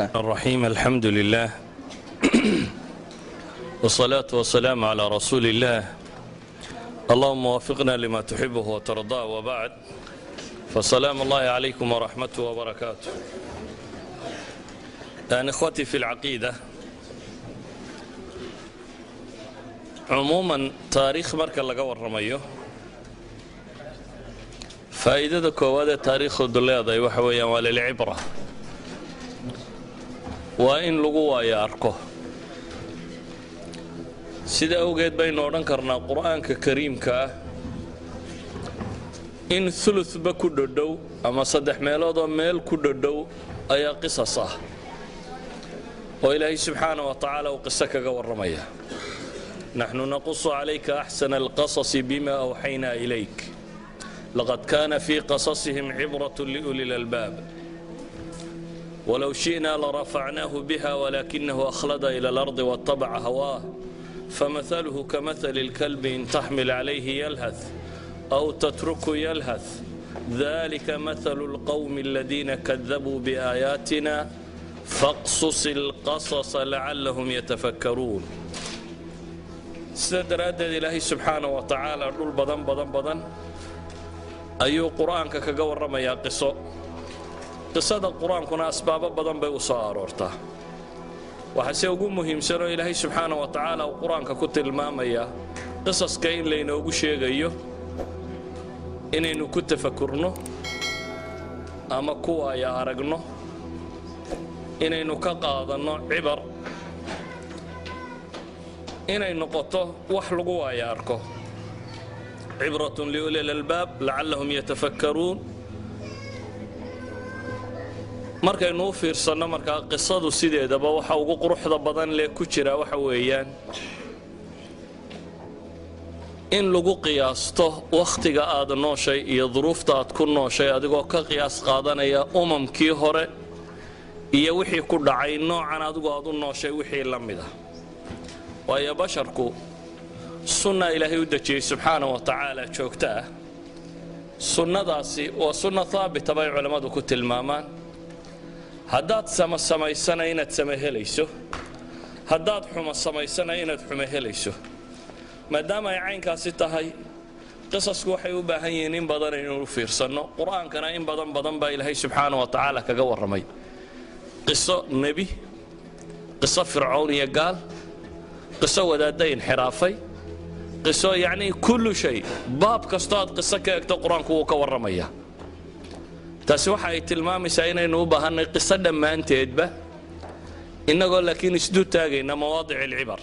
الرحيم، الحمد لله والصلاة والسلام على رسول الله، اللهم وفقنا لما تحبه وترضاه، وبعد، فسلام الله عليكم ورحمته وبركاته. يعني إخوتي في العقيدة، cumuuman taariikh marka laga warramayo, faa'iidada koowaad ee taariikhdu leedahay waxa weeyaan waa lilcibra, waa in lagu waayo arko. Sida awgeed baynu odhan karnaa Qur'aanka Kariimka ah in uluba ku dhodhow ama saddex meeloodoo meel ku dhodhow ayaa qisas ah oo Ilaahay subxaana wa tacaala uu qiso kaga warramaya. Naxnu naqusu calayka axsana alqasasi bima awxaynaa ilayk, laqad kaana fii qasasihim cibrat liuli lalbaab, walow shi'na larafacnaahu biha walaakinahu akhlada ila alardi waatabaca hawaah, famahaluhu kamahali اlkalbi in taxmil calayhi yalhath aw tatruku yalhath, dalika mahalu اlqowmi aladiina kadabuu biaayaatina, faqsus اlqasasa lacallahum yatafakkaruun. Sida daraaddeed Ilaahay subxaana wa tacaala dhul badan badan badan ayuu Qur-aanka kaga warramayaa qiso. Qisada Qur-aankuna asbaabo badan bay u soo aroortaa. Waxaase ugu muhiimsanoo Ilaahay subxaana wa tacaala uu Qur-aanka ku tilmaamayaa qisaska in laynoogu sheegayo inaynu ku tafakurno ama kuwaaya aragno, inaynu ka qaadanno cibar, inay noqoto wax lagu waaya arko, cibratun liuli lalbaab lacallahum yatafakkaruun. Markaynu u fiirsanno markaa qisadu sideedaba waxa ugu quruxda badan lee ku jira waxa weeyaan in lagu qiyaasto wakhtiga aad nooshay iyo duruufta aad ku nooshay, adigoo ka qiyaas qaadanaya umamkii hore iyo wixii ku dhacay noocan adigu aad u nooshay wixii la mid ah. Waayo basharku sunna Ilaahay u dejiyey subxaana wa tacaala joogto ah. Sunnadaasi waa sunna haabita bay culammadu ku tilmaamaan. Haddaad sama samaysana inaad sama helayso, haddaad xumo samaysana inaad xumo helayso. Maadaama ay caynkaasi tahay, qisasku waxay u baahan yihiin in badan inaynu u fiirsanno. Qur-aankana in badan badan baa Ilaahay subxaana wa tacaala kaga warramay qiso nebi, qiso Fircown iyo gaal, qiso wadaadda inxiraafay, qiso, yacnii kullu shay. Baab kastoo aad qiso ka egto, Qur-aanku wuu ka warramaya. Taasi waxa ay tilmaamaysaa inaynu u baahannay qiso dhammaanteedba, innagoo laakiin isdu taagayna mawaadic alcibar,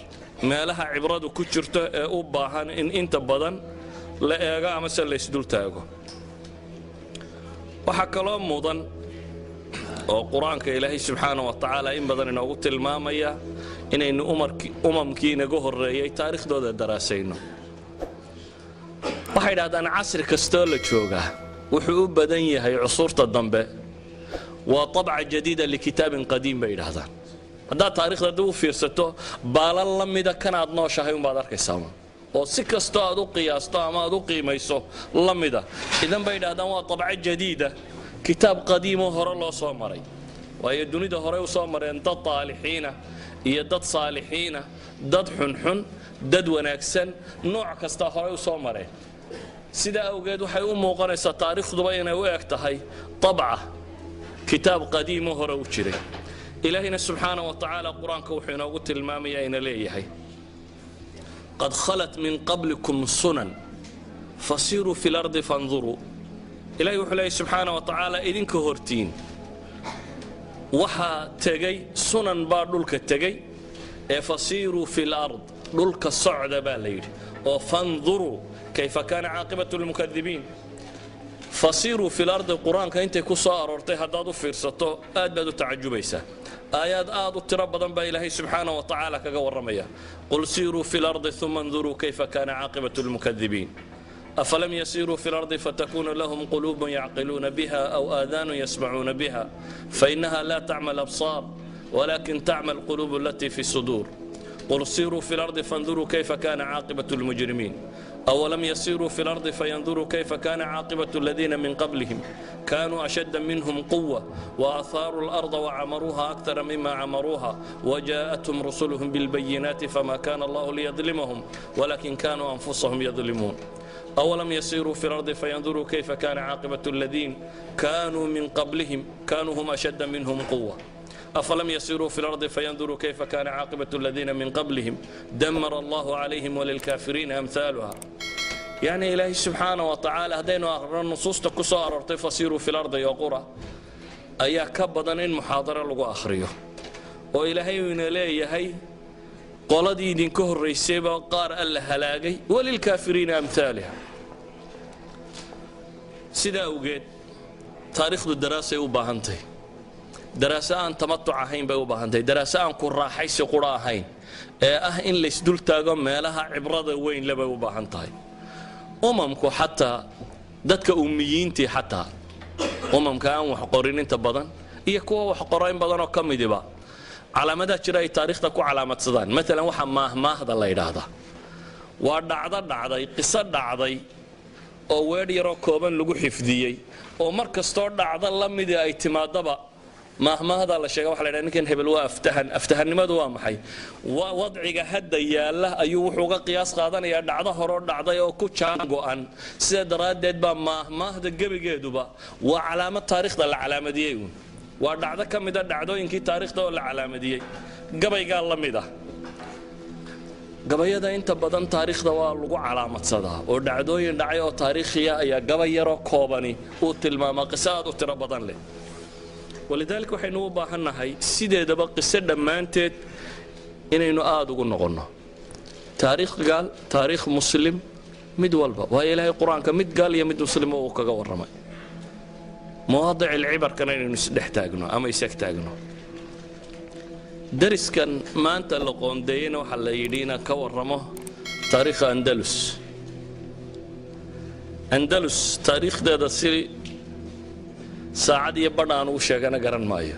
meelaha cibradu ku jirto ee u baahan in inta badan la eego amase la isdul taago. Waxaa kaloo mudan oo Qur-aanka Ilaahay subxaana wa tacaala in badan inoogu tilmaamaya inaynu umamkii inaga horreeyey taariikhdooda daraasayno. Waxay idhahdaan casri kastoo la joogaa wuxuu u badan yahay cusuurta dambe waa طabca jadiida likitaabin qadiim, bay idhahdaan. Haddaad taarikhda dib u fiirsato, baalan la mida kanaad nooshahay umbaad arkaysaa oo si kastoo aad u qiyaasto ama aad u qiimayso la mida. Idan bay idhahdaan waa طabco jadiida kitaab qadiimoo hore loo soo maray. Waayo dunida horey u soo mareen dad taalixiina iyo dad saalixiina, dad xunxun, dad wanaagsan, nooc kasta horey u soo mareen. Sidaa awgeed waxay u muuqanaysaa taariikhduba inay u eg tahay طabca kitaab qadiimo hore u jiray. Ilaahayna subxaana wa tacaala Qur-aanka wuxuu inoogu tilmaamayaa ina leeyahay: qad khalat min qablikum sunan fasiiruu fi lardi fanduruu. Ilahay wuxuu leeyahy subxaana wa tacaala, idinka hortiin waxaa tegey sunan baa dhulka tegey ee fasiiruu fi lard, dhulka socda baa la yidhi, oo fanduruu kayfa kaana caaqibatu lmukadibiin. Fasiiruu fi lardi Qur-aanka intay ku soo aroortay haddaad u fiirsato, aad baad u tacajubaysaa. Aayaad aad u tiro badan baa Ilaahay subxaana wa tacaala kaga warramaya. Qul siiruu fi lardi uma nduruu kayfa kaana caaqibatu lmukadibiin, afalam yasiiruu fi lardi fatakunu lahum quluubun yacqiluuna biha aw aadaanun yasmacuuna biha, fainaha la tacma alabsaar walakin tacma alquluub alatii fi suduur. Qul siiruu fi lardi fanduruu kayfa kana caaqibatu lmujrimiin. Awalam yasiiruu fi lardi fayanduruu kayfa kana caaqibatu aladiina min qablihim kanuu ashadda minhum quwa waathaaruu alarda wacamaruuha akthara mima camaruuha wajaءathum rusuluhum bilbayinaati fama kana allahu liyadlimahum walakin kanuu anfusahum yadlimuun. أولم يسيروا في الأرض فينظروا كيف كان عاقبة الذين كانوا من قبلهم كانوا هم أشد منهم قوة. أفلم يسيروا في الأرض فينظروا كيف كان عاقبة الذين من قبلهم دمر الله عليهم وللكافرين أمثالها. يعني إلهي سبحانه وتعالى هدينا النصوص تكسو أررتي فسيروا في الأرض يقرأ أيا كبدن إن محاضرة لغو أخريه وإلهي إلهي qoladii idinka horraysayba qaar alla halaagay, walilkaafiriina amhaaliha. Sidaa awgeed taariikhdu daraasay u baahantahy, daraaso aan tamatuc ahayn bay u baahantahy, daraaso aan ku raaxaysi qura ahayn ee ah in laysdul taago meelaha cibrada weyn le bay u baahan tahay. Umamku xataa dadka ummiyiintii, xataa umamka aan wax qorin inta badan iyo kuwa wax qora in badanoo ka midiba, calaamadaha jira ay taariikhda ku calaamadsadaan. Maalan waxaa maahmaahda la yidhaahdaa waa dhacdo dhacday, qiso dhacday oo weedh yaroo kooban lagu xifdiyey, oo mar kastoo dhacdo la midii ay timaadaba maahmaahdaa la sheega. Waxa la yidhaha ninkan hebel waa aftahan. Aftahannimadu waa maxay? Waa wadciga hadda yaalla ayuu wuxuu uga qiyaas qaadanayaa dhacdo horoo dhacday oo ku jaan go'an. Sida daraaddeed baa maahmaahda gebigeeduba waa calaamad taariikhda la calaamadiyey uun, waa dhacdo ka mida dhacdooyinkii taariikhda oo la calaamadiyey. Gabaygaa la mid ah, gabayada inta badan taariikhda waa lagu calaamadsadaa, oo dhacdooyin dhacay oo taariikhiya ayaa gabay yaroo koobani uu tilmaamaa, qiso aad u tiro badan leh. Walidaalika waxaynu u baahannahay sideedaba qiso dhammaanteed inaynu aada ugu noqonno, taariikh gaal, taariikh muslim, mid walba, waayo Ilaahay Qur-aanka mid gaal iyo mid muslima uu kaga warramay. Mawaadic alcibarkana inaynu isdhex taagno ama isag taagno. Dariskan maanta la qoondeeyeyna waxaa la yidhi inaan ka warramo taariikha Andalus. Andalus taariikhdeeda si saacad iyo badh aan ugu sheegana garan maayo.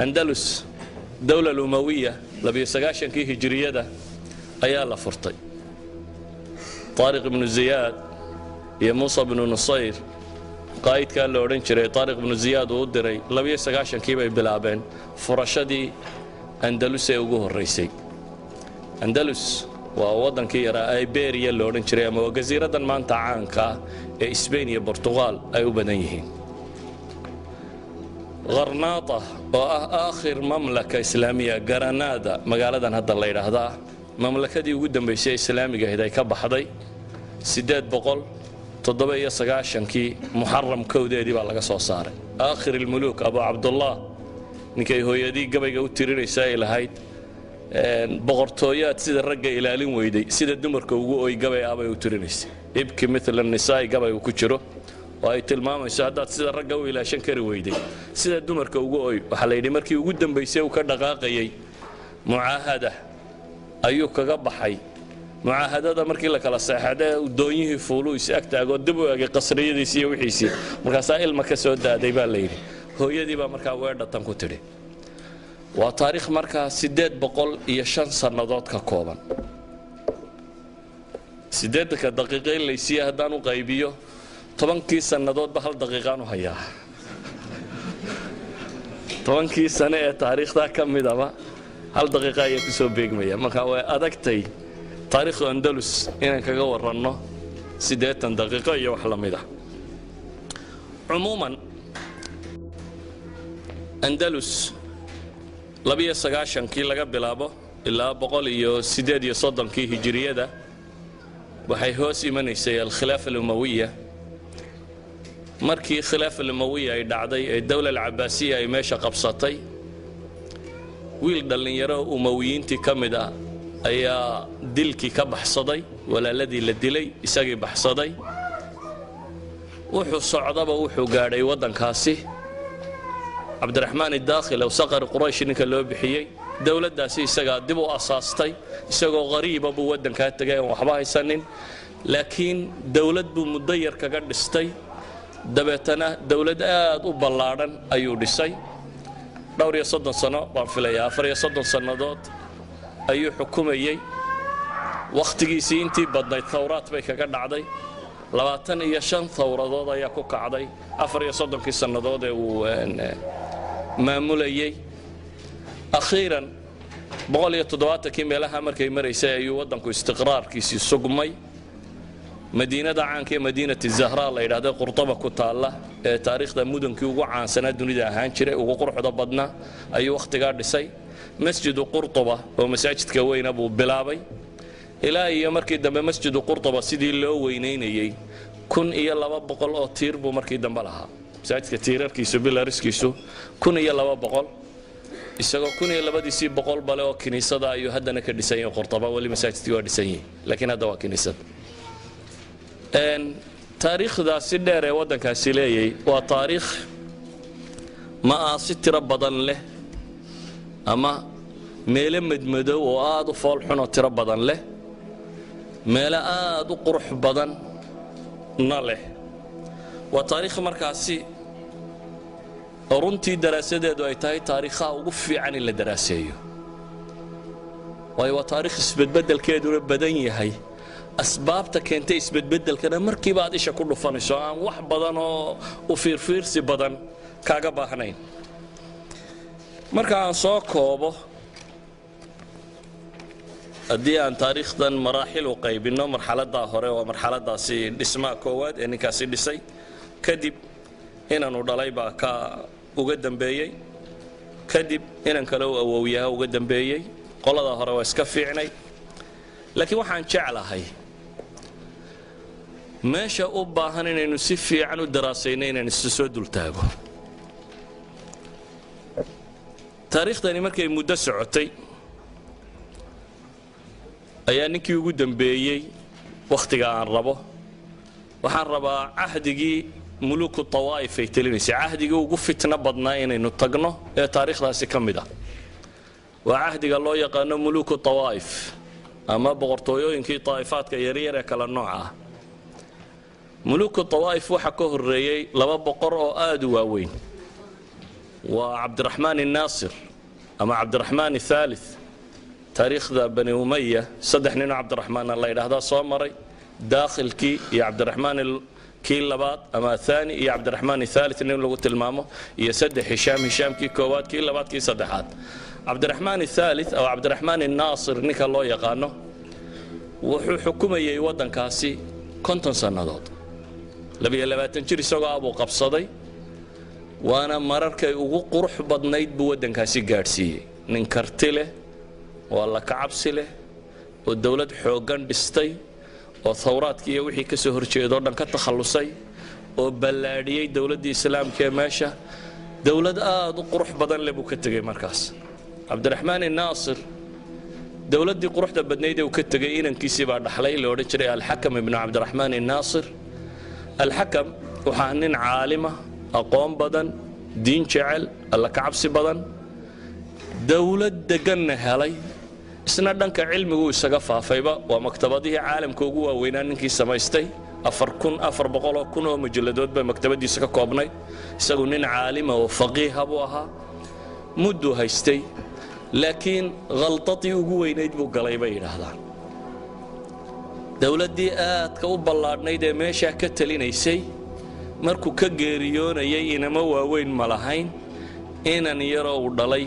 Andalus dowla alumawiya 92-kii hijiriyada ayaa la furtay. Taariq ibnu Ziyaad iyo Muusa bnu Nusayr, qaa'idkaa la odhan jiray Taariq ibnu Ziyaad uu u diray, 92-kii bay bilaabeen furashadii Andalus ee ugu horraysay. Andalus waa waddankii yaraa Iberiya la odhan jiray, ama waa jasiiraddan maanta caanka ah ee Sbain iyo Bortuqaal ay u badan yihiin. Kharnaata oo ah aakhir mamlaka islaamiya, Garanada magaaladan hadda la yidhaahdaa, mamlakadii ugu dambaysay islaamiga ahayd ay ka baxday 897-kii Muxaram 1-deedii baa laga soo saaray. Aakhir ilmuluuk Abu Cabdullah, ninkay hooyadii gabayga u tirinaysa ay lahayd boqortooyaad sida ragga ilaalin weyday sida dumarka ugu oy, gabay ah bay u tirinaysay, ibki mila nisaai gabay uu ku jiro oo ay tilmaamayso haddaad sida ragga u ilaashan kari weyday sida dumarka ugu oy. Waxaa la yidhi markii ugu dambaysay uu ka dhaqaaqayay mucaahada ayuu kaga baxay. Mucaahadada markii la kala seexadee doonyihii fuuluu is ag taagoo dib u egay qasriyadiisii iyo wixiisii, markaasaa ilma ka soo daaday baa la yidhi. Hooyadii baa markaa weedhatan ku tidhi. Waa taariikh markaa 805 sannadood ka kooban. 80-ka daqiiqo in laysiiya haddaan u qaybiyo, 10-kii sannadoodba hal daqiiqaan u hayaa. 10-kii sane ee taariikhdaa ka midaba hal daqiiqa ayaa ku soo beegmaya. Marka way adagtay taariikhdu Andalus inaan kaga waranno 80 daqiiqo iyo wax la mid ah. Cumuuman Andalus 92-kii laga bilaabo ilaa 138-kii hijiriyada waxay hoos imanaysay alkhilaafa alumawiya. Markii khilaafa alumawiya ay dhacday ee dowla alcabaasiya ay meesha qabsatay, wiil dhallinyaro umawiyiintii ka mid ah ayaa dilkii ka baxsaday, walaaladii la dilay isagii baxsaday. Wuxuu socdaba wuxuu gaadhay waddankaasi Cabdiraxmaan idaakhil aw Saqar Quraysh ninka loo bixiyey. Dowladdaasi isagaa dib u asaastay. Isagoo qariiba buu waddankaa tegay aan waxba haysanin, laakiin dowlad buu muddo yar kaga dhistay. Dabeetana dowlad aad u ballaadhan ayuu dhisay. Dhowr iyo soddon sano baan filayaa, 34 sannadood ayuu xukumayey. Wakhtigiisii intii badnayd thawraad bay kaga dhacday. 25 thawradood ayaa ku kacday 34-kii sannadood ee uu maamulayey. Akhiiran 170-kii meelaha markay maraysay ayuu waddanku istiqraarkiisii sugmay. Madiinada caanka ee Madiinati Zahra la yidhahda, Qurtaba ku taalla, ee taariikhda mudankii ugu caansanaa dunida ahaan jiray, ugu quruxda badnaa, ayuu wakhtigaa dhisay. Masjidu Qurtuba oo masaajidka weyna buu bilaabay. Ilaa iyo markii dambe Masjidu Qurtuba sidii loo weynaynayey, 1200 oo tiir buu markii dambe lahaa masaajidka, tiirarkiisu, pillars-kiisu 1200. Isagoo 1200-diisii bale oo kiniisada ayuu haddana ka dhisan yahay Qurtaba. Weli masaajidkii waa dhisan yahay, laakiin hadda waa kiniisad. Taariikhdaasi dheer ee waddankaasi leeyay waa taariikh ma'aasi tiro badan leh ama meelo madmadow oo aada u foolxun oo tiro badan leh, meelo aada u qurux badanna leh. Waa taariikh markaasi runtii daraasadeedu ay tahay taariikhaha ugu fiican in la daraaseeyo, waayo waa taariikh isbedbeddelkeeduna badan yahay, asbaabta keentay isbedbeddelkana markiiba aad isha ku dhufanayso, aan wax badan oo u fiirfiirsi badan kaaga baahnayn. Marka aan soo koobo, haddii aan taariikhdan maraaxil u qaybinno, marxaladdaa hore waa marxaladaasi dhismaha koowaad ee ninkaasi dhisay. Kadib inaanu dhalay baa ka uga dambeeyey, kadib inan kale u awowyaha uga dambeeyey. Qoladaa hore waa iska fiicnay, laakiin waxaan jeclahay meesha u baahan inaynu si fiican u daraasayno inaan isu soo dultaago. Taariikhdani markay muddo socotay ayaa ninkii ugu dambeeyey wakhtiga aan rabo, waxaan rabaa cahdigii muluku tawaa'if ay telinaysay, cahdigii ugu fitno badnaa inaynu tagno ee taariikhdaasi ka mid ah. Waa cahdiga loo yaqaano muluku tawaa'if ama boqortooyooyinkii taa'ifaadka yaryar ee kala nooca ah. Muluku tawaa'if waxaa ka horreeyey laba boqor oo aada u waaweyn. Waa Cabdiraxmaan innaasir ama Cabdiraxmaan athaalith. Taariikhda Bani Umaya saddex ninoo Cabdiraxmaanna la yidhaahdaa soo maray: daakhilkii iyo Cabdiraxmaan kii labaad ama athani iyo Cabdiraxmaan athaalith nin lagu tilmaamo, iyo saddex Hishaam, Hishaamkii koowaad, kii labaad, kii saddexaad. Cabdiraxmaan athaalith ama Cabdiraxmaan innaasir ninka loo yaqaano wuxuu xukumayey waddankaasi 50 sannadood. 22 jir isagoo abuu qabsaday, waana mararkay ugu qurux badnayd buu waddankaasi gaadhsiiyey. Nin karti leh oo alla ka cabsi leh oo dowlad xooggan dhistay oo thawraadkii iyo wixii ka soo horjeedoo dhan ka takhallusay oo ballaadhiyey dowladdii islaamka ee meesha, dowlad aada u qurux badan leh buu ka tegey. Markaas Cabdiraxmaan innaasir dowladdii quruxda badnayd ee uu ka tegey inankiisii baa dhaxlay, la odhan jiray Alxakam ibnu Cabdiraxmaan innaasir. Alxakam waxaa nin caalima, aqoon badan, diin jecel, alla ka cabsi badan, dowlad deganna helay. Isna dhanka cilmigu isaga faafayba, waa maktabadihii caalamka ugu waaweynaa ninkii samaystay. 4400,000 oo mujalladood bay maktabadiisa ka koobnayd. Isagu nin caalima oo faqiiha buu ahaa. Mudduu haystay, laakiin khaldadii ugu weynayd buu galay bay yidhaahdaan. Dowladdii aadka u ballaadhnayd ee meeshaa ka talinaysay markuu ka geeriyoonayay inamo waaweyn ma lahayn. Inan yaroo uu dhalay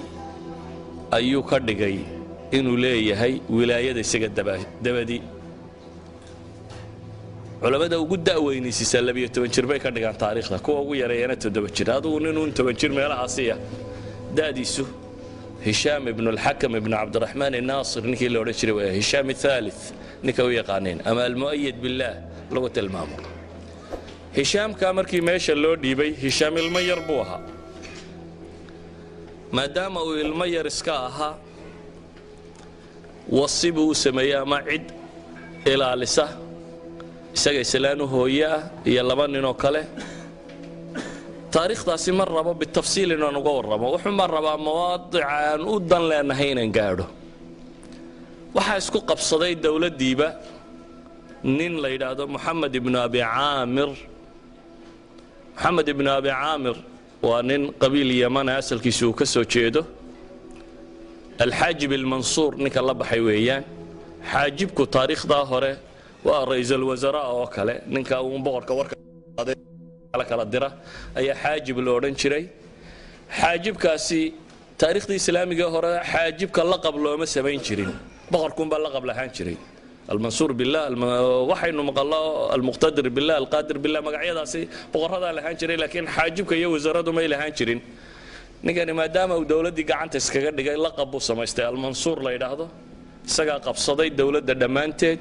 ayuu ka dhigay inuu leeyahay wilaayada isaga dabadi. Culammada ugu da'weynaysiisaa 12 jir bay ka dhigaan taariikhda, kuwa ugu yareeyana 7 jir. Adugu ninuun 10 jir meelahaasiya da'diisu, Hishaam ibnu Alxakam ibnu Cabdiraxmaan innaasir ninkii la odhan jiray waa Hishaam athaalith ninka u yaqaaneen ama Almu'ayad billaah lagu tilmaamo. Hishaamkaa markii meesha loo dhiibay, Hishaam ilmo yar buu ahaa. Maadaama uu ilmo yar iska ahaa, wasi buu u sameeyey ama cid ilaalisa isaga, islaanu hooye ah iyo laba ninoo kale. Taariikhdaasi ma rabo bitafsiil inaan uga warramo, wuxuun baan rabaa mawaadica aan u dan leenahay inaan gaadho. Waxaa isku qabsaday dowladdiiba nin la yidhaahdo Moxamed ibnu Abi Caamir. Moxamed ibnu Abi Caamir waa nin qabiil Yamana asalkiisa uu ka soo jeedo, Alxaajib Almansuur ninka la baxay weeyaan. Xaajibku taariikhdaa hore waa ra'iisul wasaraa oo kale, ninka uun boqorka warka kala dira ayaa xaajib la odhan jiray. Xaajibkaasi taariikhdii islaamiga hore xaajibka laqab looma samayn jirin, boqorkuunbaa laqab lahaan jiray. Almansuur billah, waxaynu maqallo almuqtadir billah, alqaadir billah, magacyadaasi boqoradaa lahaan jiray, laakiin xaajibka iyo wasaaradu may lahaan jirin. Ninkani maadaama uu dowladdii gacanta iskaga dhigay, laqab buu samaystay Almansuur la yidhaahdo. Isagaa qabsaday dowladda dhammaanteed,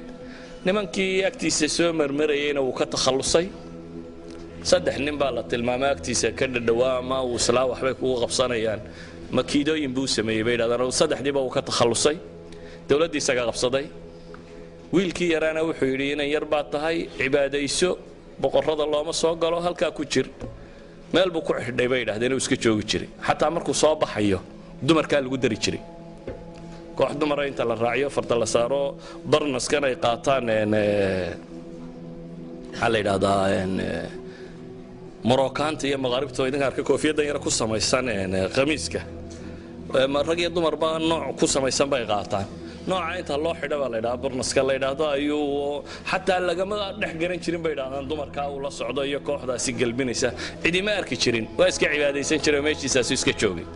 nimankii agtiisa soo marmarayeyna wuu ka takhallusay. Saddex nin baa la tilmaamay agtiisa ka dhadhawaa ama uu islaa waxbay kugu qabsanayaan, makiidooyin buu sameeyey bay yidhahdaan. Saddexdiiba wuu ka takhallusay, dowladdii isagaa qabsaday. Wiilkii yaraana wuxuu yidhi, inan yar baad tahay, cibaadayso, boqorrada looma soo galo, halkaa ku jir. Meel buu ku xidhay bay yidhahdeen, uu iska joogi jiray. Xataa markuu soo baxayo dumarkaa lagu dari jiray, koox dumara inta la raaciyo, farda la saaro, barnaskan ay qaataan, maxaa la yidhahdaa, Morookaanta iyo maqaaribta, idinka arka koofiyaddan yara ku samaysan khamiiska, rag iyo dumarba nooc ku samaysan bay qaataan. Nooca inta loo xidha baa la yidhahdaa barnaska la yidhaahdo, ayuu xataa lagama dhex garan jirin bay yidhahdaan dumarkaa uu la socdo iyo kooxdaasi gelbinaysa, cidima arki jirin. Waa iska cibaadaysan jiray oo meeshiisaasu iska joogay.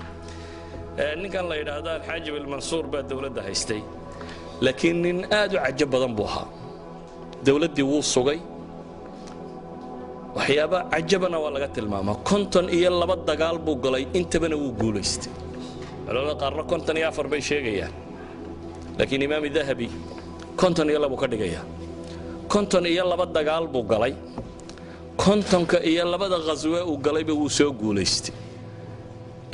Ninkan la yidhaahdo Alxaajib Almansuur baa dowladda haystay, laakiin nin aad u cajo badan buu ahaa. Dowladdii wuu sugay, waxyaaba cajabana waa laga tilmaamaa. 52 dagaal buu galay, intabana wuu guulaystay. Culamada qaarna 54 bay sheegayaan, laakiin Imaam Dahabi 52 ka dhigaya. 52 dagaal buu galay, 52-da khaswe uu galayba wuu soo guulaystay.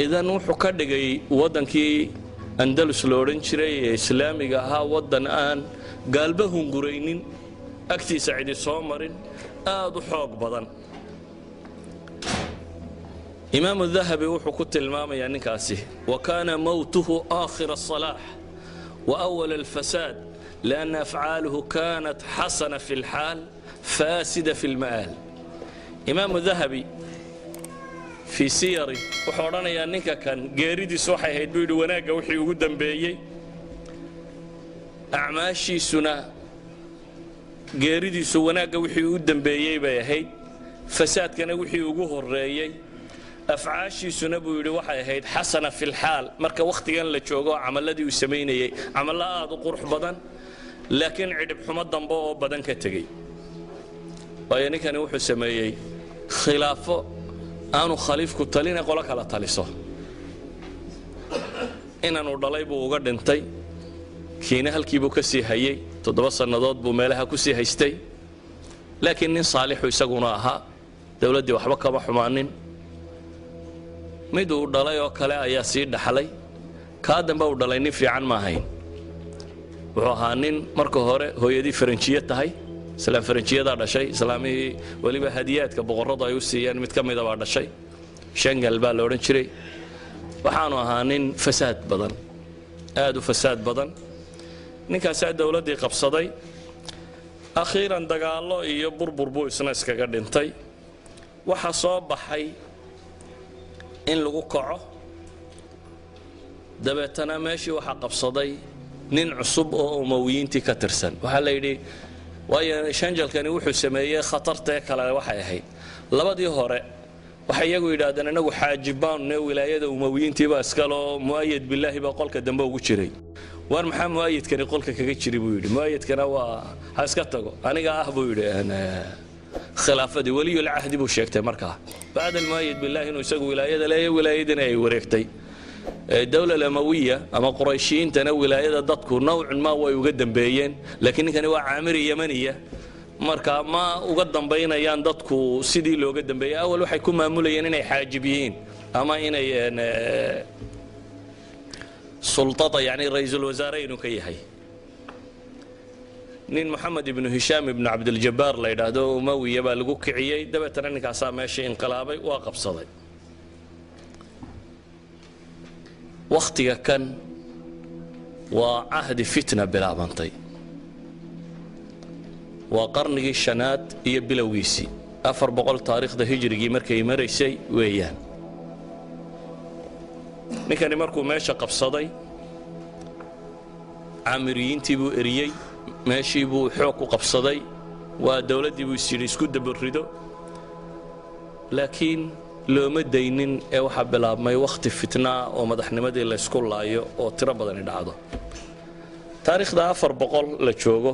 Idan wuxuu ka dhigay waddankii Andalus la odhan jiray ee islaamiga ahaa waddan aan gaalba hunguraynin, agtiisa cidi soo marin, aad u xoog badan. Imaamu Dahabi wuxuu ku tilmaamayaa ninkaasi, wa kaana mowtuhu aakhira asalaax wa awal alfasaad, lianna afcaaluhu kaanat xasana fi lxaal faasida fi lma'aal. Imaamu Dahabi fii siyari wuxuu odhanayaa ninka kan geeridiisu waxay ahayd, buu yidhi, wanaagga wixii ugu dambeeyey, acmaashiisuna geeridiisu wanaagga wixii u dambeeyey bay ahayd, fasaadkana wixii ugu horreeyey. Afcaashiisuna, buu yidhi, waxay ahayd xasana fi lxaal, marka wakhtigan la joogo camalladii uu samaynayey camallo aad u qurux badan, laakiin cidhib xumo dambe oo badan ka tegey. Waayo ninkani wuxuu sameeyey khilaafo aanu khaliifku taline qolo kala taliso. Inaanu dhalay buu uga dhintay, kiina halkii buu ka sii hayey, 7 sannadood buu meelaha ku sii haystay. Laakiin nin saalixu isaguna ahaa, dowladdii waxba kama xumaanin. Mid uu dhalay oo kale ayaa sii dhaxlay. Kaa dambe uu dhalay nin fiican ma ahayn. Wuxuu ahaa nin marka hore hooyadii faranjiye tahay, islaam faranjiyadaa dhashay, islaamihii weliba hadiyaadka boqorradu ay u siiyeen mid ka mida baa dhashay, Shangal baa la odhan jiray. Waxaanu ahaa nin fasaad badan, aad u fasaad badan. Ninkaasaa dowladdii qabsaday. Akhiiran dagaallo iyo burbur buu isna iskaga dhintay. Waxaa soo baxay in lagu kaco, dabeetana meeshii waxaa qabsaday nin cusub oo Umawiyiintii ka tirsan. Waxaa la yidhi, waayo Shanjalkani wuxuu sameeyey khatartee kale waxay ahayd, labadii hore waxay iyagu yidhahdeen inagu xaajibaanne, wilaayada Umawiyiintiibaa iskaloo Mu'ayad Bilaahi baa qolka dambe ugu jiray. War maxaa mu'ayidkani qolka kaga jiri, buu yidhi, mu'ayidkana waa ha iska tago, aniga ah, buu yidhi, khilaafadii weliyulcahdi buu sheegtay. Markaa bacda almu'ayid billahi inuu isagu wilaayada leeyahay, wilaayadina ay wareegtay dowla Amawiya ama Qurayshiyiintana, wilaayada dadku nowcun ma way uga dambeeyeen, laakiin ninkani waa caamiri yamaniya, marka ma uga dambaynayaan dadku sidii looga dambeeyey. Awal waxay ku maamulayeen inay xaajib yihiin ama inay sultada, yani ra-iisul wasaare inuu ka yahay. Nin Moxamed ibnu Hishaam ibnu Cabdiljabbaar la yidhaahdo Umawiya baa lagu kiciyey, dabeetana ninkaasaa meeshii inqilaabay, waa qabsaday. Wakhtiga kan waa cahdi fitna bilaabantay, waa qarnigii shanaad iyo bilowgiisii, 400 taariikhda hijrigii markay maraysay weeyaan. Ninkani markuu meesha qabsaday Caamiriyiintii buu eriyey, meeshii buu xoog ku qabsaday, waa dowladdii buu isyidhi isku dabarido, laakiin looma daynin ee waxaa bilaabmay wakhti fitnaa oo madaxnimadii laysku laayo oo tiro badani dhacdo. Taariikhda 400 la joogo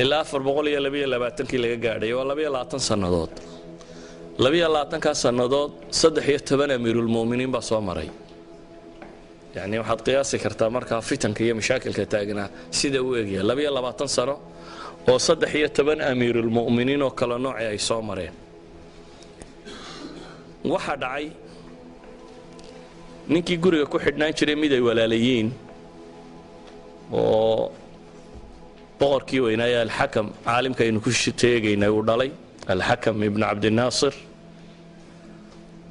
ilaa 422-kii laga gaadhay waa 22 sannadood. 22-kaa sannadood 13 amiirulmu'miniin baa soo maray. Yacni waxaad qiyaasi kartaa markaa fitanka iyo mashaakilka taagnaa sida uu egyahay. 22 sano oo 13 amiirulmu'miniin oo kala nooci ay soo mareen. Waxaa dhacay ninkii guriga ku xidhnaan jiray mid ay walaalayiin oo boqorkii weynaaya Alxakam, caalimka aynu ku sheegaynay, uu dhalay, Alxakam ibnu Cabdinaasir,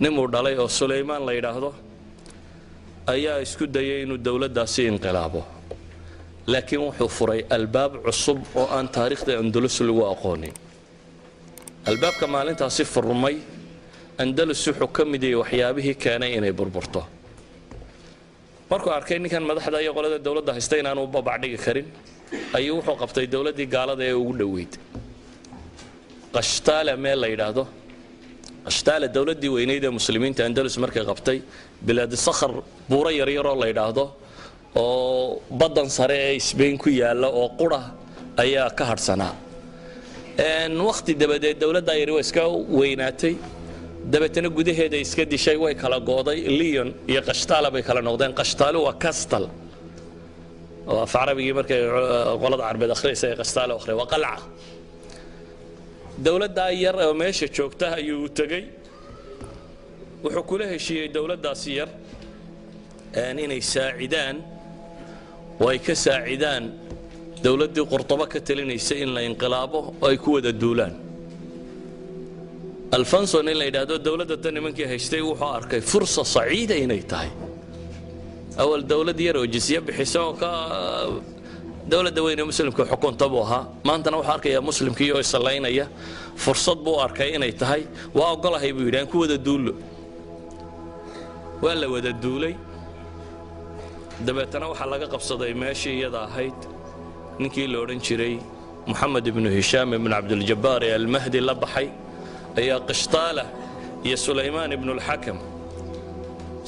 ninuu dhalay oo Sulaymaan la yidhaahdo ayaa isku dayay inuu dowladdaasi inqilaabo, laakiin wuxuu furay albaab cusub oo aan taariikhda Andalus lagu aqoonin. Albaabka maalintaasi furmay Andalus wuxuu ka mid yahay waxyaabihii keenay inay burburto. Markuu arkay ninkan madaxda iyo qolada dowladda haysta inaanu babacdhigi karin, ayuu wuxuu qabtay dowladdii gaalada ee ugu dhoweyd, Qashtaala meel la yidhaahdo. Qashtaala dowladdii weynayd ee muslimiinta Andalus markay qabtay, Bilaadi Sakhar, buuro yaryaroo la yidhaahdo oo baddan sare ee Sbain ku yaalla oo qura ayaa ka hadhsanaa. Wakhti dabadeed dowladdaa yari waa iska weynaatay, dabeetana gudaheeda iska dishay, way kala go'day. Leon iyo Qashtaala bay kala noqdeen. Qashtaalu waa castle oo af carabigii markay qolada carbeed akhriyaysa ee Qashtaala akhriya waa qalca. Dowladdaa yar oo meesha joogta ayuu u tegey, wuxuu kula heshiiyey dowladdaasi yar inay saacidaan oo ay ka saacidaan dowladdii Qurtabo ka talinaysa in la inqilaabo oo ay ku wada duulaan. Alfonso nin la yidhaahdo dowladda tan nimankii haystay wuxuu arkay fursa saciida inay tahay. Awal dowlad yar oo jisye bixisa oo ka dowladda weyn ee muslimka xukunta buu ahaa, maantana wuxuu arkayaa muslimkii oo isallaynaya. Fursad buu arkay inay tahay. Waa ogolahay buu yidhi, aan ku wada duullo. Waa la wada duulay. Dabeetana waxaa laga qabsaday meeshii iyada ahayd ninkii la odhan jiray Moxamed ibnu Hishaam ibnu CabdilJabbaar ee Almahdi la baxay ayaa Qishtaala iyo Sulaymaan ibnulxakam,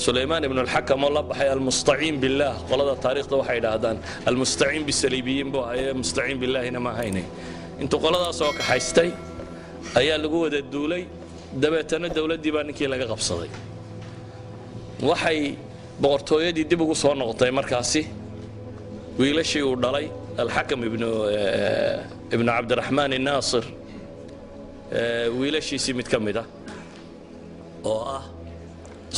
Sulaymaan ibnulxakam oo la baxay Almustaciin billaah. Qolada taariikhda waxay idhaahdaan almustaciin bisaliibiyiin buu ahaye, mustaciin billaahina ma ahayne. Intuu qoladaas oo kaxaystay ayaa lagu wada duulay. Dabeetana dowladdii baa ninkii laga qabsaday. Waxay boqortooyadii dib ugu soo noqotay markaasi wiilashii uu dhalay Alxakam ibnu Cabdiraxmaan innaasir, wiilashiisii mid ka mid ah oo ah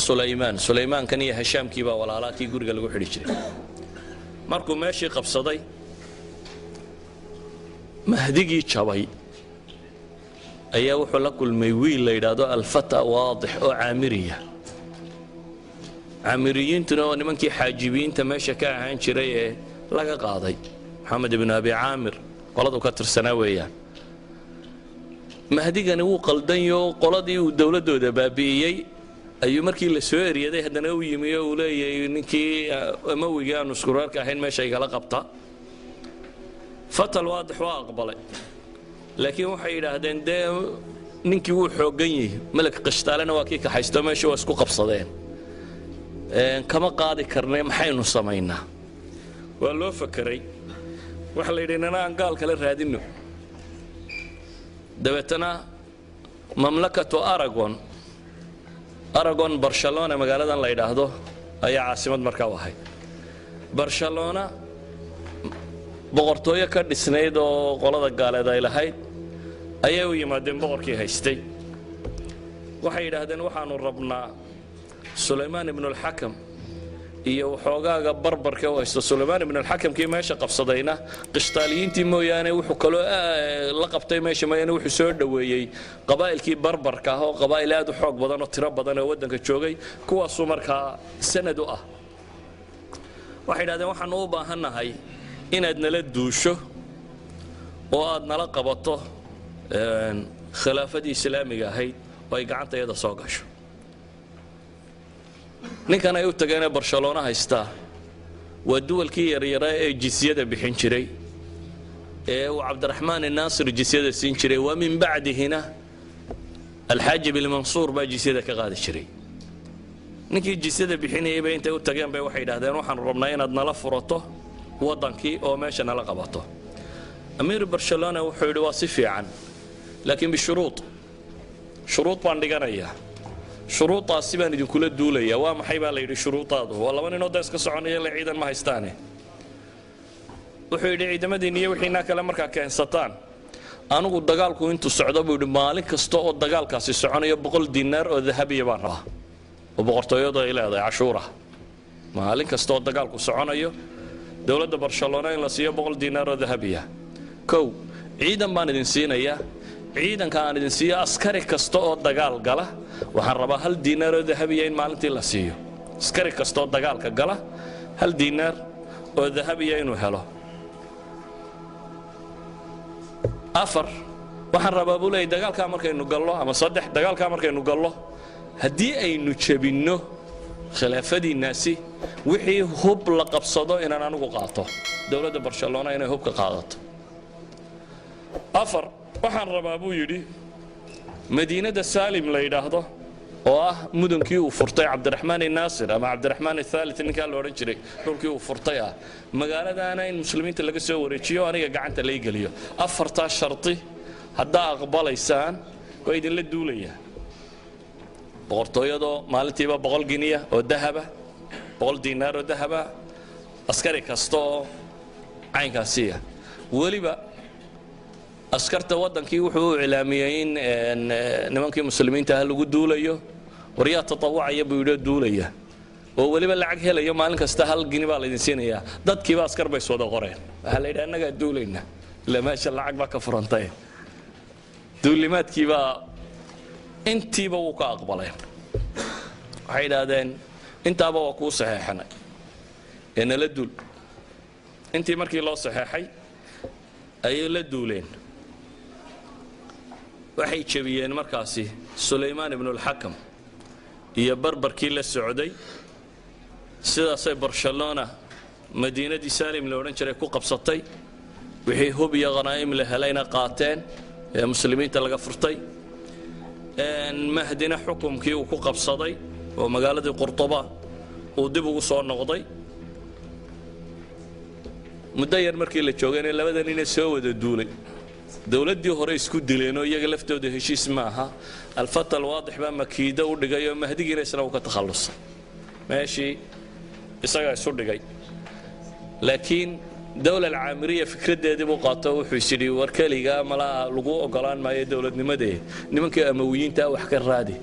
Sulaymaan. Sulaymaankan iyo Hashaamkii baa walaalaa, kii guriga lagu xidhi jiray. Markuu meeshii qabsaday, Mahdigii jabay ayaa wuxuu la kulmay wiil la yidhaahdo Alfata Waadix oo Caamiriya. Caamiriyiintuna oo nimankii xaajibiyiinta meesha ka ahaan jiray ee laga qaaday Maxamed ibnu Abi Caamir qoladu ka tirsanaa weeyaan. Mahdigani wuu qaldanyo, qoladii uu dowladdooda baabi'iyey ayuu markii la soo eryaday haddana u yimi oo uu leeyahay ninkii Amawigii aanu iskureerka ahayn meesha igala qabta. Fatal Waadix waa aqbalay, laakiin waxay yidhaahdeen dee ninkii wuu xooggan yihi, melek Qishtaalena waa kii kaxaysto, meesha waa isku qabsadeen, kama qaadi karnay, maxaynu samaynaa? Waa loo fakeray. Waxaa la yidhi nana aan gaal kale raadinno. Dabeetana mamlakatu Aragon, Aragon Barcelona magaaladan la yidhaahdo ayaa caasimad markaa u ahayd. Barcelona boqortooyo ka dhisnayd oo qolada gaaleed ay lahayd ayay u yimaadeen boqorkii haystay. Waxay yidhaahdeen waxaanu rabnaa Sulaymaan ibnulxakam iyo waxoogaaga barbarka u haysto. Sulaymaan ibnulxakamkii meesha qabsadayna Qishtaaliyiintii mooyaane wuxuu kaloo la qabtay meesha mooyaane wuxuu soo dhoweeyey qabaa'ilkii barbarka ah oo qabaa'il aad u xoog badan oo tiro badan oo waddanka joogay, kuwaasuu markaa sanad u ah. Waxay yidhahdeen waxaanu u baahannahay inaad nala duusho oo aad nala qabato khilaafadii islaamiga ahayd oo ay gacanta iyada soo gasho. Ninkan ay u tageenee Barcelona haystaa Waa duwalkii yaryaraa ee jisyada bixin jiray ee uu Cabdiraxmaan Inaasir jisyada siin jiray, wa min bacdihina Alxaajib Ilmansuur baa jisyada ka qaadi jiray. Ninkii jisyada bixinayay bay intay u tageen bay waxay yidhahdeen, waxaanu rabnaa inaad nala furato waddankii oo meesha nala qabato. Amiir Barcelona wuxuu yidhi, waa si fiican, laakiin bishuruud, shuruud baan dhiganayaa, shuruudaasi baan idinkula duulayaa. Waa maxay, baa la yidhi, shuruudaadu? Waa laba ninoo da iska soconaya, la ciidan ma haystaane. Wuxuu yidhi, ciidamadiinni iyo wixiinaa kale markaa keensataan, anigu dagaalku intuu socdo, buu yidhi, maalin kasta oo dagaalkaasi soconayo 100 dinaar oo dahabiya baan rabaa oo boqortooyadu ay leedahay, cashuura. Maalin kasta oo dagaalku soconayo dowladda Barcelona in la siiyo 100 dinaar oo dahabiya. Kow, ciidan baan idin siinayaa. Ciidanka aan idin siiyo, askari kasta oo dagaal gala waxaan rabaa 1 dinaar oo dahabiya in maalintii la siiyo, askari kasta oo dagaalka gala 1 dinaar oo dahabiya inuu helo. Afar, waxaan rabaa, buu leeyay, dagaalkaa markaynu gallo, ama saddex, dagaalkaa markaynu gallo, haddii aynu jebinno khilaafadiinnaasi, wixii hub la qabsado inaan anigu qaato, dowladda Barcelona inay hubka qaadato. Afar, waxaan rabaa, buu yidhi, madiinada Saalim la yidhaahdo oo ah mudankii uu furtay Cabdiraxmaan Inaasir ama Cabdiraxmaan Athaalit ninkaa la odhan jiray, dhulkii uu furtay ah, magaaladaana in muslimiinta laga soo wareejiyo, aniga gacanta lay geliyo. Afartaa sharti haddaa aqbalaysaan waa idinla duulayaa. Boqortooyadoo maalintiiba 100 giniya oo dahaba, 100 dinaar oo dahaba, askari kasta oo caynkaasiya. Weliba askarta waddankii wuxuu u iclaamiyey in nimankii muslimiinta ah lagu duulayo. Waryaa tatawacaya, buu yidhi, duulaya oo weliba lacag helayo, maalin kasta 1 gini baa laydin siinayaa. Dadkiiba askar bay iswada qoreen. Waxaa la yidhi, annagaa duulayna, ila meesha lacag baa ka furantay. Duulimaadkiibaa intiiba wuu ka aqbaleen. Waxay yidhaahdeen, intaaba waa kuu saxeexanay ee nala duul. Intii markii loo saxeexay ayay la duuleen. Waxay jebiyeen markaasi Sulaymaan Ibnulxakam iyo barbarkii la socday. Sidaasay Barcelona madiinadii Saalim la odhan jiray ku qabsatay, wixii hub iyo khanaa'im la helayna qaateen ee muslimiinta laga furtay. Mahdina xukumkii uu ku qabsaday oo magaaladii Qurtuba uu dib ugu soo noqday. Muddo yar markii la joogayna labada nina soo wada duulay dowladdii hore isku dileenoo iyaga laftooda heshiis ma aha. Alfata Alwaadix baa makiido u dhigay oo Mahdigiina isna uu ka takhallusay, meeshii isagaa isu dhigay. Laakiin dowla alcaamiriya fikraddeedii buu qaato. Wuxuu is yidhi, war keligaa malaa lagu ogolaan maayo dowladnimadee, nimankii Amawiyiinta wax ka raadi.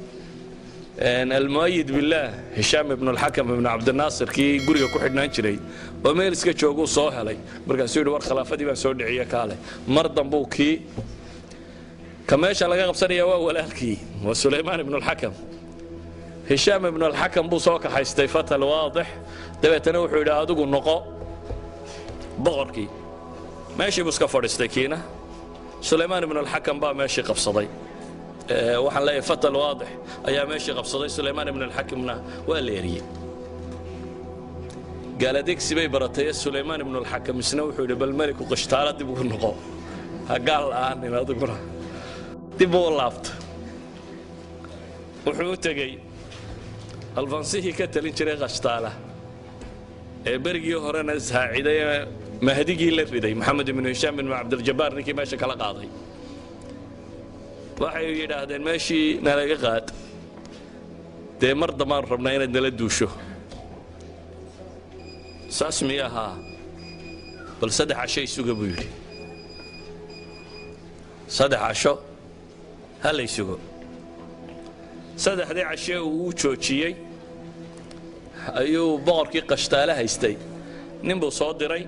Almuayid Billaah Hishaam Ibnu Alxakam Ibnu Cabdinaasir, kii guriga ku xidhnaan jiray oo meel iska jooguu soo helay. Markaasuu yidhi, war khilaafadii baan soo dhiciye, kaale. Mar dambuu kii ka meesha laga qabsanaya waa walaalkii, waa Sulaymaan Ibnu Alxakam. Hishaam Ibnu Alxakam buu soo kaxaystay Fata Alwaadix. Dabeetana wuxuu yidhi, adigu noqo boqorkii. Meeshii buu iska fadhiistay kiina. Sulaymaan Ibnu Alxakam baa meeshii qabsaday, waxaan leeyahay Fata Alwaadix ayaa meeshii qabsaday, Sulaymaan Ibnu Alxakamna waa la eriyey. Gaaladegsi bay baratay. Sulaymaan Ibnu Alxakam isna wuxuu yidhi, bal meliku Qishtaala dib ugu noqo, ha gaal la'aanin adiguna. Dib uu laabto, wuxuu u tegey Alfansihii ka talin jiray Qashtaala ee berigii horena saaciday ee Mahdigii la riday, Maxamed Ibnu Hishaam ibnu Cabdiljabaar, ninkii meesha kala qaaday. Waxay yidhaahdeen, meeshii nalaga qaad dee, mar dambaan rabnaa inaad nala duusho. Saas miy ahaa? Bal 3 casho isuga, buu yidhi, 3 casho ha lay sugo. Saddexdii cashe uu u joojiyey ayuu boqorkii Qashtaale haystay nin buu soo diray.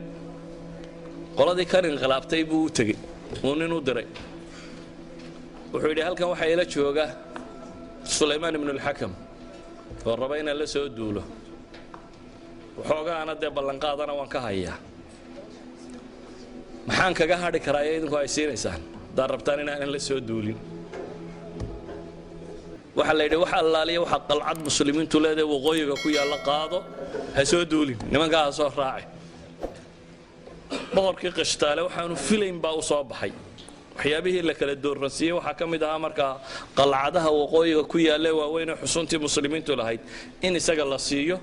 Qoladii kan inqilaabtay buu u tegey, uu nin u diray. Wuxuu yidhi, halkan waxaa ila jooga Sulaymaan Ibnulxakam oo raba inaan la soo duulo, waxoogaana dee ballanqaadana waan ka hayaa. Maxaan kaga hadhi karaa ee idinku ay siinaysaan haddaad rabtaan inaanan la soo duulin? Waxaa la yidhi wax allaaliya waxa qalcad muslimiintu leedahay waqooyiga ku yaalla qaado, ha soo duulin, nimankaa ha soo raaci. Boqorkii Qishtaale waxaanu filayn baa u soo baxay. Waxyaabihii la kala dooransiiyey waxaa ka mid ahaa markaa qalcadaha waqooyiga ku yaalla waaweyn ee xusuntii muslimiintu lahayd in isaga la siiyo,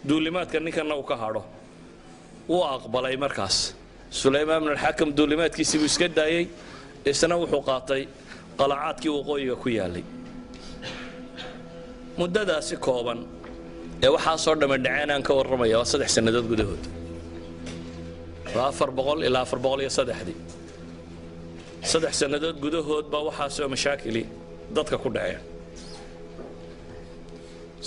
duulimaadka ninkanna uu ka hadho. Wuu aqbalay markaas. Sulaymaan ibnulxakam duulimaadkiisii buu iska daayey, isna wuxuu qaatay qalacaadkii waqooyiga ku yaallay. Muddadaasi kooban ee waxaasoo dhamme dhaceen aan ka warramaya waa 3 sannadood gudahood, waa 400 ilaa 403dii. 3 sannadood gudahood baa waxaasoo mashaakili dadka ku dhaceen.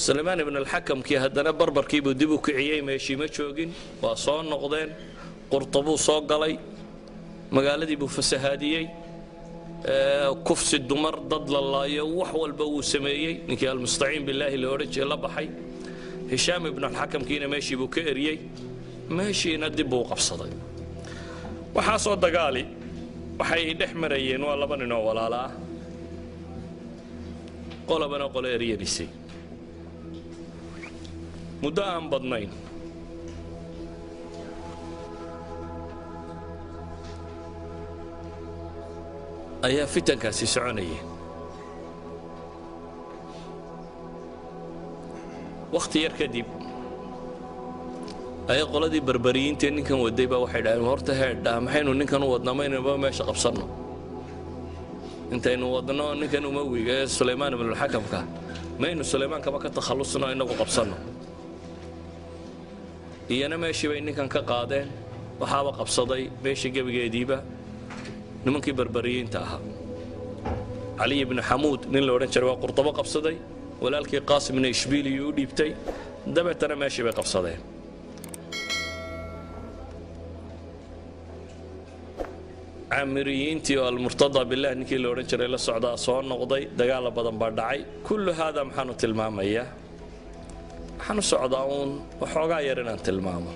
Sulaymaan ibn alxakamkii haddana barbarkiibuu dib u kiciyey, meeshii ma joogin, waa soo noqdeen. Qurtabuu soo galay, magaaladii buu fasahaadiyey, kufsi, dumar, dad la laayo, wax walba wuu sameeyey ninkii almustaciin billaahi la odhan jiray la baxay. Hishaam ibnu alxakamkiina meeshii buu ka eriyey, meeshiina dib buu u qabsaday. Waxaasoo dagaali waxay dhex marayeen waa laba nin oo walaala ah, qolobana qolo eryanisay. Muddo aan badnayn ayaa fitankaasi soconayay. Wakhti yar kadib ayaa qoladii barbariyiintae ninkan waday baa waxay dhaheen, horta heedhaa, maxaynu ninkan u wadnaa? Maynaba meesha qabsanno intaynu wadno ninkan umawiga ee Sulaymaan ibnulxakamka, maynu Sulaymaankaba ka takhallusno, inagu qabsanno. Iyana meeshii bay ninkan ka qaadeen. Waxaaba qabsaday meeshii gebigeediiba nimankii barbariyiinta ahaa. Caliy ibnu Xamuud nin la odhan jiray waa Qurtabo qabsaday, walaalkii Qaasim ibnu Ishbiiliyuu u dhiibtay, dabeetana meeshii bay qabsadeen. Caamiriyiintii oo almurtada bilah ninkii la odhan jiray la socdaa soo noqday, dagaala badan baa dhacay. Kullu haadaa maxaanu tilmaamayaa? Waxaanu socdaa uun waxoogaa yar inaan tilmaamo.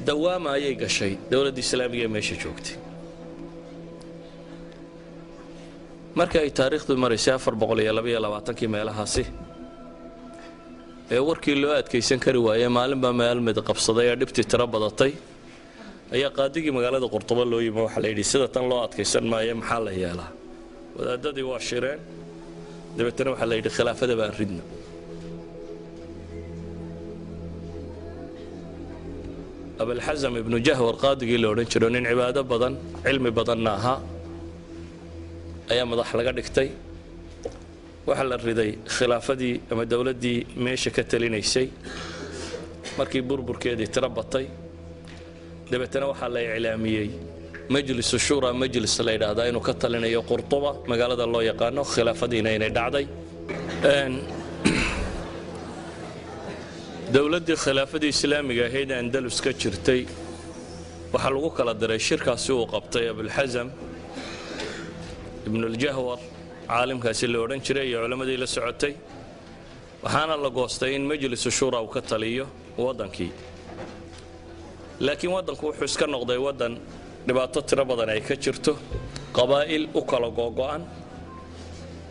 Dawaama ayay gashay dowladda islaamiga ee meesha joogtay. Marka ay taariikhdu maraysay 422kii meelahaasi ee warkii loo adkaysan kari waayey, maalinbaa meel mid qabsaday ee dhibtii tiro badatay, ayaa qaadigii magaalada Qurtubo loo yimi. Waxaa la yidhi sida tan loo adkaysan maayo, maxaa la yeelaa? Wadaadadii waa shireen, dabeetana waxaa la yidhi khilaafada baan ridna. Abalxasam ibnu Jahwar qaadigii la odhan jiro, nin cibaado badan cilmi badanna ahaa, ayaa madax laga dhigtay. Waxaa la riday khilaafadii ama dowladdii meesha ka talinaysay markii burburkeedii tiro batay. Dabeetana waxaa la iclaamiyey majlisu shura, majlis la yidhaahdaa inuu ka talinayo Qurtuba magaalada loo yaqaano, khilaafadiina inay dhacday. Dowladdii khilaafadii islaamiga ahayd Andalus ka jirtay waxaa lagu kala diray shirkaasi uu qabtay Abulxasam ibnuljahwar caalimkaasi la odhan jiray iyo culammadii la socotay. Waxaana la goostay in majlisu shura uu ka taliyo waddankii. Laakiin waddanku wuxuu iska noqday waddan dhibaato tiro badan ay ka jirto, qabaa'il u kala googo'an,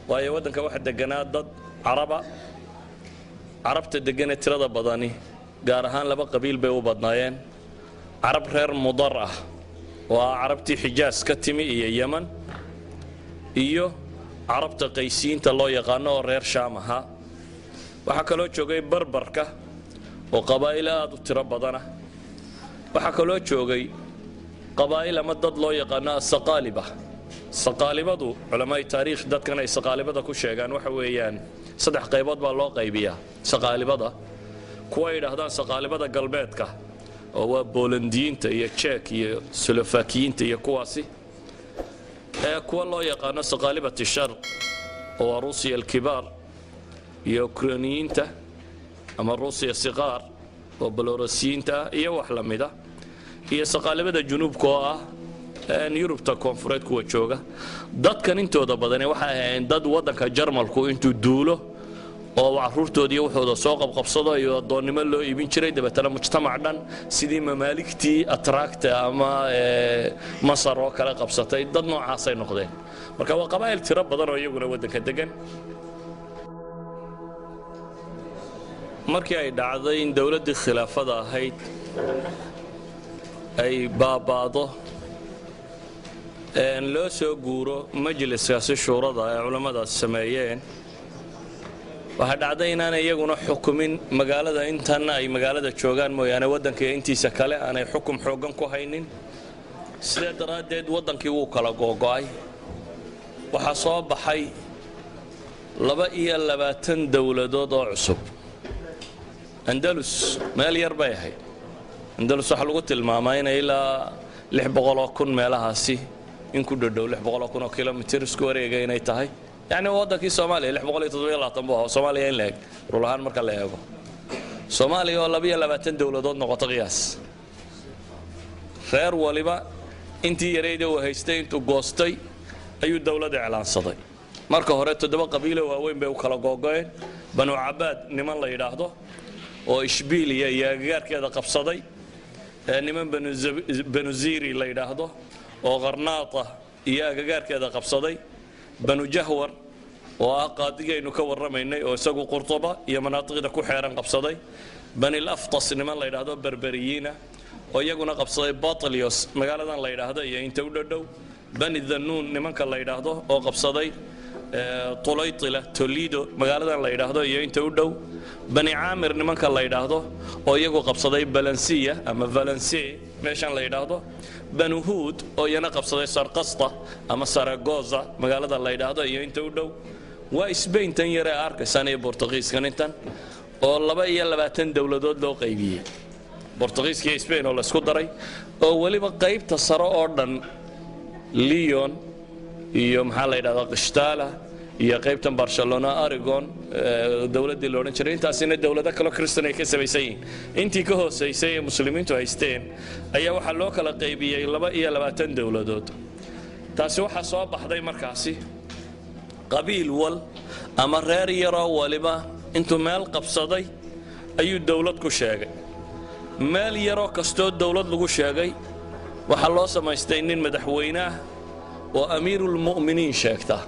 waayo waddanka waxa deganaa dad caraba. Carabta degganee tirada badani gaar ahaan laba qabiil bay u badnaayeen: carab reer Mudar ah oo ah carabtii Xijaas ka timi iyo Yeman, iyo carabta Qaysiyiinta loo yaqaano oo reer Shaam ahaa. Waxaa kaloo joogay Barbarka oo qabaa'il aad u tiro badanah. Waxaa kaloo joogay qabaa'il ama dad loo yaqaano asaqaaliba. Saqaalibadu, culamaai taariikh dadkan ay saqaalibada ku sheegaan waxa weeyaan saddex qaybood baa loo qaybiyaa saqaalibada. Kuwa ay yidhaahdaan saqaalibada galbeedka oo waa Boolandiyiinta iyo Jek iyo Solofakiyiinta iyo kuwaasi, ee kuwa loo yaqaano saqaalibati sharq oo waa Ruusiya alkibaar iyo Ukroniyiinta ama Ruusiya siqaar oo Balorosiyiinta ah iyo wax la mida, iyo saqaalibada junuubka oo ah Yurubta koonfureed kuwa jooga. Dadkan intooda badani waxay ahayn dad waddanka Jarmalku intuu duulo Oo caruurtoodii wuxuuda soo qabqabsado iyo addoonnimo loo iibin jiray. Dabeetana mujtamac dhan, sidii mamaaligtii Atraakta ama Masar oo kale qabsatay, dad noocaasay noqdeen. Marka waa qabaa'il tiro badan oo iyaguna waddanka degan. Markii ay dhacday in dowladdii khilaafada ahayd ay baaba'do, loo soo guuro majliskaasi shuurada ay culammadaasi sameeyeen, waxaa dhacday inaanay iyaguna xukumin magaalada. Intan ay magaalada joogaan mooyaane, waddanka intiisa kale aanay xukum xooggan ku haynin. Sidaa daraaddeed waddankii wuu kala googo'ay. Waxaa soo baxay 22 dowladood oo cusub. Andalus meel yar bay ahayd. Andalus waxaa lagu tilmaamaa inay ilaa 600,000 meelahaasi in ku dhodhow, 600,000 oo kilomitir isku wareega inay tahay. Yacni waddankii Soomaaliya 627 buu ahaa. Soomaaliya in la eg rul ahaan marka la eego, Soomaaliya oo 22 dowladood noqoto, qiyaas. Reer waliba intii yarayda uu haystay intuu goostay ayuu dowlad iclaansaday. Marka hore toddoba qabiilo waaweyn bay u kala googo'een: Banu Cabaad niman la yidhaahdo oo Ishbiiliya iyo agagaarkeeda qabsaday, niman Banu Ziri la yidhaahdo oo Qarnaata iyo agagaarkeeda qabsaday, Banu Jahwar oo ah qaadigaynu ka warramaynay oo isagu Qurtuba iyo manaatiqda ku xeeran qabsaday, Banil Aftas niman la yidhaahdo Berberiyiina oo iyaguna qabsaday Batlios magaaladan la yidhaahdo iyo inta u dhodhow, Bani Dhanuun nimanka la yidhaahdo oo qabsaday Tulaytila, Tolido magaaladan la yidhaahdo iyo inta u dhow, Bani Caamir nimanka la yidhaahdo oo iyagu qabsaday Balansiya ama Valencie meeshan la yidhaahdo, Banu Huud oo iyana qabsaday Sarqasta ama Saragoza magaalada la yidhaahdo iyo inta u dhow. Waa Sbaintan yare arkaysaan iyo Bortugiiskan intan oo 22 dowladood loo qaybiyey, Bortugiiska iyo Sbain oo laysku daray, oo weliba qaybta sare oo dhan, Leon iyo maxaa la yidhahdaa Qishtaala iyo qaybtan Barcelona, Aragon dowladdii la odhan jiray, intaasina dowlado kaloo Kristan ay ka samaysan yihiin. Intii ka hoosaysay ee muslimiintu haysteen ayaa waxaa loo kala qaybiyey 22 dowladood. Taasi waxaa soo baxday markaasi qabiil wal ama reer yaroo waliba intuu meel qabsaday ayuu dowlad ku sheegay. Meel yaroo kastoo dowlad lagu sheegay waxaa loo samaystay nin madaxweyne ah oo amiirulmu'miniin sheegta.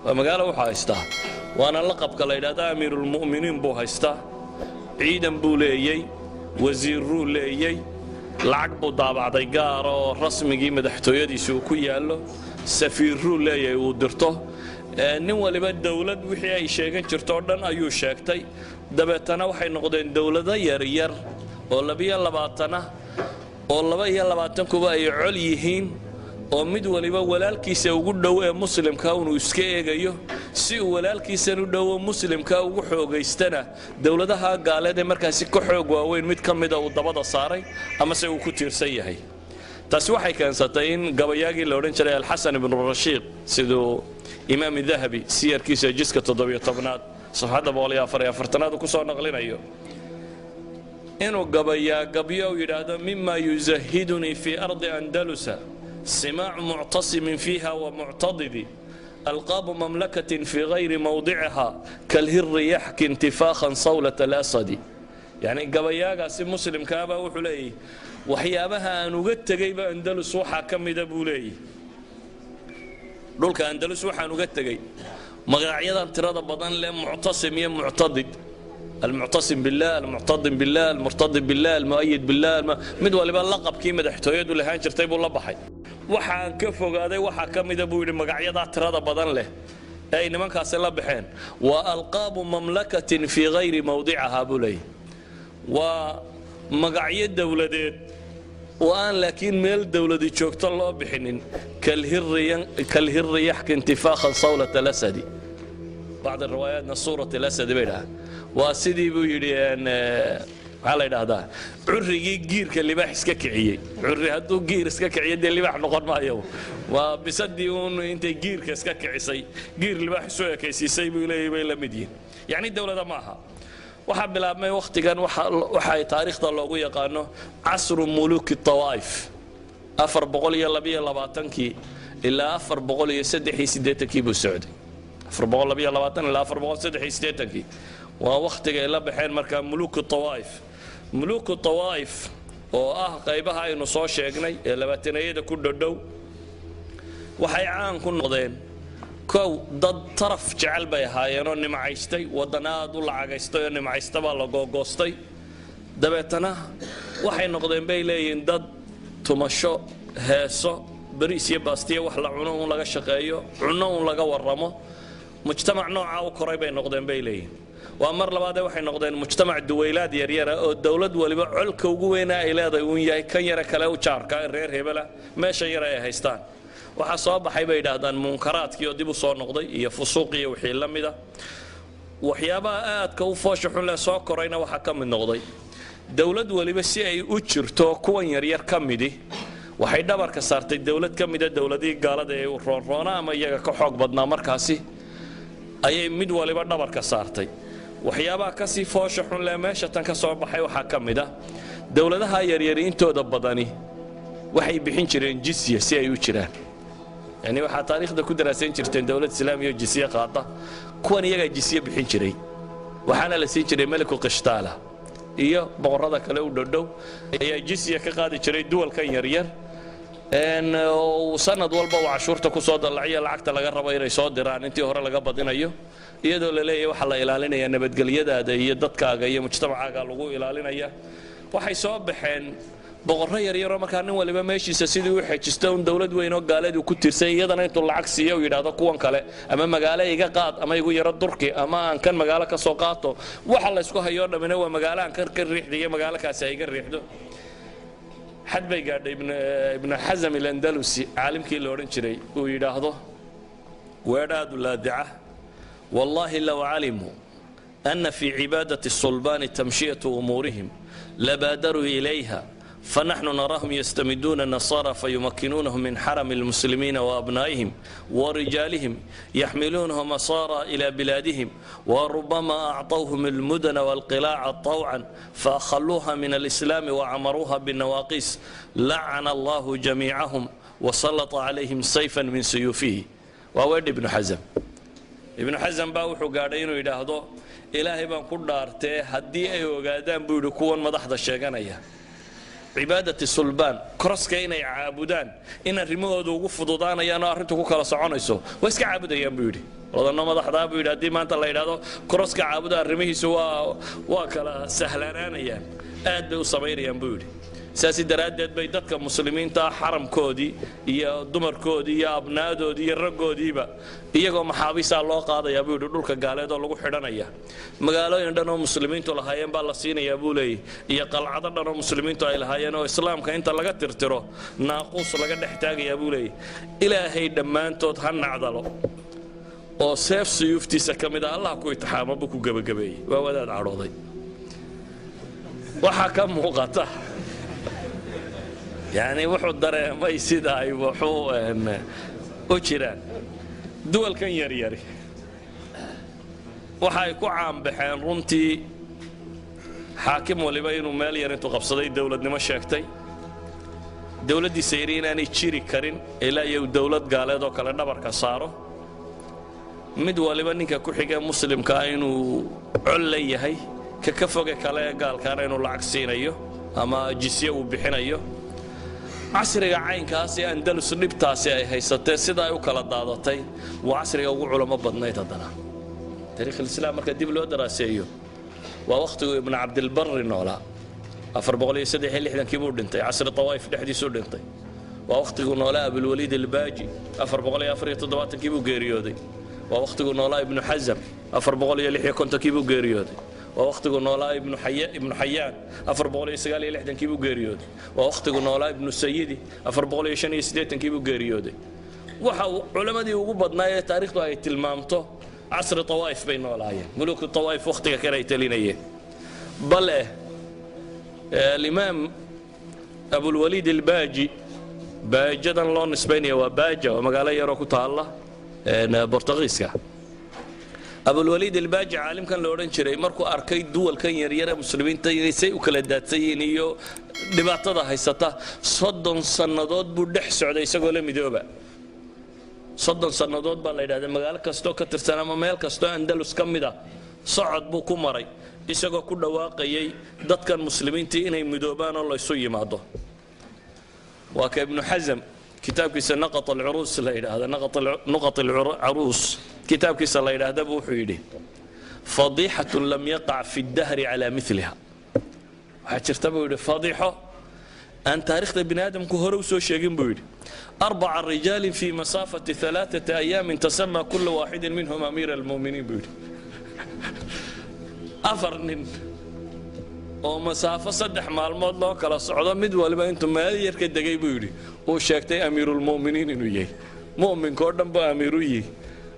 Waa magaalo wuxuu haystaa, waana laqabka la yidhahda amiirulmu'miniin buu haystaa. Ciidan buu leeyey, wasiirruu leeyey, lacag buu daabacday gaara oo rasmigii madaxtooyadiisi uu ku yaallo, safiirruu leeyahay uu dirto. Nin waliba dowlad wixii ay sheegan jirto o dhan ayuu sheegtay. Dabeetana waxay noqdeen dowlado yaryar oo 22ah, oo 22kuba ay col yihiin, oo mid waliba walaalkiisa ugu dhow ee muslimka inuu iska eegayo si uu walaalkiisan u dhowo muslimka ugu xoogaystana dowladaha gaaleed ee markaasi ka xoog waaweyn mid ka mida uu dabada saaray amase uu ku tiirsan yahay. Taasi waxay keensatay in gabayaagii la odhan jiray Alxasan ibnu Rashiiq, siduu Imaam Dahabi siyarkiisa jiska 17aad safxadda 144aad uu ku soo naqlinayo, inuu gabayaa gabyo uu yidhaahdo: "Mima yuzahidunii fii ardi Andalusa simaacu muctasimin fiiha wa muctadidi, alqaabu mamlakatin fii gayri mawdiciha kalhiri yaxki intifaakhan sawlat alasadi." Yacni gabayaagaasi muslimkaabaa wuxuu leeyahy, waxyaabaha aan uga tegayba Andalus waxaa ka mida buu leeyahy, dhulka Andalus waxaan uga tegey magacyadan tirada badan leh, muctasim iyo muctadid, almuctasim billah, almuctadim billah, almurtadib billah, almu'ayid billah. Mid waliba laqabkii madaxtooyadu lahaan jirtay buu la baxay. Waxaan ka fogaaday waxaa ka mida buu yidhi magacyadaa tirada badan leh ee ay nimankaasi la baxeen. Waa alqaabu mamlakatin fii gayri mawdicahaa buu leeyahy, waa magacyo dowladeed oo aan laakiin meel dowladi joogto loo bixinin. Kalhiri yaxki intifaakhan sawlat alasadi, bacd riwaayaatna suurat alasadi bay dhahaa. Waa sidii buu yidhi, maxaa la yidhaahdaa, currigii giirka libaax iska kiciyey. Curri hadduu giir iska kiciyo dee libaax noqon maayo. Waa bisadii uun intay giirka iska kicisay giir libaax isu ekaysiisay buu leeyahy bay la mid yihin. Yacni dowlada ma aha. Waxaa bilaabmay wakhtigan waxa ay taariikhda loogu yaqaano casru muluki tawaa'if, 422kii ilaa 483kii buu socday. 422 ilaa 483kii waa wakhtiga ay la baxeen markaa muluku tawaa'if. Muluku tawaa'if oo ah qaybaha aynu soo sheegnay ee labaatanayada ku dhodhow, waxay caan ku noqdeen kow dad taraf jecel bay ahaayeenoo nimcaystay, waddan aad u lacagaystay oo nimcaysta baa la googoostay. Dabeetana waxay noqdeen bay leeyihiin dad tumasho, heeso, bariis iyo baastiya wax la cuno uun laga shaqeeyo, cunno uun laga warramo, mujtamac noocaa u koray bay noqdeen bay leeyihiin. Waa mar labaadee waxay noqdeen mujtamac duwaylaad yaryara oo dowlad waliba colka ugu weynaa ay leedahay uun yahay kan yare kale u jaarka reer hebela meesha yare ay haystaan. Waxaa soo baxay bay yidhaahdaan munkaraadkii oo dib u soo noqday iyo fusuuq iyo wixii la mida. Waxyaabaha aadka u foosha xun leh soo korayna waxaa ka mid noqday dowlad waliba si ay u jirto kuwan yaryar ka midi waxay dhabarka saartay dowlad ka mida dowladihii gaalada ee roonroona ama iyaga ka xoog badnaa, markaasi ayay mid waliba dhabarka saartay. Waxyaabaha kasii foosha xun leh meesha tan ka soo baxay waxaa ka mid ah dowladaha yaryari intooda badani waxay bixin jireen jisya si ay u jiraan. Yani waxaa taariikhda ku daraasayn jirteen dowlad islaamiya oo jisye qaata, kuwan iyagaa jisye bixin jiray, waxaana la siin jiray meliku qishtaala iyo boqorrada kale u dhodhow ayaa jisya ka qaadi jiray duwalkan yaryar. Sanad walba uu cashuurta ku soo dallaciyo lacagta laga rabo inay soo diraan intii hore laga badinayo, iyadoo la leeyahay waxaa la ilaalinayaa nabadgelyadaada iyo dadkaaga iyo mujtamacaaga lagu ilaalinaya. Waxay soo baxeen boqorro yaryaroo markaa nin waliba meeshiisa sidii u xejisto un dowlad weyn oo gaaleed uu ku tirsay, iyadana intuu lacag siiyo uu yidhaahdo kuwan kale ama magaalo iga qaad ama igu yaro durki ama aan kan magaalo ka soo qaato. Waxa la isku hayoo dhammina waa magaalo aan kan ka riixda iyo magaalo kaasi ay iga riixdo. Xad bay gaadhay Ibnu Xasam Alandalusi caalimkii la odhan jiray uu yidhaahdo weedhaadu laadica: wallaahi low calimuu ana fii cibaadati sulbaani tamshiyatu umuurihim labaadaruu ilayha, فنحن نراهم يستمدون النصارى فيمكنونهم من حرم المسلمين وأبنائهم ورجالهم، يحملونهم أسارى إلى بلادهم، وربما أعطوهم المدن والقلاع طوعا فأخلوها من الإسلام وعمروها بالنواقيس. لعن الله جميعهم وسلط عليهم سيفا من سيوفه. وورد ابن حزم. Ibnu Xasan baa wuxuu gaadhay inuu yidhaahdo Ilaahay baan ku dhaartee, haddii ay ogaadaan buu yidhi kuwan madaxda sheeganaya cibaadati sulbaan, koroska inay caabudaan, in arrimahooda ugu fududaanayaan oo arrintu ku kala soconayso, waa iska caabudayaan buu yidhi. Wadanno madaxdaa buu yidhi haddii maanta la yidhaahdo koroska caabuda, arrimihiisu waa kala sahlanaanayaan, aad bay u samaynayaan buu yidhi. Saasi daraaddeed bay dadka muslimiinta xaramkoodii iyo dumarkoodii iyo abnaadoodii iyo raggoodiiba iyagoo maxaabiisaa loo qaadayaa buu yidhi dhulka gaaleed oo lagu xidhanaya. Magaalooyin dhan oo muslimiintu lahaayeen baa la siinayaa buu leeyahy, iyo qalcado dhan oo muslimiintu ay lahaayeen oo islaamka inta laga tirtiro naaquus laga dhex taagayaa buu leeyahy. Ilaahay dhammaantood ha nacdalo oo seef suyuuftiisa ka mid a Allah ku itixaamo buu ku gebagabeeyey. Waa wadaad cadhooday. Waxaa ka muuqata yacni wuxuu dareemay sida ay wuxuu u jiraan duwalkan yaryari. Waxa ay ku caanbaxeen runtii xaakim waliba inuu meel yar intuu qabsaday dowladnimo sheegtay, dowladdiisa yidhi inaanay jiri karin ilaa iyo dowlad gaaleed oo kale dhabarka saaro, mid waliba ninka ku xigee muslimkaa inuu col la yahay, ka foge kale ee gaalkaana inuu lacag siinayo ama jisye uu bixinayo. Casriga caynkaas ee Andalus dhibtaasi ay haysatee sida ay u kala daadatay waa casriga ugu culamo badnayd. Haddana taariikh alislaam marka dib loo daraaseeyo waa wakhtiguu Ibnu Cabdilbarri noolaa, 463kii buu dhintay, casri tawaa'if dhexdiisuu dhintay. Waa wakhtiguu noolaa Abulwaliid Albaaji, 474kii buu geeriyooday. Waa wakhtiguu noolaa Ibnu Xasam, 456kii buu geeriyooday. Waa wakhtiguu noolaa Ibnu Xayaan, 469kii buu geeriyooday. Waa wakhtiguu noolaa Ibnu Sayidi, 485kii buu geeriyooday. Waxa culammadii ugu badnaa ee taariikhdu ay tilmaamto casri tawaa'if bay noolaayeen, muluku tawaa'if wakhtiga kale ay talinayeen. Bal alimaam Abulwaliid Albaaji, baajadan loo nisbaynaya waa Baaja, waa magaalo yaroo ku taalla Bortugiiska. Abulwaliid Albaaji caalimkan la odhan jiray markuu arkay duwalkan yaryar ee muslimiinta inay say u kala daadsan yihiin iyo dhibaatada haysata, 30 sannadood buu dhex socday isagoo la midooba. 30 sannadood baa la yidhahdaa magaalo kastoo ka tirsan ama meel kastoo Andalus ka mid ah socod buu ku maray, isagoo ku dhawaaqayay dadkan muslimiintii inay midoobaan oo laysu yimaado. Waa ka Ibnu Xasam kitaabkiisa Naqat Alcuruus la yidhaahda, Nuqat Alcaruus kitaabkiisa la yidhaahdaba, wuxuu yidhi fadiixatun lam yaqac fi ddahri calaa miliha. Waxaa jirta buu yidhi fadiixo aan taariikhda bini aadamku hore u soo sheegin buu yidhi, 4 rijaalin fi masaafati 3 ayaamin tasamaa kula waaxidin minhum amiira almu'miniin buu yidhi. 4 nin oo masaafo 3 maalmood loo kala socdo mid waliba intuu meel yar ka degay buu yidhi uu sheegtay amiirulmu'miniin inuu yahay, mu'minkoo dhan buu amiiru yihi.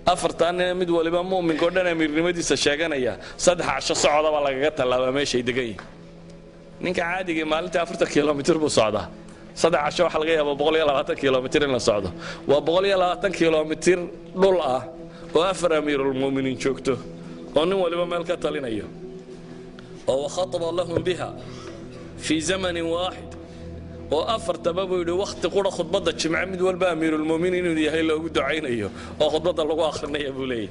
4taa nin mid waliba mu'minkoo dhan amiirnimadiisa sheeganaya, 3 casho socodaba lagaga tallaabaa meeshay degan yihin. Ninka caadigii maalintii 40 kilomitir buu socdaa, 3 casho waxaa laga yaabaa 120 kilomitir in la socdo. Waa 120 kilomitir dhul ah oo 4 amiirulmu'miniin joogto oo nin waliba meel ka talinayo, oo wakhataba lahum biha fii zamanin waaxid, oo 4taba buu yidhi wakhti qura khudbadda jimce mid walba amiirulmu'miniin inuu yahay loogu ducaynayo oo khudbadda lagu akhrinaya buu leeyahy.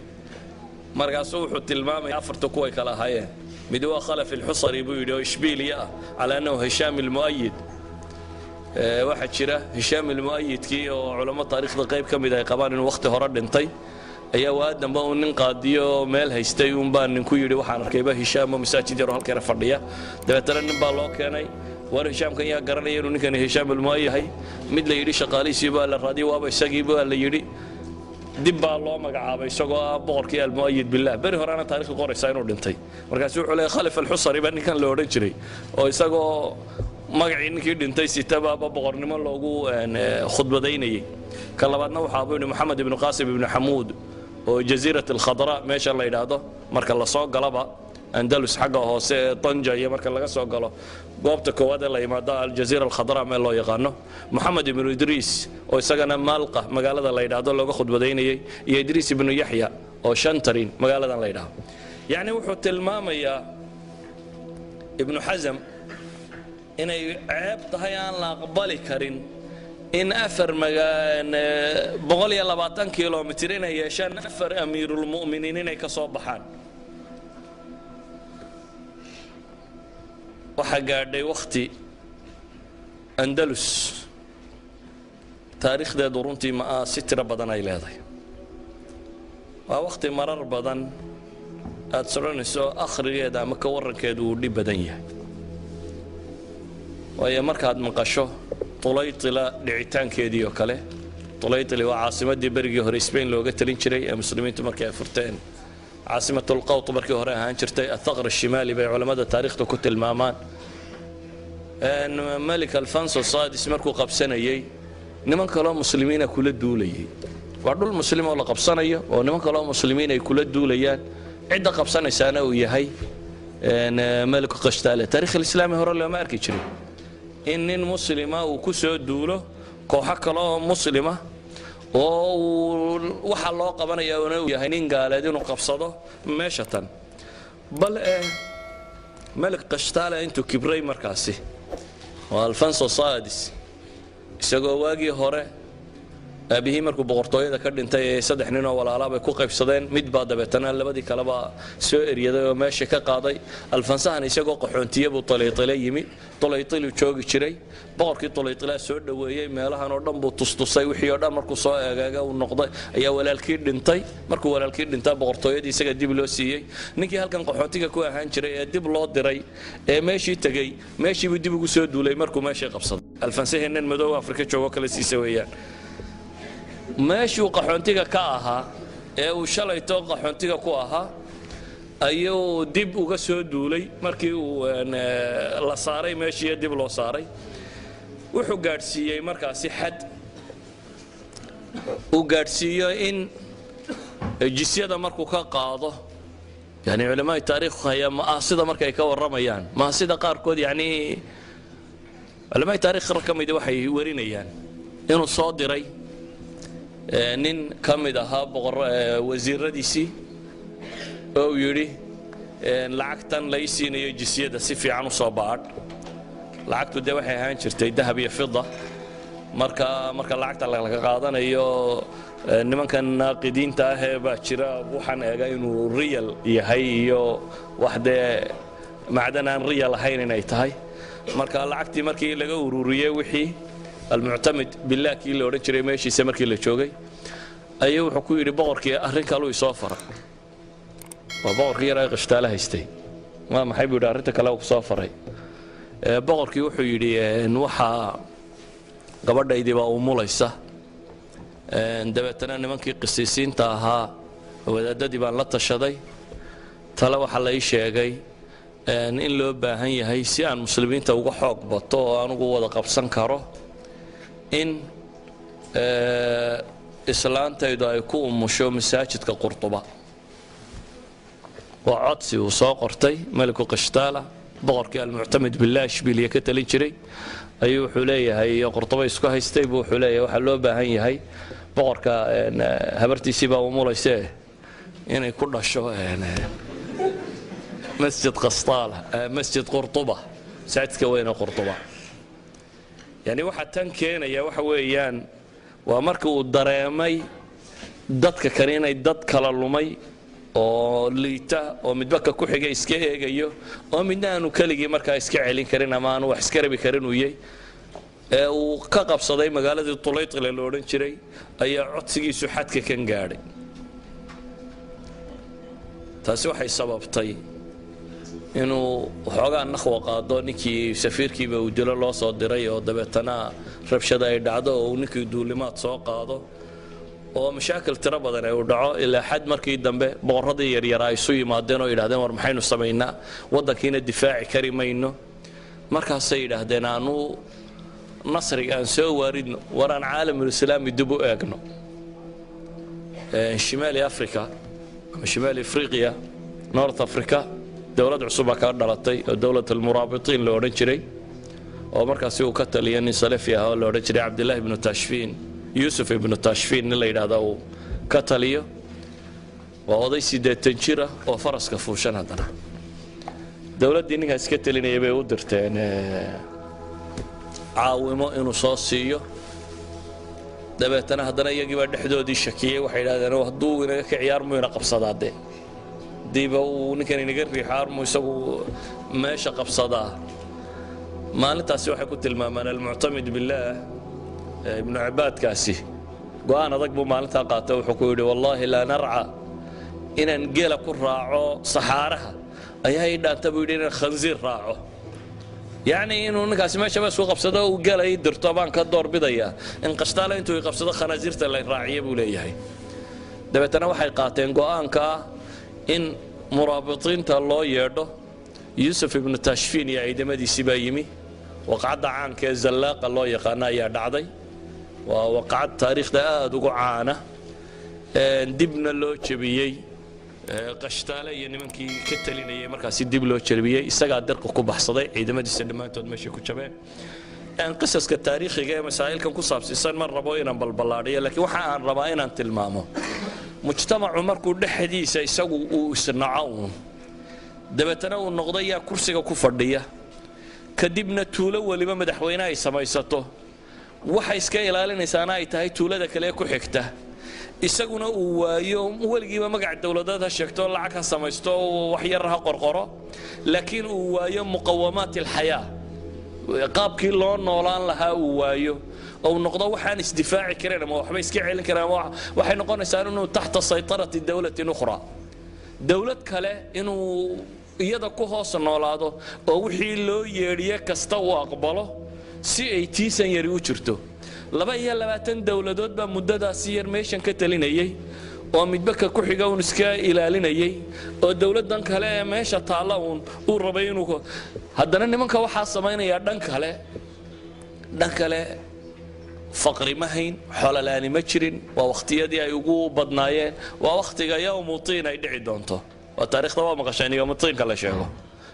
Markaasuu wuxuu tilmaamaya 4ta kuway kala ahaayeen. Mid waa Khalaf Alxusari buu yidhi oo Ishbiiliya ah, calaa annahu Hishaam Almu'ayid. Waxaa jira Hishaam Almu'ayidkii oo culamo taariikhda qayb ka mid ay qabaan inuu wakhti hore dhintay, ayaa waadanba uu nin qaadiyo oo meel haystay uunbaa ninku yidhi waxaan arkayba Hishaam oo masaajid yaroo halkeena fadhiya. Dabeetana nin baa loo keenay, war Hishaamkan yaa garanaya inuu ninkani Hishaam Almu'ayid yahay? Mid la yidhi shaqaalihiisii baa la raadiyay, waaba isagii baa la yidhi. Dib baa loo magacaabay isagoo ah boqorkii Almu'ayid billah, beri horena taariikhdu qoraysaa inuu dhintay. Markaasuu wuxuu leeyahay Khalif Alxusari baa ninkan la odhan jiray, oo isagoo magacii ninkii dhintay sitabaaba boqornimo loogu khudbadaynayay. Ka labaadna waxaa buu yidhi Moxamed ibnu Qaasim ibnu Xamuud oo Jasiirat Alkhadra meesha la yidhaahdo marka lasoo galaba Andalus xagga hoose ee Tanja iyo marka laga soo galo goobta koowaad ee la yimaado Aljaziira Alkhadra meel loo yaqaano. Moxamed ibnu Idriis oo isagana Maalqa magaalada la yidhaahdo looga khudbadaynayay, iyo Idriis ibnu Yaxya oo Shantarin magaaladan la yidhaahdo. Yacni wuxuu tilmaamayaa Ibnu Xasam inay ceeb tahay aan la aqbali karin in 4 120 kilomitir inay yeeshaan 4 amiirulmu'miniin inay ka soo baxaan. Waxaa gaadhay wakhti Andalus taariikhdeedu runtii ma si tiro badan ay leedahay. Waa wakhti marar badan aad soconayso akhrigeeda ama ka warrankeedu uu dhib badan yahay, waayo markaad maqasho Tulaytila dhicitaankeedii oo kale. Tulaytili waa caasimadii berigii hore Spain looga talin jiray ee muslimiintu markii ay furteen, caasimatulqawt markii hore ahaan jirtay, athaqr ashimaali bay culammada taariikhda ku tilmaamaan. Malik Alfonso Sadis markuu qabsanayey niman kaloo muslimiina kula duulayay. Waa dhul muslim oo la qabsanayo oo niman kaloo muslimiin ay kula duulayaan, cidda qabsanaysaana uu yahay meliku Qashtaale. Taarikh alislaami hore looma arki jirin in nin muslima uu ku soo duulo kooxo kale oo muslima oo uu waxa loo qabanaya una uu yahay nin gaaleed inuu qabsado meesha tan. Bal eh Melik Qashtaale intuu kibray markaasi waa Alfonso Sadis, isagoo waagii hore aabihii markuu boqortooyada ka dhintay ee 3 nin oo walaalaa bay ku qaybsadeen, mid baa dabeetana labadii kaleba soo eryaday oo meesha ka qaaday. Alfansahan isagoo qaxoontiye buu Tulaytile yimi, Tulaytilu joogi jiray. Boqorkii Tulaytilaa soo dhoweeyey, meelahan oo dhan buu tustusay, wixii oo dhan markuu soo eegeega uu noqday ayaa walaalkii dhintay. Markuu walaalkii dhintaa boqortooyadii isaga dib loo siiyey. Ninkii halkan qaxoontiga ku ahaan jiray ee dib loo diray ee meeshii tegey, meeshiibuu dib ugu soo duulay. Markuu meeshii qabsaday Alfansahii, nin madow Afrika joogo kale siisa weeyaan, meeshuu qaxoontiga ka ahaa ee uu shalayto qaxoontiga ku ahaa ayuu dib uga soo duulay. Markii uu la saaray meeshii dib loo saaray, wuxuu gaadhsiiyey markaasi xad uu gaadhsiiyo in jisyada markuu ka qaado. Yani culamaai taariikh haya maasida markay ka warramayaan, maasida qaarkood, yani culamaai taarikh ka midi waxay warinayaan inuu soo diray nin ka mid ahaa boqor wasiiradiisii oo uu yidhi lacagtan lay siinayo jisyada si fiican u soo baadh. Lacagtu dee waxay ahaan jirtay dahab iyo fida. Marka lacagta laga qaadanayo nimankan naaqidiinta ah ee baa jira, waxaan eega inuu real yahay iyo wax dee macdan aan real ahayn inay tahay. Marka lacagtii markii laga ururiyey wixii Almuctamid Billaah kii la odhan jiray meeshiisa markii la joogay, ayuu wuxuu ku yidhi boqorkii arrin kaluu isoo faray. Waa boqorkii yaraa Qishtaale haystay. Waa maxay, buu yidhi, arrinta kale uu kusoo faray? Boqorkii wuxuu yidhi, waxaa gabadhaydii baa umulaysa. Dabeetana nimankii qisiisiinta ahaa, wadaadadii baan la tashaday. Tale waxaa la ii sheegay in loo baahan yahay si aan muslimiinta uga xoog bato oo anugu wada qabsan karo in islaantaydu ay ku umusho masaajidka Qurtuba. Waa codsi uu soo qortay meliku Qishtaala, boqorkii Almuctamid Bilah Ishbiliya ka talin jiray. Ayuu wuxuu leeyahay, Qurtuba isku haystay buu wuxuu leeyahay, waxaa loo baahan yahay boqorka habartiisii baa umulaysee inay ku dhasho masjid Qastaala, masjid Qurtuba, masaajidka weyne Qurtuba. Yani waxaa tan keenaya waxa weeyaan waa marka uu dareemay dadka kale inay dad kala lumay oo liita oo midba ka ku xiga iska eegayo oo midna aanu keligii markaa iska celin karin ama aanu wax iska rabi karin uu yahay ee uu ka qabsaday magaaladii Tulaytile la odhan jiray, ayaa codsigiisu xadka kan gaadhay. Taasi waxay sababtay inuu waxoogaa nakhwa qaado ninkii safiirkiiba uu dilo loo soo diray, oo dabeetana rabshada ay dhacdo oo uu ninkii duulimaad soo qaado oo mashaakil tiro badan ay u dhaco, ilaa xad markii dambe boqorradii yaryaraa isu yimaadeen oo yidhahdeen, war maxaynu samaynaa? Waddankiina difaaci kari mayno. Markaasay yidhaahdeen, aanu nasriga aan soo waaridno, war aan caalamulislaami dib u eegno. Shimaali Africa ama Shimaali Afriqiya, North Africa, dowlad cusub baa ka dhalatay oo dowlad Almuraabitiin la odhan jiray, oo markaasi uu ka taliya nin salafi ah oo la odhan jiray Cabdillahi ibnu Tashfiin, Yuusuf ibnu Tashfiin nin la yidhaahda uu ka taliyo. Waa oday 80 jir ah oo faraska fuushan. Haddana dowladdii ninkaas ka talinayay bay u dirteen caawimo inuu soo siiyo. Dabeetana haddana iyagii baa dhexdoodii shakiyey. Waxay yidhahdeen, hadduu inaga kiciyo armuu ina qabsadaa dee, hadiiba uu ninkan inaga riixo armuu isagu meesha qabsadaa. Maalintaasi waxay ku tilmaamaan Almuctamid Billaah ibnu Cibaadkaasi go'aan adag buu maalintaa qaatay. Wuxuu ku yidhi, wallaahi laa narca, inaan geela ku raaco saxaaraha ayaa ii dhaanta, buu yidhi, inaan khansiir raaco. Yacni inuu ninkaasi meeshaba isku qabsado uu geela ii dirto baan ka doorbidayaa in Qashtaale intuu i qabsado khanaasiirta la raaciyo, buu leeyahay. Dabeetana waxay qaateen go'aanka ah in muraabitiinta loo yeedho. Yuusuf ibnu Tashfiin iyo ciidamadiisii baa yimi. Waqcadda caanka ee Zallaaqa loo yaqaano ayaa dhacday. Waa waqcad taariikhda aada ugu caana, dibna loo jebiyey Qashtaale iyo nimankii ka talinayay. Markaasi dib loo jebiyey, isagaa dirqa ku baxsaday, ciidamadiisa dhammaantood meeshay ku jabeen. Qisaska taariikhiga ee masaa'ilkan ku saabsiisan ma rabo inaan balballaadhiyo, laakiin waxa aan rabaa inaan tilmaamo mujtamacu markuu dhexdiisa isagu uu isnaco uun, dabeetana uu noqdo yaa kursiga ku fadhiya, kadibna tuulo weliba madaxweyne ay samaysato, waxa iska ilaalinaysaana ay tahay tuulada kale ee ku xigta, isaguna uu waayo weligiiba magac dowladeed ha sheegto, lacag ha samaysto, wax yar ha qorqoro, laakiin uu waayo muqawamaat alxayaa, qaabkii loo noolaan lahaa uu waayo, oo uu noqdo waxaan isdifaaci karin ama waxba iska celin karin, ama waxay noqonaysaa inuu taxta saytarati dowlatin ukhra, dowlad kale inuu iyada ku hoos noolaado oo wixii loo yeedhiye kasta uu aqbalo si ay tiisan yari u jirto. 22 dowladood baa muddadaasi yar meeshan ka talinayay oo midba ka ku xiga uun iska ilaalinayay, oo dowladdan kale ee meesha taalla uun uu rabay inuu haddana nimanka waxaa samaynayaa. Dhan kale faqri ma hayn, xololaani ma jirin. Waa wakhtiyadii ay ugu badnaayeen. Waa wakhtiga yowmu tiin ay dhici doonto. Waa taariikhda waa maqasheen yowmu tiinka la sheego.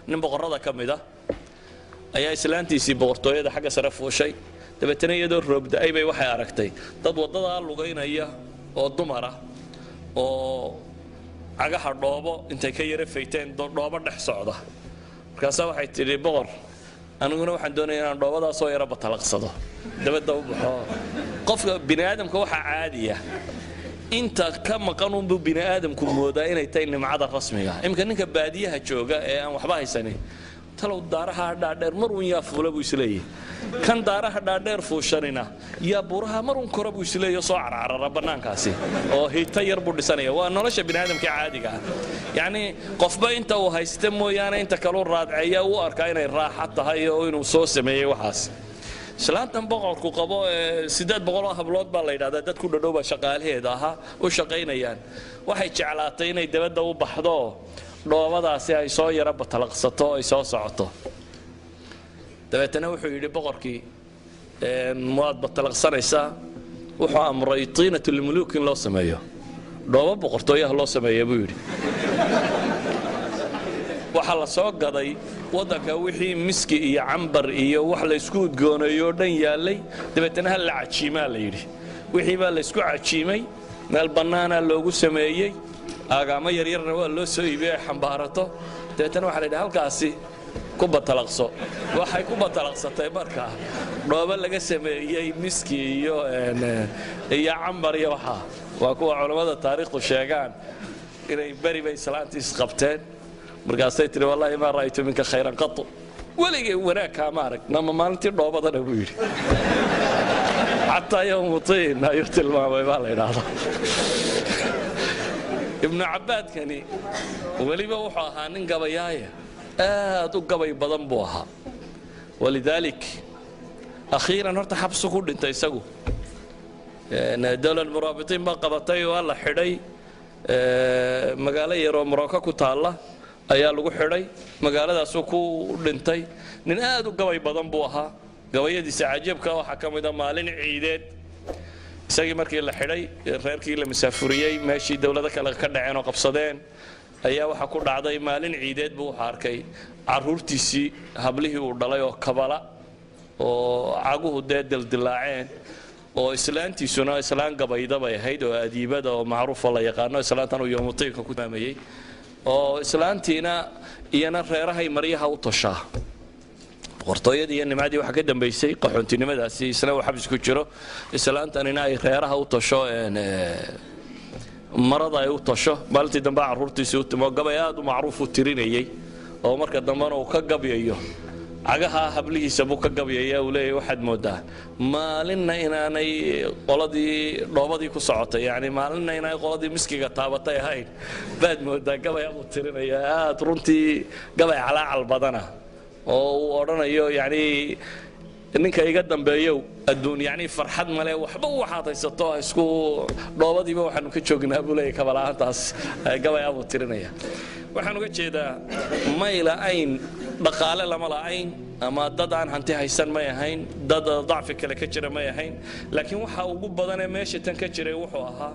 Nin boqorrada ka mid ah ayaa islaantiisii boqortooyada xagga sare fuushay. Dabeetana iyadoo roob da'ay bay waxay aragtay dad waddadaa lugaynaya oo dumar ah oo cagaha dhoobo intay ka yara fayteen dhoobo dhex socda. Markaasaa waxay tidhi, boqor, Aniguna waxaan doonaya inaan dhoobadaasoo yara batalaqsado, dabadda u baxo. Qofka bini aadamka waxaa caadiya inta ka maqan unbuu bini aadamku moodaa inay tahay nimcada rasmiga. Iminka ninka baadiyaha jooga ee aan waxba haysanin, talow daaraha dhaadheer mar uun yaa fuula buu isleeyahy. Kan daaraha dhaadheer fuushanina yaa buuraha mar uun kora buu isleeyahy, soo carcarara bannaankaasi oo hita yar buu dhisanaya. Waa nolosha bini aadamka caadiga ah. Yacni qofba inta uu haysta mooyaane inta kaleu raadceeya u arkaa inay raaxa tahay oo inuu soo sameeyey waxaas. Islaantan boqorku qabo ee 800 oo hablood baa la yidhahdaa dad ku dhadhow baa shaqaalaheeda ahaa u shaqaynayaan, waxay jeclaatay inay dabadda u baxdo, dhoobadaasi ay soo yara batalaqsato, ay soo socoto. Dabeetana wuxuu yidhi boqorkii, waad batalaqsanaysaa. Wuxuu amray tiinat lmuluuk in loo sameeyo, dhoobo boqortooyaha loo sameeya buu yidhi. Waxaa la soo gaday waddanka wixii miski iyo cambar iyo wax laysku udgooneeyo oo dhan yaallay. Dabeetana hal la cajiimaa la yidhi. Wixii baa laysku cajiimay, meel bannaanaa loogu sameeyey, aagaamo yaryarna waa loo soo iibiyey ay xambaarato. Dabeetana waxaa la yidhi, halkaasi ku batalaqso. Waxay ku batalaqsatay markaa dhoobo laga sameeyey miski iyo cambar iyo waxaa. Waa kuwa culammada taariikhdu sheegaan inay beri bay islaantii isqabteen. Markaasay tihi, wallaahi maa ra'aytu minka khayran qatu, weligay wanaag kaama arag, nama maalintii dhoobadana buu yidhi, xataa yowmu tiin ayuu tilmaamay baa la yidhaahdaa. Ibnu cabbaadkani weliba wuxuu ahaa nin gabayaaya, aad u gabay badan buu ahaa. Walidaalik akhiiran horta xabsu ku dhintay isagu. Dowlad muraabitiin baa qabatay, waa la xidhay, magaalo yaroo Morocco ku taalla ayaa lagu xidhay, magaaladaasuu ku dhintay. Nin aad u gabay badan buu ahaa. Gabayadiisa cajabka waxaa ka mid a maalin ciideed isagii markii la xidhay, reerkii la masaafuriyey, meeshii dowlado kale ka dhaceen oo qabsadeen, ayaa waxaa ku dhacday maalin ciideed buu wuxuu arkay carruurtiisii, hablihii uu dhalay oo kabala oo caguhu dee dildilaaceen, oo islaantiisuna islaan gabayda bay ahayd oo adiibada oo macruufa la yaqaano, islaantan uu yoomutiinka ku maamayey, oo islaantiina iyana reerahay maryaha u toshaa. Boqortooyadii iyo nimcadii waxaa ka dambaysay qaxoontinimadaasi, isna uu xabis ku jiro, islaantanina ay reeraha u tosho, marada ay u tosho. Maalintii dambe carruurtiisii u timo, gabay aad u macruuf u tirinayey oo marka dambena uu ka gabyayo cagaha hablihiisa buu ka gabyaya. Uu leeyahy, waxaad moodaa maalinna inaanay qoladii dhoobadii ku socotay, yani maalinna inaanay qoladii miskiga taabatay ahayn baad moodaa. Gabay buu tirinaya aad runtii gabay calaacal badana oo uu odhanayo, yani ninka iga dambeeyow, adduun yani farxad male, waxba waxaad haysato isku dhoobadiiba waxaanu ka joognaa buu leeyahy, kabala'aantaas. Gabay buu tirinaya. Waxaan uga jeedaa may la'ayn dhaqaale, lama la'ayn ama dad aan hanti haysan may ahayn, dad dacfi kale ka jira may ahayn, laakiin waxa ugu badanee meesha tan ka jiray wuxuu ahaa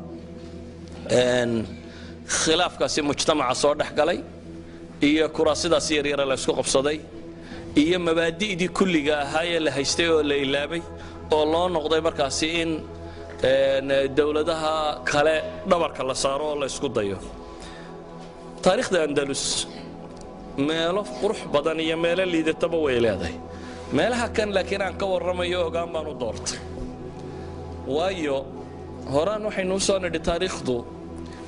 khilaafkaasi mujtamaca soo dhex galay iyo kuraasidaasi yaryara la isku qabsaday iyo mabaadi'dii kulliga ahaa ee la haystay oo la ilaabay, oo loo noqday markaasi in dowladaha kale dhabarka la saaro oo la isku dayo. Taariikhda Andalus meelo qurux badan iyo meelo liidataba way leedahay. Meelaha kan laakiin aan ka warramayo ogaan baan u doortay, waayo horaan waxaynu u soo nidhi taariikhdu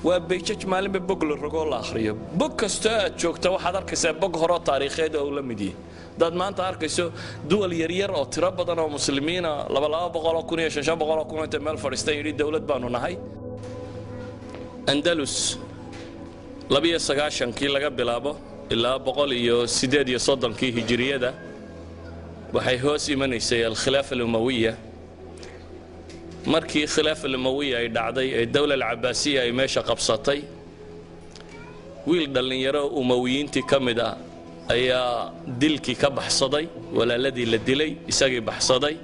waa bayjaj maalinba bog la rogoo la akhriyo. Bog kastoo aad joogta waxaad arkaysaa bog horoo taariikheed oo uu la mid yahay. Haddaad maanta arkayso duwal yaryar oo tiro badan oo muslimiina, 200-200 kun iyo 500-500 kun inta meel fadhiistan yidhi dowlad baanu nahay. Andalus 92-kii laga bilaabo ilaa 138-kii hijiriyada waxay hoos imanaysay alkhilaafa alumawiya. Markii khilaafa alumawiya ay dhacday ee dowla alcabaasiya ay meesha qabsatay, wiil dhallinyaro umawiyiintii ka mid ah ayaa dilkii ka baxsaday, walaaladii la dilay isagii baxsaday.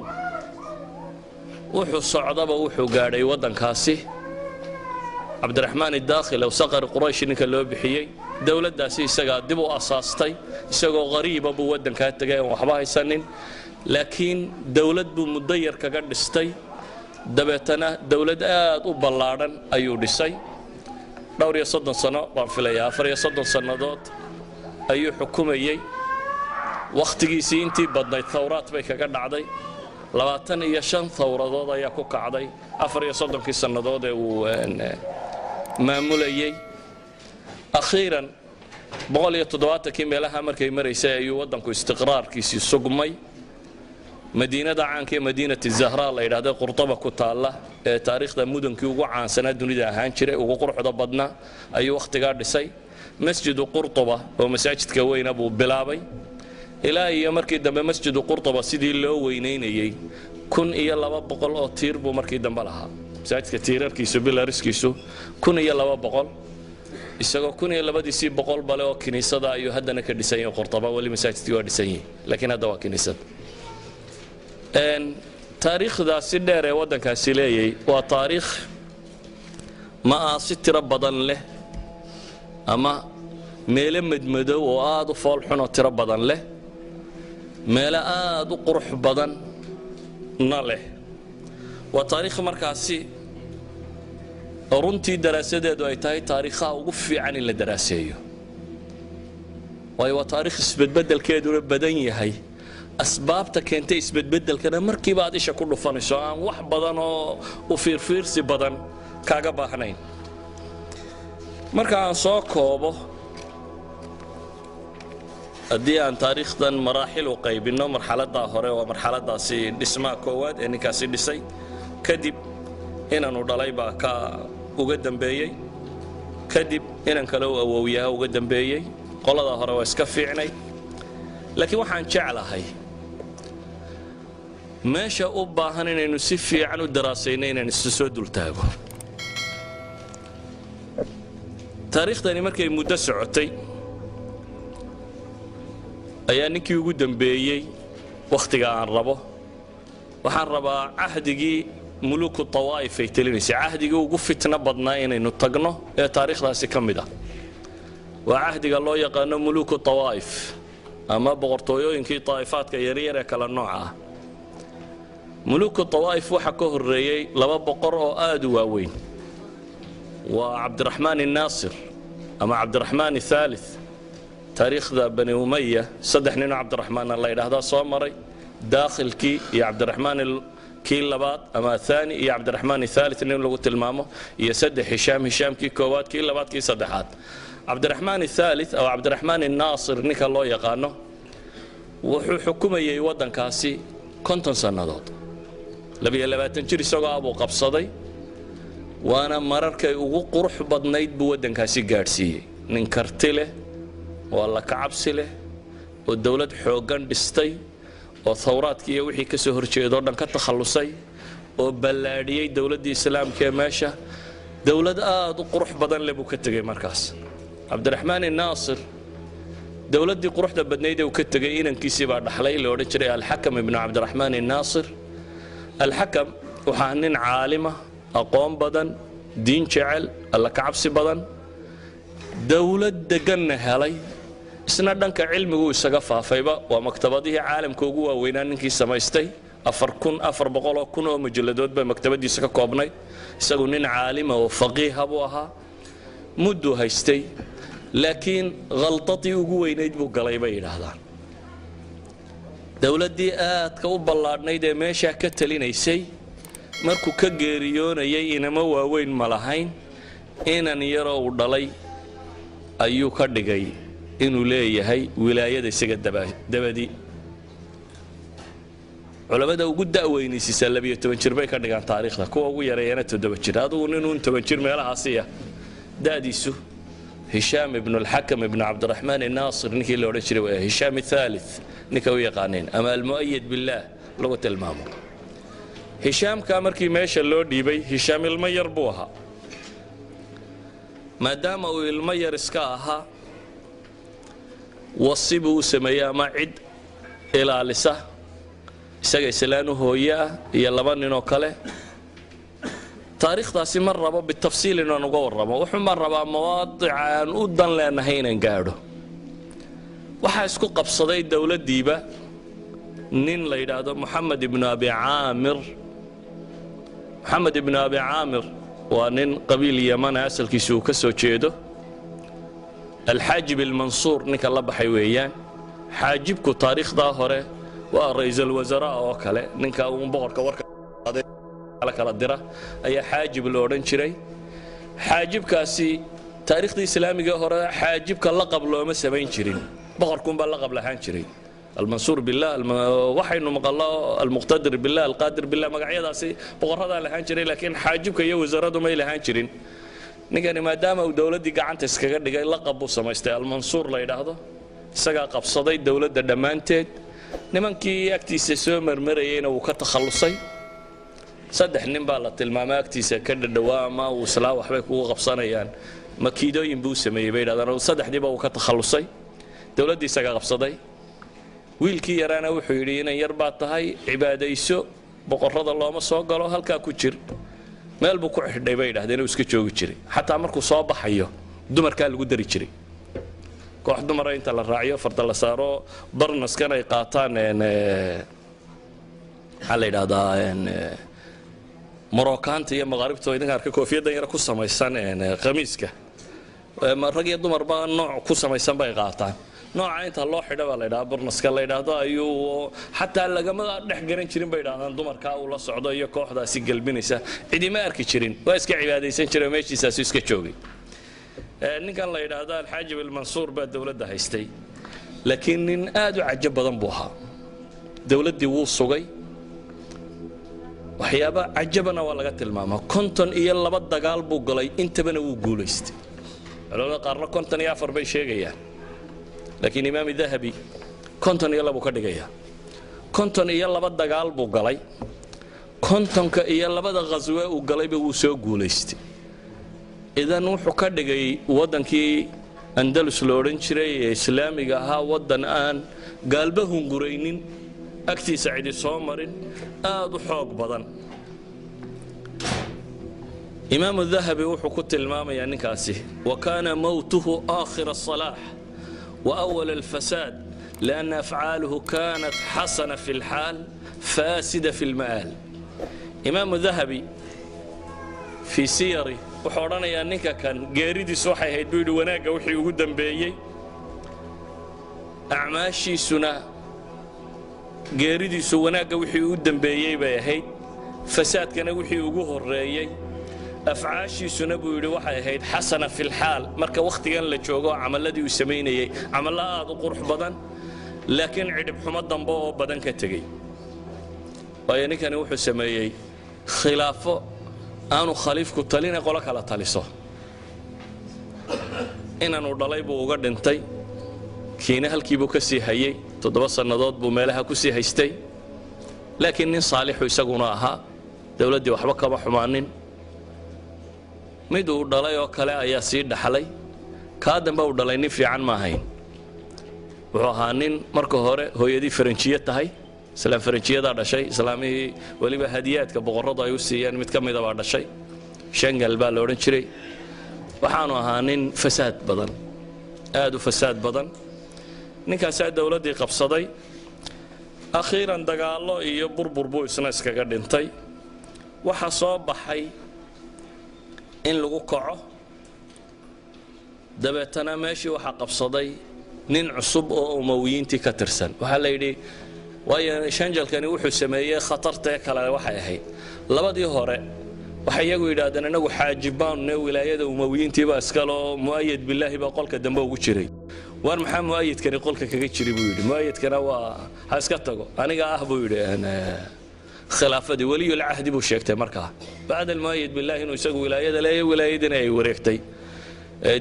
Wuxuu socdaba wuxuu gaadhay waddankaasi Cabdiraxmaan idaakhil ow Saqar Quraysh ninka loo bixiyey. Dowladdaasi isagaa dib u asaastay. Isagoo qariiba buu waddankaa tegay aan waxba haysanin, laakiin dowlad buu muddo yar kaga dhistay. Dabeetana dowlad aad u ballaadhan ayuu dhisay. Dhowr iyo 30 sano baan filayaa, 34 sannadood ayuu xukumayey. Wakhtigiisii intii badnayd thawraad bay kaga dhacday. 25 thawradood ayaa ku kacday 34kii sannadood ee uu maamulayey. Akhiiran 170kii meelaha markay maraysay ayuu waddanku istiqraarkiisii sugmay. Madiinada caanka ee Madiinati Zahra la yidhahda, Qurtaba ku taalla, ee taariikhda mudankii ugu caansanaa dunida ahaan jiray, ugu quruxda badnaa, ayuu wakhtigaa dhisay. Masjidu Qurtuba oo masaajidka weyna buu bilaabay. Ilaa iyo markii dambe Masjidu Qurtuba sidii loo weynaynayey, 1200 oo tiir buu markii dambe lahaa masaajidka, tiirarkiisu, pillars-kiisu 1200. Isagoo 1200-diisii bale oo kiniisada ayuu haddana ka dhisan yahay Qurtaba. Weli masaajidkii waa dhisan yahay, laakiin hadda waa kiniisad. Taariikhdaasi dheer ee waddankaasi leeyay waa taariikh ma'aasi tiro badan leh ama meelo madmadow oo aada u foolxun oo tiro badan leh, meelo aada u qurux badanna leh. Waa taariikh markaasi runtii daraasadeedu ay tahay taariikhaha ugu fiican in la daraaseeyo, waayo waa taariikh isbedbedelkeeduna badan yahay, asbaabta keentay isbedbedelkana markiiba aad isha ku dhufanayso, aan wax badan oo u fiirfiirsi badan kaaga baahnayn. Marka aan soo koobo, haddii aan taariikhdan maraaxil u qaybinno, marxaladdaa hore waa marxaladaasi dhismaha koowaad ee ninkaasi dhisay. Kadib inanu dhalay baa ka uga dambeeyey, kadib inan kale u awowyaha uga dambeeyey. Qoladaa hore waa iska fiicnay, laakiin waxaan jeclahay meesha u baahan inaynu si fiican u daraasayno inaan isu soo dultaago. Taariikhdani markay muddo socotay ayaa ninkii ugu dambeeyey wakhtiga aan rabo, waxaan rabaa cahdigii muluku tawaa'if ay telinaysay, cahdigii ugu fitno badnaa inaynu tagno ee taariikhdaasi ka mid ah. Waa cahdiga loo yaqaano muluku tawaa'if ama boqortooyooyinkii daa'ifaadka yaryar ee kala nooca ah. Muluku tawaa'if waxaa ka horreeyey laba boqor oo aad u waaweyn. Waa Cabdiraxmaan innaasir ama Cabdiraxmaan athaalith. Taariikhda Bani Umaya saddex ninoo Cabdiraxmaanna la yidhaahdaa soo maray: daakhilkii iyo Cabdiraxmaan kii labaad ama athani iyo Cabdiraxmaan athaalith nin lagu tilmaamo, iyo saddex Hishaam, Hishaamkii koowaad, kii labaad, kii saddexaad. Cabdiraxmaan athaalith ama Cabdiraxmaan innaasir ninka loo yaqaano wuxuu xukumayey waddankaasi 50 sannadood. 22 jir isagoo abuu qabsaday, waana mararkay ugu qurux badnayd buu waddankaasi gaadhsiiyey. Nin karti leh oo alla kacabsi leh oo dowlad xooggan dhistay oo thawraadkii iyo wixii ka soo horjeedoo dhan ka takhallusay oo ballaadhiyey dowladdii islaamka ee meesha, dowlad aad u qurux badan leh buu ka tegey. Markaas Cabdiraxmaan innaasir dowladdii quruxda badnayd ee uu ka tegey inankiisii baa dhaxlay, la odhan jiray Alxakam ibnu Cabdiraxmaan innaasir. Alxakam waxaa nin caalima, aqoon badan, diin jecel, alla kacabsi badan, dowlad deganna helay. Isna dhanka cilmigu isaga faafayba, waa maktabadihii caalamka ugu waaweynaa ninkii samaystay. 4400,000 oo mujalladood bay maktabadiisa ka koobnayd. Isagu nin caalima oo faqiiha buu ahaa. Mudduu haystay, laakiin khaldadii ugu weynayd buu galay bay yidhaahdaan. Dowladdii aadka u ballaadhnayd ee meeshaa ka talinaysay markuu ka geeriyoonayay inamo waaweyn ma lahayn. Inan yaroo uu dhalay ayuu ka dhigay inuu leeyahay wilaayada isaga dabadi. Culammada ugu da'weynaysiisaa 12 jir bay ka dhigaan taariikhda, kuwa ugu yareeyana 7 jir. Adugu ninuun 10 jir meelahaasiya da'diisu, Hishaam ibnu Alxakam ibnu Cabdiraxmaan innaasir ninkii la odhan jiray waa Hishaam athaalith ninka u yaqaaneen ama Almu'ayad billaah lagu tilmaamo. Hishaamka markii meesha loo dhiibay, Hishaam ilmo yar buu ahaa. Maadaama uu ilmo yar iska ahaa, wasi buu u sameeyey ama cid ilaalisa isaga, islaan u hooye ah iyo laba ninoo kale. Taariikhdaasi ma rabo bitafsiil inaan uga warramo, wuxuunbaan rabaa mawaadica aan u dan leenahay inaan gaadho. Waxaa isku qabsaday dowladdiiba nin la yidhaahdo Moxamed ibnu Abi Caamir. Moxamed ibnu Abi Caamir waa nin qabiil Yamana asalkiisa uu ka soo jeedo, Alxaajib Almansuur ninka la baxay weeyaan. Xaajibku taariikhdaa hore waa ra'iisul wasaraa oo kale, ninka uun boqorka warka kala dira ayaa xaajib la odhan jiray. Xaajibkaasi taariikhdii islaamiga hore xaajibka laqab looma samayn jirin, boqorkuunbaa laqab lahaan jiray. Almansuur billah, waxaynu maqallo almuqtadir billah, alqaadir billah, magacyadaasi boqorradaa lahaan jiray, laakiin xaajibka iyo wasaaradu may lahaan jirin. Ninkani maadaama uu dowladdii gacanta iskaga dhigay, laqab buu samaystay Almansuur la yidhaahdo. Isagaa qabsaday dowladda dhammaanteed, nimankii agtiisa soo marmarayeyna wuu ka takhallusay. Saddex nin baa la tilmaamay agtiisa ka dhadhawaa ama uu islaa waxbay kugu qabsanayaan, makiidooyin buu sameeyey bay yidhahdaan. Saddexdiiba uu ka takhallusay, dowladdii isagaa qabsaday. Wiilkii yaraana wuxuu yidhi, inan yar baad tahay, cibaadayso, boqorrada looma soo galo, halkaa ku jir. Meel buu ku xidhay bay yidhahdeen, uu iska joogi jiray. Xataa markuu soo baxayo dumarkaa lagu dari jiray, koox dumara inta la raaciyo, farda la saaro, barnaskan ay qaataan, maxaa la yidhahdaa, Moroccaanta iyo maqaaribta, idinka arka koofiyaddan yara ku samaysan khamiiska, rag iyo dumarba nooc ku samaysan bay qaataan. Nooca inta loo xidho baa la yidhahdaa barnaska la yidhaahdo, ayuu xataa lagama dhex garan jirin bay yidhahdaan dumarkaa uu la socdo iyo kooxdaasi gelbinaysa, cidima arki jirin. Waa iska cibaadaysan jiray oo meeshiisaasu iska joogay. Ninkan la yidhaahdo Alxaajib Almansuur baa dowladda haystay, laakiin nin aad u cajo badan buu ahaa. Dowladdii wuu sugay, waxyaaba cajabana waa laga tilmaamaa. 52 dagaal buu galay, intabana wuu guulaystay. Culamada qaarna 54 bay sheegayaan, laakiin Imaam Dahabi 52 ka dhigayaa. 52 dagaal buu galay, 52-da khaswe uu galayba wuu soo guulaystay. Idan wuxuu ka dhigay waddankii Andalus la odhan jiray ee islaamiga ahaa waddan aan gaalba hunguraynin, agtiisa cidi soo marin, aad u xoog badan. Imaamu Dahabi wuxuu ku tilmaamayaa ninkaasi: wa kaana mowtuhu aakhira asalaax wa awal alfasaad, lianna afcaaluhu kaanat xasana fi lxaal, faasida fi lma'aal. Imaamu Dahabi fii siyari wuxuu odhanayaa ninka kan geeridiisu waxay ahayd, buu yidhi, wanaagga wixii ugu dambeeyey, acmaashiisuna geeridiisu wanaagga wixii ugu dambeeyey bay ahayd, fasaadkana wixii ugu horreeyey. Afcaashiisuna, buu yidhi, waxay ahayd xasana filxaal, marka wakhtigan la joogo camalladii uu samaynayey camallo aad u qurux badan, laakiin cidhib xumo dambe oo badan ka tegey. Waayo ninkani wuxuu sameeyey khilaafo aanu khaliifku taline qolo kala taliso. Inaanu dhalay buu uga dhintay, kiina halkii buu ka sii hayey, 7 sannadood buu meelaha ku sii haystay. Laakiin nin saalixu isaguna ahaa, dowladdii waxba kama xumaanin. Mid uu dhalay oo kale ayaa sii dhaxlay. Kaa dambe uu dhalay nin fiican ma ahayn. Wuxuu ahaa nin marka hore hooyadii Faranjiye tahay, islaam Faranjiyadaa dhashay, islaamihii weliba hadiyaadka boqorradu ay u siiyeen mid ka mida baa dhashay, Shangal baa la odhan jiray. Waxaanu ahaa nin fasaad badan, aad u fasaad badan. Ninkaasaa dowladdii qabsaday. Akhiiran dagaallo iyo burbur buu isna iskaga dhintay. Waxaa soo baxay in lagu kaco, dabeetana meeshii waxaa qabsaday nin cusub oo Umawiyiintii ka tirsan. Waxaa la yidhi, waayo Shanjalkani wuxuu sameeyey khatartee kale waxay ahayd, labadii hore waxay iyagu yidhaahdeen inagu xaajibaanne, wilaayada Umawiyiintiibaa iskaloo, Mu'ayad Bilaahi baa qolka dambe ugu jiray. Waar maxaa mu'ayidkani qolka kaga jiri, buu yidhi, mu'ayidkana waa ha iska tago, aniga ah, buu yidhi, khilaafadii weliyulcahdi buu sheegtay. Markaa bacda almu'ayid billahi inuu isagu wilaayada leeyahy, wilaayadina ay wareegtay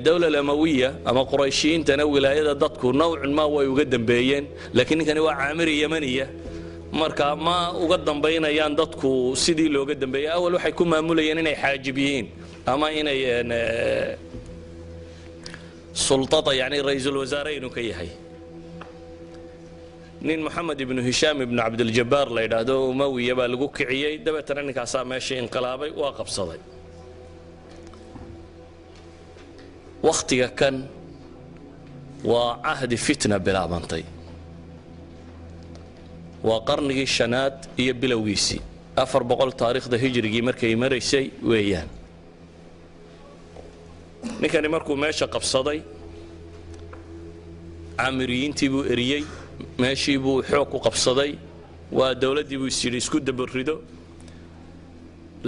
dowla Amawiya ama Qurayshiyiintana, wilaayada dadku nawcun ma way uga dambeeyeen, laakiin ninkani waa caamiri Yamaniya, marka ma uga dambaynayaan dadku sidii looga dambeeyey. Awal waxay ku maamulayeen inay xaajib yihiin ama inay sultada, yani ra'iisul wasaare inuu ka yahay. Nin Moxamed ibnu Hishaam ibnu Cabdiljabbaar la yidhaahdo Umawiya baa lagu kiciyey, dabeetana ninkaasaa meeshii inqilaabay, waa qabsaday. Wakhtiga kan waa cahdi fitna bilaabantay, waa qarnigii shanaad iyo bilowgiisii, 400 taariikhda hijrigii markay maraysay weeyaan. Ninkani markuu meesha qabsaday, Caamiriyiintii buu eriyey. Meeshii buu xoog ku qabsaday, waa dowladdii buu is yidhi isku dabarido,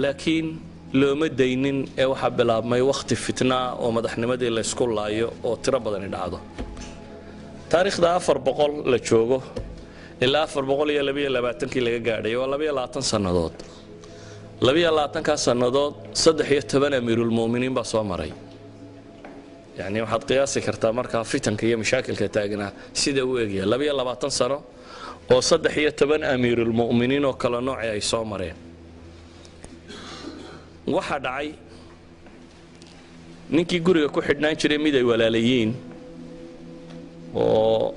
laakiin looma daynin ee waxaa bilaabmay wakhti fitnaa oo madaxnimadii laysku laayo oo tiro badani dhacdo. Taariikhda 400 la joogo ilaa 422-kii laga gaadhay waa 22 sannadood. 22-kaa sannadood 13 amiirulmu'miniin baa soo maray. Yacni waxaad qiyaasi kartaa markaa fitanka iyo mashaakilka taagnaa sida uu egyahay. 22 sano oo 13 amiirulmu'miniin oo kala nooci ay soo mareen. Waxaa dhacay ninkii guriga ku xidhnaan jiray mid ay walaalayiin oo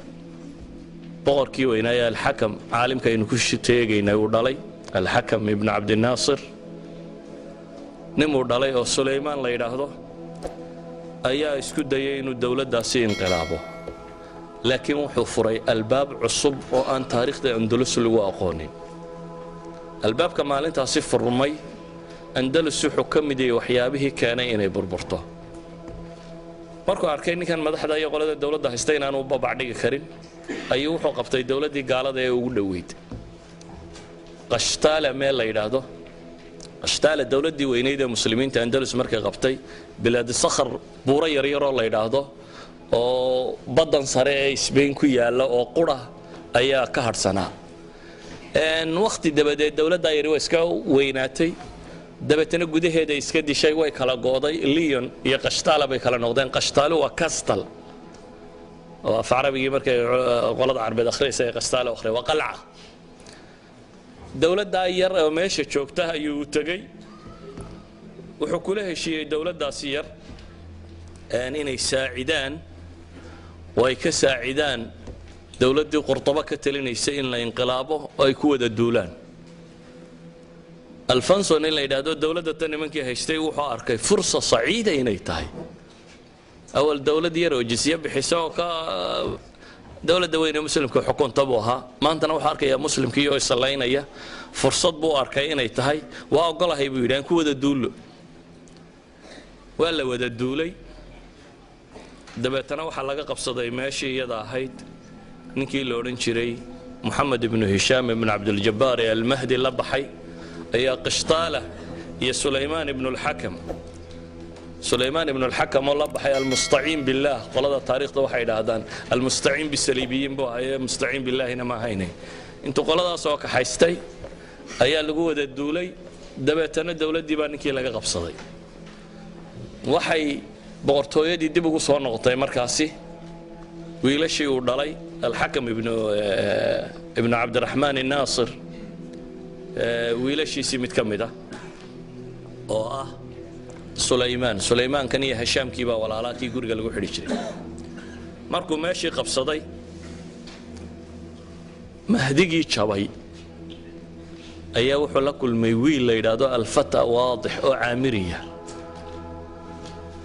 boqorkii weynaaya Alxakam, caalimka aynu ku sheegaynay, uu dhalay, Alxakam ibnu Cabdinaasir, ninuu dhalay oo Sulaymaan la yidhaahdo ayaa isku dayay inuu dowladdaasi inqilaabo, laakiin wuxuu furay albaab cusub oo aan taariikhda Andalus lagu aqoonin. Albaabka maalintaasi furmay Andalus wuxuu ka mid yahay waxyaabihii keenay inay burburto. Markuu arkay ninkan madaxda iyo qolada dowladda haysta inaanu babac dhigi karin, ayuu wuxuu qabtay dowladdii gaalada ee ugu dhoweyd, Qashtaala meel la yidhaahdo. Qashtaala dowladdii weynayd ee muslimiinta Andalus markay qabtay, Bilaadi Sakhar, buuro yaryaroo la yidhaahdo oo baddan sare ee Sbain ku yaalla oo qura ayaa ka hadhsanaa. Wakhti dabadeed dowladdaa yari waa iska weynaatay, dabeetana gudaheeda iska dishay, way kala go'day. Leon iyo Qashtaala bay kala noqdeen. Qashtaalu waa castle oo af carabigii markay qolada carbeed akhriyaysa ee Qashtaala akhriya waa qalca. Dowladdaa yar oo meesha joogta ayuu u tegey, wuxuu kula heshiiyey dowladdaasi yar inay saacidaan oo ay ka saacidaan dowladdii Qurtabo ka talinaysa in la inqilaabo oo ay ku wada duulaan. Alfonso nin la yidhaahdo dowladda tan nimankii haystay wuxuu arkay fursa saciida inay tahay. Awal dowlad yar oo jisye bixisa oo ka dowladda weyne muslimka xukunta buu ahaa, maantana wuxuu arkayaa muslimkii oo isallaynaya. Fursad buu arkay inay tahay. "Waa ogolahay," buu yidhi, "aan ku wada duullo." Waa la wada duulay. Dabeetana waxaa laga qabsaday meeshii iyada ahayd ninkii la odhan jiray Moxamed ibnu Hishaam ibnu Cabdiljabaar ee Almahdi la baxay ayaa Qishtaala iyo Sulaymaan ibnu Alxakam, Sulaymaan ibnu Alxakam oo la baxay Almustaciin billaah. Qolada taariikhda waxay idhaahdaan almustaciin bisaliibiyiin buu ahaye, mustaciin billaahina ma ahayne. Intuu qoladaas oo kaxaystay ayaa lagu wada duulay. Dabeetana dowladdii baa ninkii laga qabsaday. Waxay boqortooyadii dib ugu soo noqotay markaasi wiilashii uu dhalay Alxakam ibnu Cabdiraxmaan innaasir, wiilashiisii mid ka mid ah oo ah Sulaymaan. Sulaymaankan iyo Hashaamkii baa walaalaa, kii guriga lagu xidhi jiray. Markuu meeshii qabsaday, Mahdigii jabay ayaa wuxuu la kulmay wiil la yidhaahdo Alfata Waadix oo Caamiriya.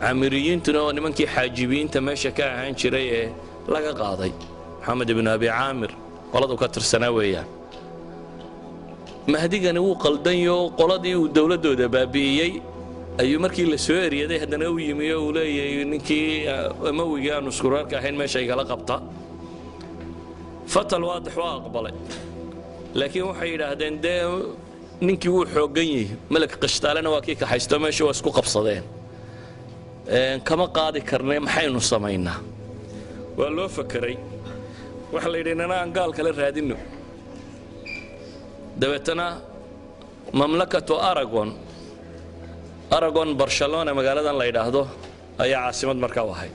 Caamiriyiintuna oo nimankii xaajibiyiinta meesha ka ahaan jiray ee laga qaaday Maxamed ibnu Abi Caamir qoladu ka tirsanaa weeyaan. Mahdigani wuu qaldanyo, qoladii uu dowladdooda baabi'iyey ayuu markii la soo eryaday haddana u yimi oo uu leeyahay ninkii Amawigii aanu iskureerka ahayn meesha igala qabta. Fatal Waadix waa aqbalay, laakiin waxay yidhaahdeen dee ninkii wuu xooggan yihi, Melek Qishtaalena waa kii kaxaysto, meesha waa isku qabsadeen, kama qaadi karnay, maxaynu samaynaa? Waa loo fakeray. Waxaa la yidhi nana aan gaal kale raadinno. Dabeetana mamlakatu Aragon, Aragon Barcelona magaaladan la yidhaahdo ayaa caasimad markaa u ahayd.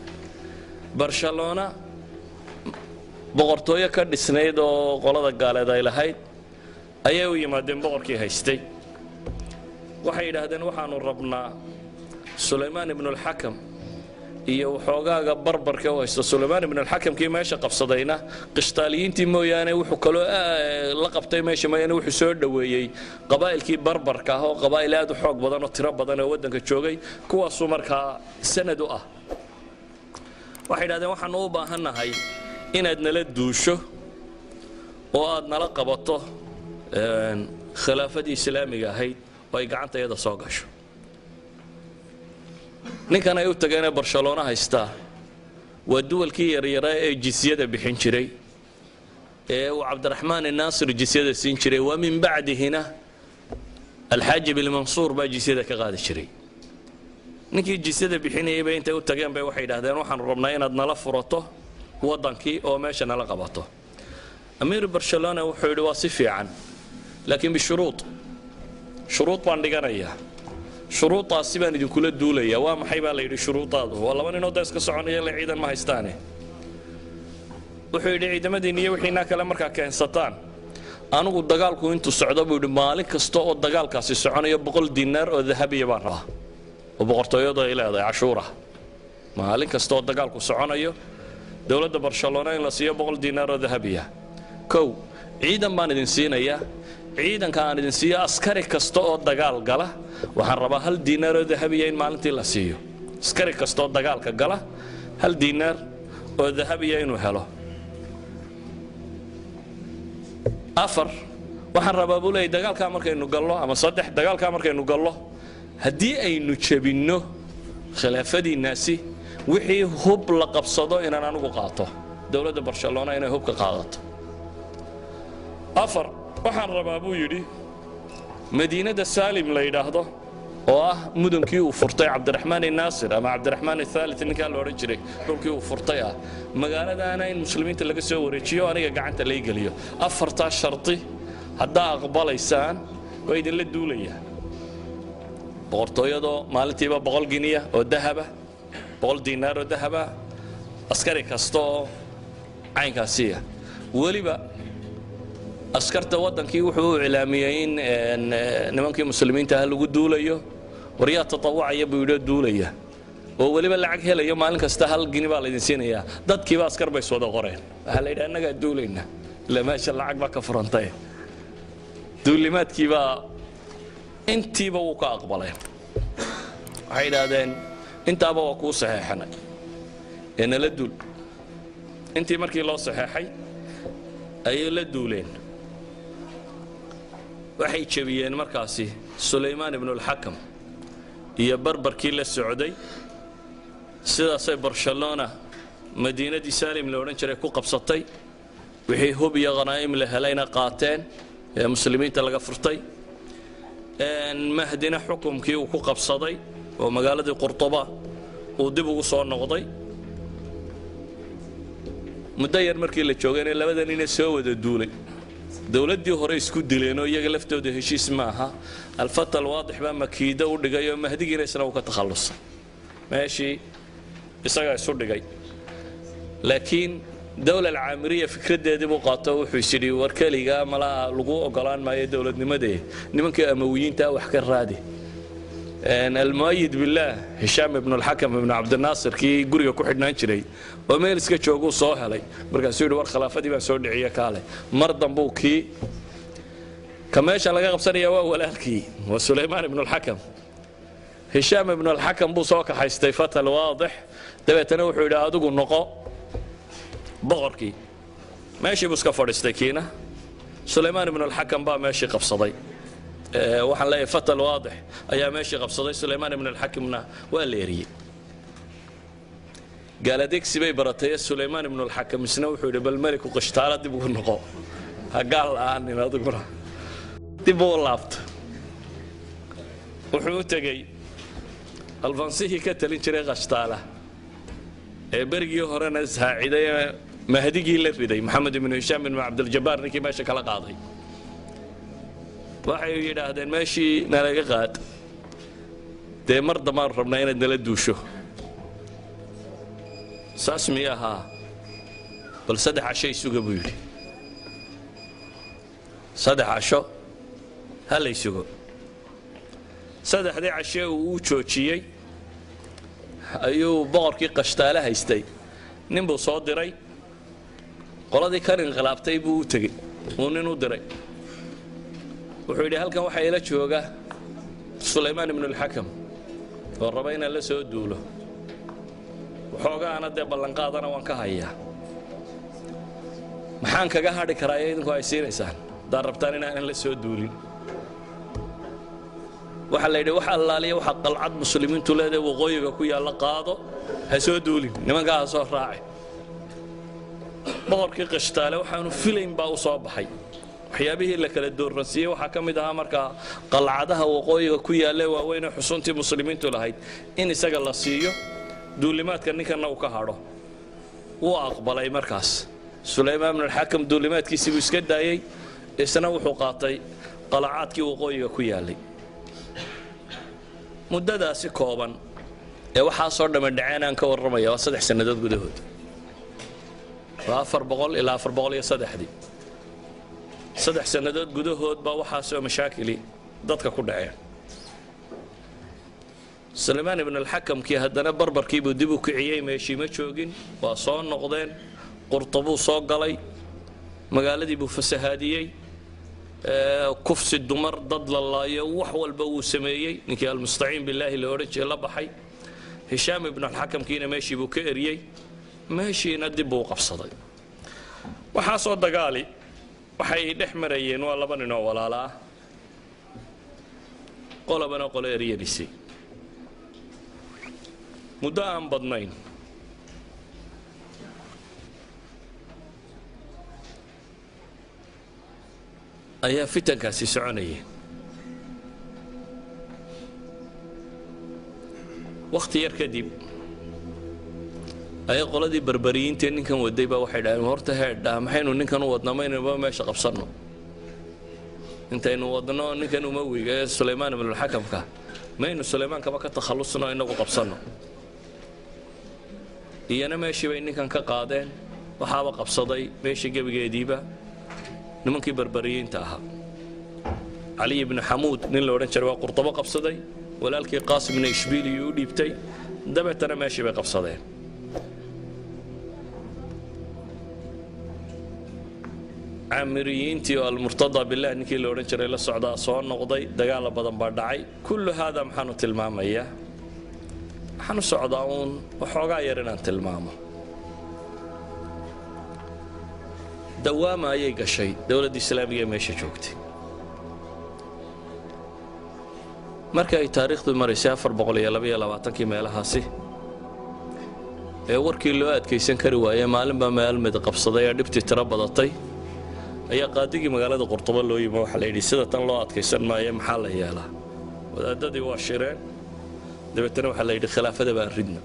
Barcelona boqortooyo ka dhisnayd oo qolada gaaleed ay lahayd ayay u yimaadeen boqorkii haystay. Waxay yidhaahdeen waxaanu rabnaa Sulaymaan ibnulxakam iyo waxoogaaga barbarka u haysto. Sulaymaan ibnulxakamkii meesha qabsadayna qishtaaliyiintii mooyaane wuxuu kaloo la qabtay meesha mooyaane, wuxuu soo dhoweeyey qabaa'ilkii barbarka ah oo qabaa'il aad u xoog badan oo tiro badan oo waddanka joogay, kuwaasuu markaa sanad u ah. Waxay yidhahdeen waxaanu u baahannahay inaad nala duusho oo aad nala qabato khilaafadii islaamiga ahayd oo ay gacanta iyada soo gasho. Ninkan ay u tageenee Barcelona haystaa waa duwalkii yaryaraa ee jisyada bixin jiray. Ee uu Cabdiraxmaan Naasir jisyada siin jiray, wa min bacdihina Alxaajib Ilmansuur baa jisyada ka qaadi jiray. Ninkii jisyada bixinayay bay intay u tageen bay waxay yidhahdeen, waxaanu rabnaa inaad nala furato waddankii oo meesha nala qabato. Amiir Barcelona wuxuu yidhi, waa si fiican, laakiin bishuruud, shuruud baan dhiganayaa, shuruudaasi baan idinkula duulayaa. Waa maxay, baa la yidhi, shuruudaadu? Waa laba ninoo da iska soconaya, la ciidan ma haystaane. Wuxuu yidhi, ciidamadiinni iyo wixiinaa kale markaa keensataan, anigu dagaalku intuu socdo, buu yidhi, maalin kasta oo dagaalkaasi soconayo 100 dinaar oo dahabiya baan rabaa oo boqortooyadu ay leedahay, cashuura. Maalin kasta oo dagaalku soconayo dowladda Barcelona in la siiyo 100 dinaar oo dahabiya. Kow, ciidan baan idin siinayaa. Ciidanka aan idin siiyo, askari kasta oo dagaal gala waxaan rabaa 1 dinaar oo dahabiya in maalintii la siiyo, askari kasta oo dagaalka gala 1 dinaar oo dahabiya inuu helo. Afar, waxaan rabaa, buu leeyay, dagaalkaa markaynu gallo, ama saddex, dagaalkaa markaynu gallo, haddii aynu jebinno khilaafadiinnaasi, wixii hub la qabsado inaan anigu qaato, dowladda Barcelona inay hubka qaadato. Afar, waxaan rabaa, buu yidhi, madiinadda Saalim la yidhaahdo oo ah mudankii uu furtay Cabdiraxmaan Naasir ama Cabdiraxmaan Athaalit ninkaa la odhan jiray, dhulkii uu furtay ah, magaaladaana in muslimiinta laga soo wareejiyo, aniga gacanta lay geliyo. Afartaa sharti haddaa aqbalaysaan waa idinla duulayaa. Boqortooyadoo maalintiiba 100 giniya oo dahaba, 100 dinaar oo dahaba, askari kasta oo caynkaasiya. Weliba askarta waddankii wuxuu u iclaamiyey in nimankii muslimiinta ah lagu duulayo. Waryaa tatawacaya, buu yidhi, oo duulaya oo weliba lacag helayo? Maalin kasta 1 gini baa laydin siinayaa. Dadkiiba askar bay iswada qoreen. Waxaa la yidhi, annagaa duulayna, ila meesha lacag baa ka furantay. Duulimaadkiibaa intiiba wuu ka aqbaleen. Waxay yidhaahdeen, intaaba waa kuu saxeexanay ee nala duul. Intii markii loo saxeexay ayay la duuleen. Waxay jebiyeen markaasi Sulaymaan Ibnulxakam iyo barbarkii la socday. Sidaasay Barcelona madiinadii Saalim la odhan jiray ku qabsatay, wixii hub iyo khanaa'im la helayna qaateen ee muslimiinta laga furtay. Mahdina xukumkii uu ku qabsaday oo magaaladii Qurtuba uu dib ugu soo noqday. Muddo yar markii la joogayna labada nina soo wada duulay dowladdii hore isku dileenoo iyaga laftooda heshiis ma aha. Alfata Alwaadix baa makiido u dhigay oo Mahdigiina isna uu ka takhallusay, meeshii isagaa isu dhigay. Laakiin dowla alcaamiriya fikraddeedii buu qaato. Wuxuu is yidhi, war keligaa malaa lagu ogolaan maayo dowladnimadee, nimankii Amawiyiintaa wax ka raadi. Almuayid Billaah Hishaam Ibnu Alxakam Ibnu Cabdinaasir, kii guriga ku xidhnaan jiray oo meel iska jooguu soo helay. Markaasuu yidhi, war khilaafadii baan soo dhiciye, kaale. Mar dambuu kii ka meesha laga qabsanaya waa walaalkii, waa Sulaymaan Ibnu Alxakam. Hishaam Ibnu Alxakam buu soo kaxaystay Fata Alwaadix. Dabeetana wuxuu yidhi, adigu noqo boqorkii. Meeshii buu iska fadhiistay kiina. Sulaymaan Ibnu Alxakam baa meeshii qabsaday, waxaan leeyahay Fata Alwaadix ayaa meeshii qabsaday, Sulaymaan Ibnu Alxakamna waa la eriyey. Gaaladeegsi bay baratay. Sulaymaan Ibnu Alxakam isna wuxuu yidhi, bal meliku Qishtaala dib ugu noqo, ha gaal la'aanin adiguna. Dib uu laabto, wuxuu u tegey Alfansihii ka talin jiray Qashtaala ee berigii horena saaciday ee Mahdigii la riday, Maxamed Ibnu Hishaam ibnu Cabdiljabbaar, ninkii meesha kala qaaday. Waxay yidhaahdeen, meeshii nalaga qaad dee, mar dambaan rabnaa inaad nala duusho. Saas miy ahaa? Bal 3 casho isuga, buu yidhi, 3 casho ha lay sugo. Saddexdii cashe uu u joojiyey ayuu boqorkii Qashtaale haystay nin buu soo diray. Qoladii kan inqilaabtay buu u tegey, uu nin u diray. Wuxuu yidhi, halkan waxaa ila jooga Sulaymaan Ibnulxakam oo raba inaan la soo duulo, waxoogaana dee ballanqaadana waan ka hayaa. Maxaan kaga hadhi karaa ee idinku ay siinaysaan haddaad rabtaan inaanan la soo duulin? Waxaa la yidhi, wax allaaliya waxa qalcad muslimiintu leedahay waqooyiga ku yaalla qaado, ha soo duulin, nimankaa ha soo raaci. Boqorkii Qishtaale waxaanu filayn baa u soo baxay. Waxyaabihii la kala dooransiiyey waxaa ka mid ahaa markaa qalcadaha waqooyiga ku yaalla waaweyn ee xusuntii muslimiintu lahayd in isaga la siiyo, duulimaadka ninkanna uu ka hadho. Wuu aqbalay markaas. Sulaymaan ibnulxakam duulimaadkiisii buu iska daayey, isna wuxuu qaatay qalacaadkii waqooyiga ku yaallay. Muddadaasi kooban ee waxaasoo dhamme dhaceen aan ka warramaya waa 3 sannadood gudahood, waa 400 ilaa 403dii. 3 sannadood gudahood baa waxaasoo mashaakili dadka ku dhaceen. Sulaymaan ibn alxakamkii haddana barbarkiibuu dib u kiciyey, meeshii ma joogin, waa soo noqdeen. Qurtabuu soo galay, magaaladii buu fasahaadiyey, kufsi, dumar, dad la laayo, wax walba wuu sameeyey. Ninkii Almustaciin Billaahi la odhan jiray la baxay Hishaam ibnu alxakamkiina meeshii buu ka eriyey, meeshiina dib buu u qabsaday. Waxaasoo dagaali waxay dhex marayeen waa laba nin oo walaala ah, qolobana qolo eryanisay. Muddo aan badnayn ayaa fitankaasi soconayay. Wakhti yar kadib ayaa qoladii Barbariyiintae ninkan waday baa waxay dhaheen, horta heedhaa, maxaynu ninkan u wadnaa? Maynuba meesha qabsanno intaynu wadno ninkan Umawiga ee Sulaymaan ibnulxakamka, maynu Sulaymaan-kaba ka takhallusno, inagu qabsanno. Iyana meeshii bay ninkan ka qaadeen. Waxaaba qabsaday meeshii gebigeediiba nimankii Barbariyiinta ahaa. Caliy ibnu Xamuud nin la odhan jiray waa Qurtabo qabsaday, walaalkii Qaasim ibnu Ishbiiliyuu u dhiibtay, dabeetana meeshii bay qabsadeen. Caamiriyiintii oo Almurtada Bilah ninkii la odhan jiray la socdaa soo noqday, dagaala badan baa dhacay. Kullu haadaa maxaanu tilmaamayaa? Waxaan u socdaa uun waxoogaa yar inaan tilmaamo. Dawaama ayay gashay dowladda islaamiga ee meesha joogtay. Marka ay taariikhdu maraysay 422kii meelahaasi ee warkii loo adkaysan kari waayey, maalinbaa meel mid qabsaday ee dhibtii tiro badatay, ayaa qaadigii magaalada Qurtubo loo yimi. Waxaa la yidhi, sida tan loo adkaysan maayo, maxaa la yeelaa? Wadaadadii waa shireen, dabeetana waxaa la yidhi, khilaafada baan ridna.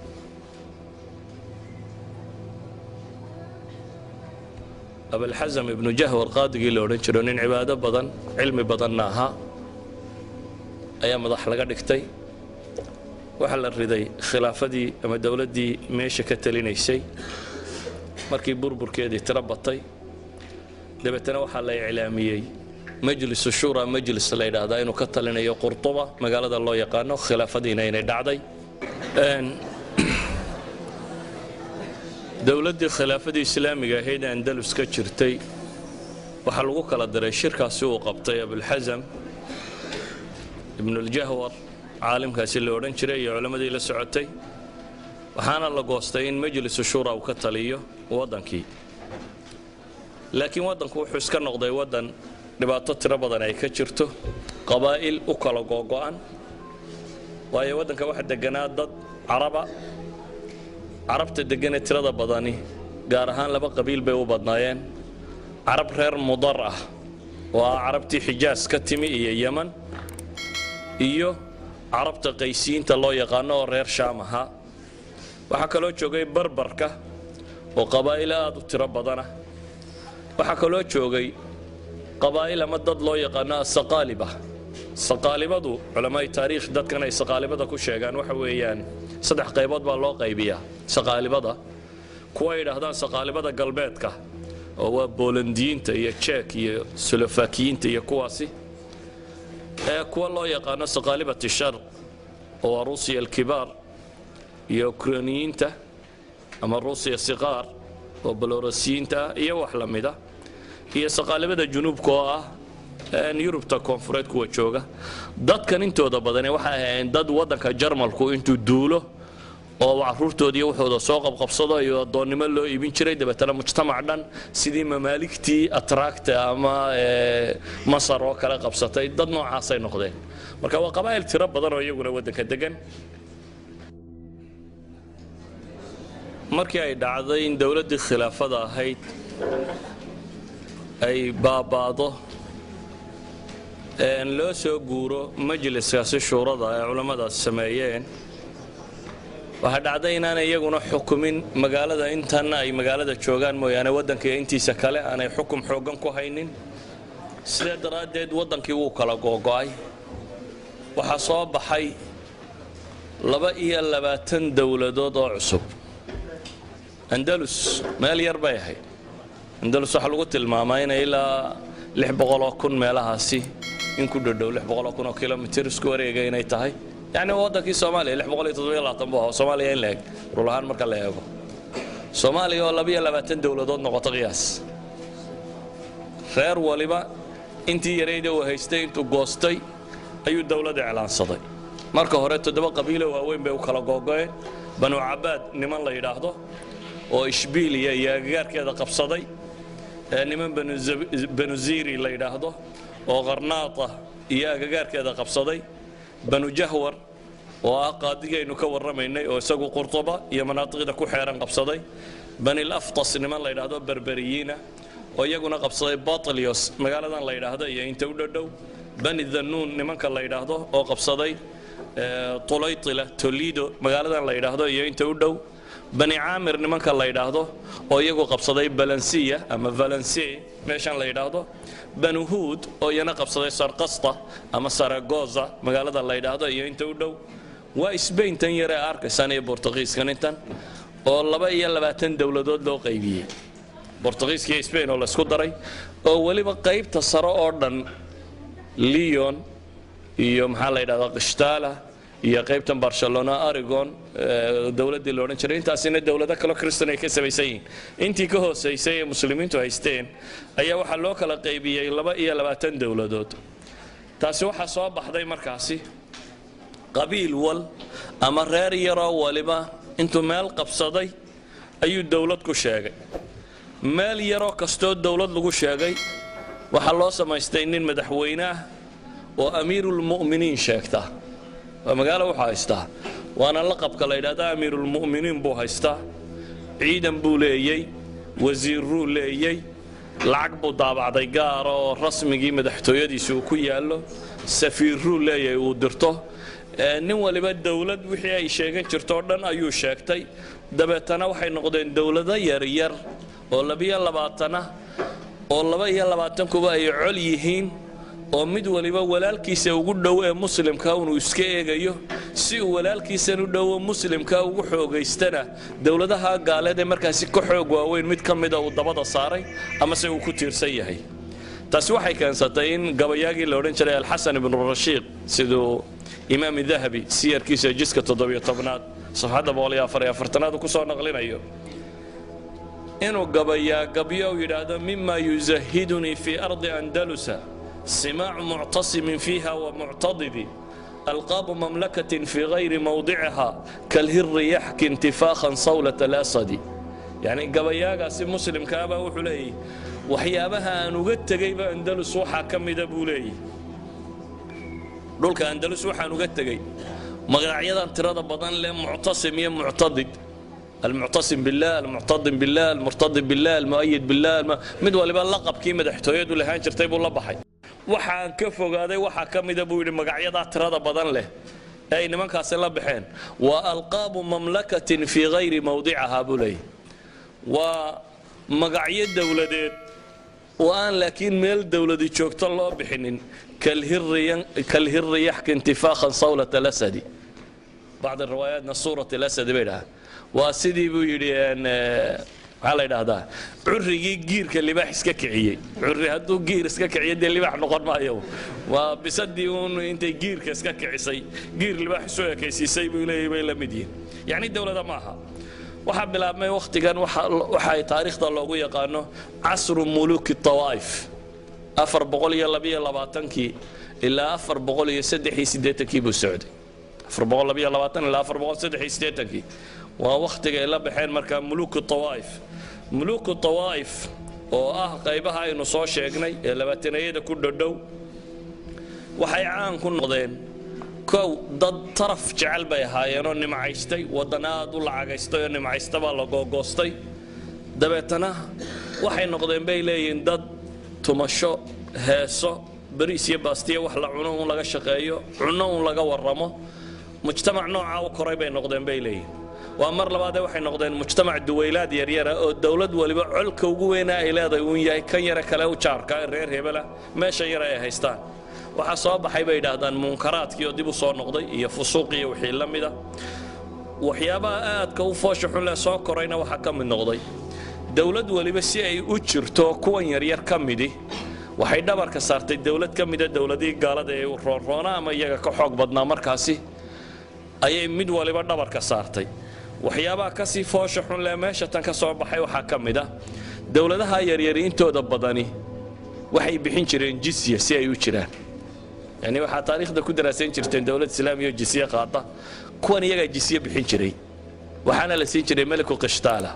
Abalxasam Ibnu Jahwar qaadigii la odhan jiro, nin cibaado badan, cilmi badanna ahaa, ayaa madax laga dhigtay. Waxaa la riday khilaafadii ama dowladdii meesha ka talinaysay markii burburkeedii tiro batay. Dabeetana waxaa la iclaamiyey Majlisu Shura, majlis la yidhaahdaa, inuu ka talinayo Qurtuba magaalada loo yaqaano, khilaafadiina inay dhacday. Dowladdii khilaafadii islaamiga ahayd ee Andalus ka jirtay waxaa lagu kala diray shirkaasi uu qabtay Abulxasam Ibnuljahwar, caalimkaasi la odhan jiray, iyo culammadii la socotay. Waxaana la goostay in Majlisu Shura uu ka taliyo waddankii. Laakiin waddanku wuxuu iska noqday waddan dhibaato tiro badan ay ka jirto, qabaa'il u kala googo'an, waayo waddanka waxa deganaa dad Caraba. Carabta degganee tirada badani gaar ahaan laba qabiil bay u badnaayeen: Carab reer Mudar ah oo ah Carabtii Xijaas ka timi iyo Yeman, iyo Carabta Qaysiyiinta loo yaqaano oo reer Shaam ahaa. Waxaa kaloo joogay Barbarka oo qabaa'il aad u tiro badanah. Waxaa kaloo joogay qabaa'il ama dad loo yaqaano Asaqaaliba. Saqaalibadu, culamaai taariikh dadkan ay saqaalibada ku sheegaan waxa weeyaan saddex qaybood baa loo qaybiyaa saqaalibada. Kuwa ay yidhaahdaan saqaalibada galbeedka oo waa Boolandiyiinta iyo Jek iyo Solofakiyiinta iyo kuwaasi, ee kuwa loo yaqaano Saqaalibati Sharq oo waa Ruusiya alkibaar iyo Ukrainiyiinta, ama Ruusiya siqaar oo Balorasiyiinta iyo wax la mida, iyo saqaalibada junuubka oo ah Yurubta koonfureed kuwa jooga. Dadkan intooda badani waxay ahaayeen dad waddanka Jarmalku intuu duulo oo caruurtoodii wuxuuda soo qabqabsado iyo addoonnimo loo iibin jiray, dabeetana mujtamac dhan sidii mamaaligtii Atraagta ama Masar oo kale qabsatay, dad noocaasay noqdeen. Marka waa qabaa'il tiro badan oo iyaguna waddanka degan. Markii ay dhacday in dowladdii khilaafada ahayd ay baabaado, loo soo guuro majliskaasi shuurada ay culammadaasi sameeyeen, waxaa dhacday inaanay iyaguna xukumin magaalada. Intan ay magaalada joogaan mooyaane, waddanka intiisa kale aanay xukum xooggan ku haynin. Sidaa daraaddeed waddankii wuu kala googo'ay. Waxaa soo baxay 22 dowladood oo cusub. Andalus meel yar bay ahayd. Andalus waxaa lagu tilmaamaa inay ilaa 600,000 meelahaasi in ku dhodhow, 600,000 oo kilomitir isku wareega inay tahay. Yacni waddankii Soomaaliya 627 buu ahaa. Soomaaliya in la eg rul ahaan marka la eego, Soomaaliya oo 22 dowladood noqoto qiyaas. Reer waliba intii yarayda uu haystay intuu goostay ayuu dowlad iclaansaday. Marka hore toddoba qabiilo waaweyn bay u kala googo'een: Banu Cabaad niman la yidhaahdo oo Ishbiiliya iyo agagaarkeeda qabsaday, niman Banu Ziri la yidhaahdo oo Qarnaata iyo agagaarkeeda qabsaday, Banu Jahwar oo ah qaadigaynu ka warramaynay oo isagu Qurtuba iyo manaatiqda ku xeeran qabsaday, Banil Aftas niman la yidhaahdo Berberiyiina oo iyaguna qabsaday Batlios magaaladan la yidhaahdo iyo inta u dhodhow, Bani Dhanuun nimanka la yidhaahdo oo qabsaday Tulaytila, Tolido magaaladan la yidhaahdo iyo inta u dhow, Bani Caamir nimanka la yidhaahdo oo iyagu qabsaday Balansiya ama Valencie meeshan la yidhaahdo, Banu Huud oo iyana qabsaday Sarqasta ama Saragoza magaalada la yidhaahdo iyo inta u dhow. Waa Sbaintan yare arkaysaan iyo Bortugiiskan intan oo 22 dowladood loo qaybiyey, Bortugiiska iyo Sbain oo laysku daray, oo weliba qaybta sare oo dhan, Leon iyo maxaa la yidhahdaa Qishtaala iyo qaybtan Barcelona, Aragon dowladdii la odhan jiray, intaasina dowlado kaloo Kristan ay ka samaysan yihiin. Intii ka hoosaysay ee muslimiintu haysteen ayaa waxaa loo kala qaybiyey 22 dowladood. Taasi waxaa soo baxday markaasi qabiil wal ama reer yaroo waliba intuu meel qabsaday ayuu dowlad ku sheegay. Meel yaroo kastoo dowlad lagu sheegay waxaa loo samaystay nin madaxweyne ah oo amiirulmu'miniin sheegta. Waa magaalo wuxuu haystaa, waana laqabka la yidhahda amiirulmu'miniin buu haystaa. Ciidan buu leeyey, wasiirruu leeyey, lacag buu daabacday gaara oo rasmigii madaxtooyadiisi uu ku yaallo, safiirruu leeyahay uu dirto. Nin waliba dowlad wixii ay sheegan jirto o dhan ayuu sheegtay. Dabeetana waxay noqdeen dowlado yaryar oo 22ah, oo 22kuba ay col yihiin, oo mid waliba walaalkiisa ugu dhow ee muslimka inuu iska eegayo si uu walaalkiisan u dhowo muslimka ugu xoogaystana dowladaha gaaleed ee markaasi ka xoog waaweyn mid ka mida uu dabada saaray amase uu ku tiirsan yahay. Taasi waxay keensatay in gabayaagii la odhan jiray Alxasan ibnu Rashiiq, siduu Imaam Dahabi siyarkiisa jiska 17aad safxadda 144aad uu kusoo naqlinayo, inuu gabayaa gabyo uu yidhaahdo: "Mima yuzahidunii fii ardi Andalusa simaacu muctasimin fiiha wa muctadidi, alqaabu mamlakatin fii gayri mawdiciha kalhiri yaxki intifaakhan sawlat alasadi." Yacni gabayaagaasi muslimkaabaa wuxuu leeyahy, waxyaabaha aan uga tegayba Andalus waxaa ka mida buu leeyahy, dhulka Andalus waxaan uga tegey magacyadan tirada badan leh, muctasim iyo muctadid, almuctasim billah, almuctadim billah, almurtadib billah, almu'ayid billah, mid waliba laqabkii madaxtooyadu lahaan jirtay buu la baxay. Waxaan ka fogaaday waxaa ka mida buu yidhi magacyadaa tirada badan leh ee ay nimankaasi la baxeen, waa alqaabu mamlakatin fii gayri mawdicahaa buu leeyahy, waa magacyo dowladeed oo aan laakiin meel dowladi joogto loo bixinin, kalhiri yaxki intifaakhan sawlat alasadi, bacd riwaayaatna suurat alasadi bay dhahaan. Waa sidii buu yidhi, maxaa la yidhaahdaa, currigii giirka libaax iska kiciyey. Curri hadduu giir iska kiciyo dee libaax noqon maayo. Waa bisadii uun intay giirka iska kicisay giir libaax isu ekaysiisay buu leeyahy bay la mid yihiin. Yacni dowlada maaha. Waxaa bilaabmay wakhtigan waxa ay taariikhda loogu yaqaano casru muluki tawaa'if, 422kii ilaa 483kii buu socday. 422 ilaa 483kii waa wakhtiga ay la baxeen markaa muluku tawaa'if. Muluku tawaa'if oo ah qaybaha aynu soo sheegnay ee labaatanayada ku dhodhow waxay caan ku noqdeen Kow, dad taraf jecel bay ahaayeenoo nimcaystay, waddan aad u lacagaystay oo nimcaysta baa la googoostay. Dabeetana waxay noqdeen, bay leeyihiin, dad tumasho, heeso, bariis iyo baastiya wax la cuno uun laga shaqeeyo, cunno uun laga warramo. Mujtamac noocaa u koray bay noqdeen, bay leeyihiin. Waa mar labaadee, waxay noqdeen mujtamac duwaylaad yaryara oo dowlad waliba colka ugu weynaa ay leedahay uun yahay kan yare kale u jaarka, reer hebela, meesha yare ay haystaan. Waxaa soo baxay, bay yidhaahdaan, munkaraadkii oo dib u soo noqday iyo fusuuq iyo wixii la mida. Waxyaabaha aadka u foosha xun leh soo korayna waxaa ka mid noqday dowlad waliba si ay u jirto kuwan yaryar ka midi waxay dhabarka saartay dowlad ka mida dowladihii gaalada ee roonroona ama iyaga ka xoog badnaa. Markaasi ayay mid waliba dhabarka saartay. Waxyaabaha kasii foosha xun leh meesha tan ka soo baxay waxaa ka mid ah dowladaha yaryari intooda badani waxay bixin jireen jisya si ay u jiraan. Yani waxaa taariikhda ku daraasayn jirteen dowlad islaamiya oo jisye qaata. Kuwan iyagaa jisye bixin jiray, waxaana la siin jiray meliku qishtaala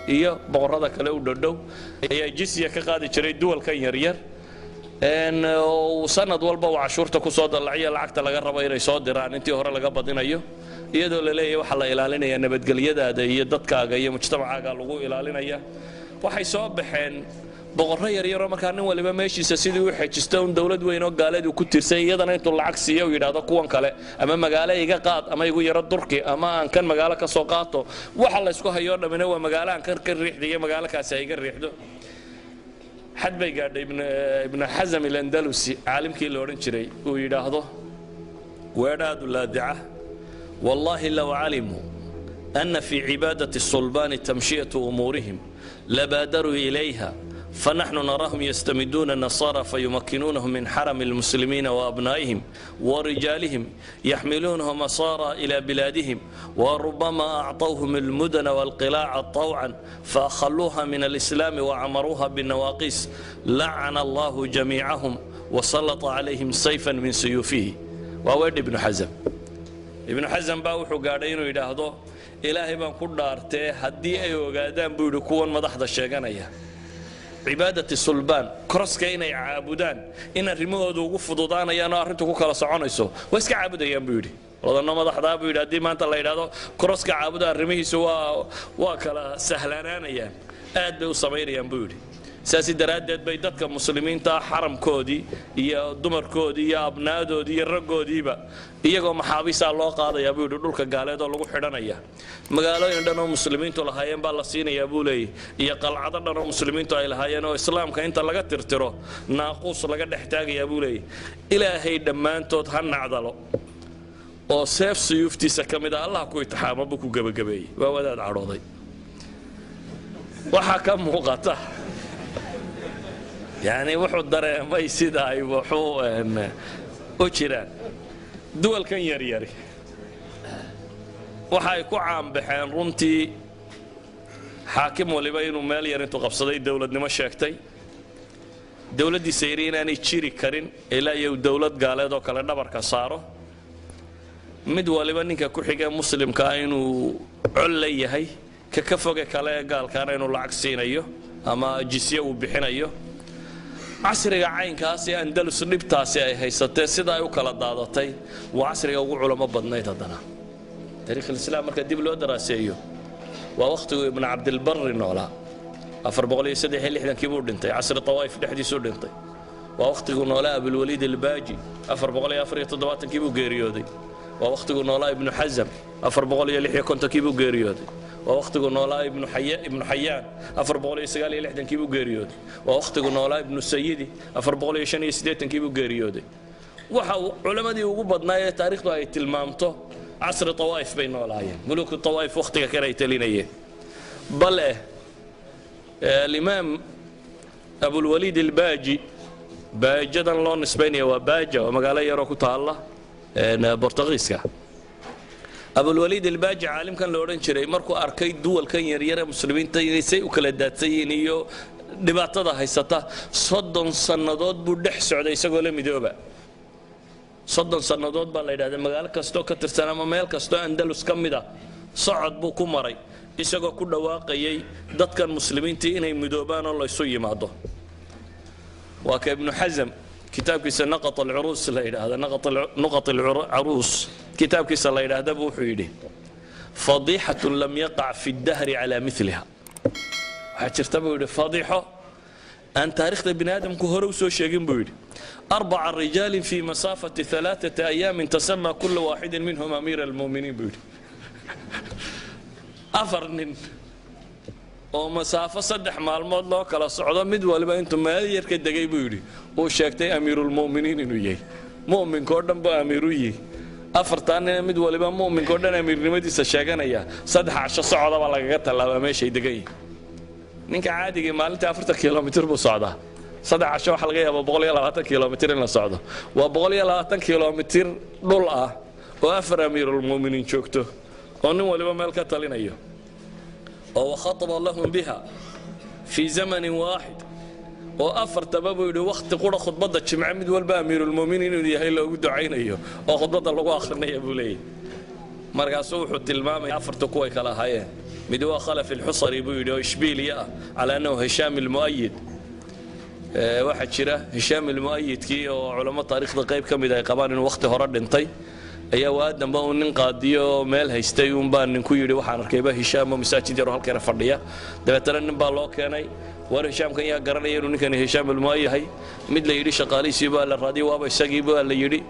iyo boqorrada kale u dhodhow ayaa jisya ka qaadi jiray duwalkan yaryar. Sanad walba uu cashuurta ku soo dallaciyo, lacagta laga rabo inay soo diraan intii hore laga badinayo, iyadoo la leeyahay waxaa la ilaalinayaa nabadgelyadaada iyo dadkaaga iyo mujtamacaaga lagu ilaalinaya. Waxay soo baxeen boqorro yaryaroo markaa nin waliba meeshiisa sidii u xejisto un dowlad weyn oo gaaleed uu ku tirsay, iyadana intuu lacag siiyo uu yidhaahdo kuwan kale ama magaalo iga qaad ama igu yaro durki ama aan kan magaalo ka soo qaato. Waxa la isku hayoo dhammina waa magaalo aan kan ka riixda iyo magaalo kaasi ay iga riixdo. Xad bay gaadhay Ibnu Xasam Ilandalusi, caalimkii la odhan jiray, uu yidhaahdo weedhaadu laadica: "Wallaahi low calimuu ana fii cibaadati الsulbaani tamshiyatu umuurihim labaadaruu ilayha, فنحن نراهم يستمدون النصارى فيمكنونهم من حرم المسلمين وأبنائهم ورجالهم، يحملونهم أسارى إلى بلادهم، وربما أعطوهم المدن والقلاع طوعا فأخلوها من الإسلام وعمروها بالنواقيس. لعن الله جميعهم وسلط عليهم سيفا من سيوفه." وود ابن حزم، Ibnu Xasam baa wuxuu gaadhay inuu yidhaahdo: "Ilaahay baan ku dhaartee, haddii ay ogaadaan," buu yidhi, "kuwan madaxda sheeganaya cibaadati sulbaan, koroska inay caabudaan, in arrimahooda ugu fududaanayaan oo arrintu ku kala soconayso, waa iska caabudayaan," buu yidhi. Wadano madaxdaa, buu yidhi, haddii maanta la yidhaahdo koroska caabuda, arrimihiisu waa kala sahlanaanayaan, aad bay u samaynayaan, buu yidhi. Saasi daraaddeed bay dadka muslimiinta xaramkoodii iyo dumarkoodii iyo abnaadoodii iyo raggoodiiba iyagoo maxaabiisaa loo qaadayaa, buu yidhi, dhulka gaaleed oo lagu xidhanaya. Magaalooyin dhan oo muslimiintu lahaayeen baa la siinayaa, buu leeyahy, iyo qalcado dhan oo muslimiintu ay lahaayeen oo islaamka inta laga tirtiro naaquus laga dhex taagayaa, buu leeyahy. Ilaahay dhammaantood ha nacdalo oo seef suyuuftiisa ka mid a Allah ku itixaamo, buu ku gebagabeeyey. Waa wadaad cadhooday. Waxaa ka muuqata yani wuxuu dareemay sida ay wuxuu u jiraan. Duwalkan yaryari waxa ay ku caanbaxeen runtii xaakim waliba inuu meel yar intuu qabsaday dowladnimo sheegtay, dowladdiisa yidhi inaanay jiri karin ilaa iyo dowlad gaaleed oo kale dhabarka saaro, mid waliba ninka ku xigee muslimka ah inuu col la yahay, ka ka foge kale ee gaalkaana inuu lacag siinayo ama jisye uu bixinayo. Casriga caynkaas ee Andalus dhibtaasi ay haysatee, sida ay u kala daadatay, waa casriga ugu culamo badnayd. Haddana taariikh islaam marka dib loo daraaseeyo, waa wakhtiguu Ibnu Cabdilbarri noolaa. 463-kii buu dhintay, casri tawaa'if dhexdiisuu dhintay. Waa wakhtiguu noolaa Abulwaliid Albaaji, 474-kii buu geeriyooday. Waa wakhtiguu noolaa Ibnu Xasam, 456-kii buu geeriyooday. Waa wakhtiguu noolaa Ibnu Xayaan, 469-kii buu geeriyooday. Waa wakhtiguu noolaa Ibnu Sayidi, 485-kii buu geeriyooday. Waxa culammadii ugu badnaa ee taariikhdu ay tilmaamto casri tawaa'if bay noolaayeen, muluku tawaa'if wakhtiga kale ay talinayeen. Bal eh alimaam Abulwaliid Albaaji, baajadan loo nisbaynaya waa Baaja, waa magaalo yaroo ku taalla Bortugiiska. Abulwaliid Albaaji, caalimkan la odhan jiray, markuu arkay duwalkan yaryar ee muslimiinta inay say u kala daadsan yihiin iyo dhibaatada haysata, 30 sannadood buu dhex socday isagoo la midooba. 30 sannadood baa la yidhahda magaalo kastoo ka tirsan ama meel kastoo Andalus ka mid a socod buu ku maray, isagoo ku dhawaaqayay dadkan muslimiintii inay midoobaan oo laysu yimaado. Waa ka Ibnu Xasam Kitaabkiisa Naqat Alcuruus la yidhaahda, Nuqat Alcaruus kitaabkiisa la yidhaahdaba, wuxuu yidhi: "Fadiixatun lam yaqac fi ddahri calaa miliha." Waxaa jirta, buu yidhi, fadiixo aan taariikhda bini aadamku hore u soo sheegin, buu yidhi: arbaca rijaalin fi masaafati 3 ayaamin tasamaa kula waaxidin minhum amiira almu'miniin, buu yidhi. Afar nin oo masaafo 3 maalmood loo kala socdo, mid waliba intuu meel yar ka degay, buu yidhi, uu sheegtay amiirulmu'miniin inuu yahay, mu'minkoo dhan buu amiiru yihi. Afartaa nina mid waliba mu'minkoo dhan amiirnimadiisa sheeganaya, 3 casho socodabaa lagaga tallaabaa meeshay degan yihin. Ninka caadigii maalintii 40 kilomitir buu socdaa. 3 casho waxaa laga yaabaa 120 kilomitir in la socdo. Waa 120 kilomitir dhul ah oo afar amiirulmu'miniin joogto oo nin waliba meel ka talinayo, oo wakhataba lahum biha fii zamanin waaxid, oo afartaba, buu yidhi, wakhti qura khudbadda Jimce mid walba amiirulmu'miniin inuu yahay loogu ducaynayo oo khudbadda lagu akhrinaya, buu leeyahy. Markaasuu wuxuu tilmaamaya afarta kuway kala ahaayeen. Mid waa Khalaf Ilxusari, buu yidhi, oo Ishbiiliya ah, calaa annahu Hishaam Ilmu'ayid. Waxaa jira Hishaam Ilmu'ayidkii oo culamo taariikhda qayb ka mid ay qabaan inuu wakhti hore dhintay, ayaa waadanba uu nin qaadiyo oo meel haystay uunbaa ninku yidhi: "Waxaan arkayba Hishaam oo masaajid yaroo halkeena fadhiya." Dabeetana nin baa loo keenay: "War, Hishaamkan yaa garanaya inuu ninkani Hishaam Ilmu'ayid yahay?" Mid la yidhi shaqaalihiisii baa la raadiyay, waaba isagii baa la yidhi.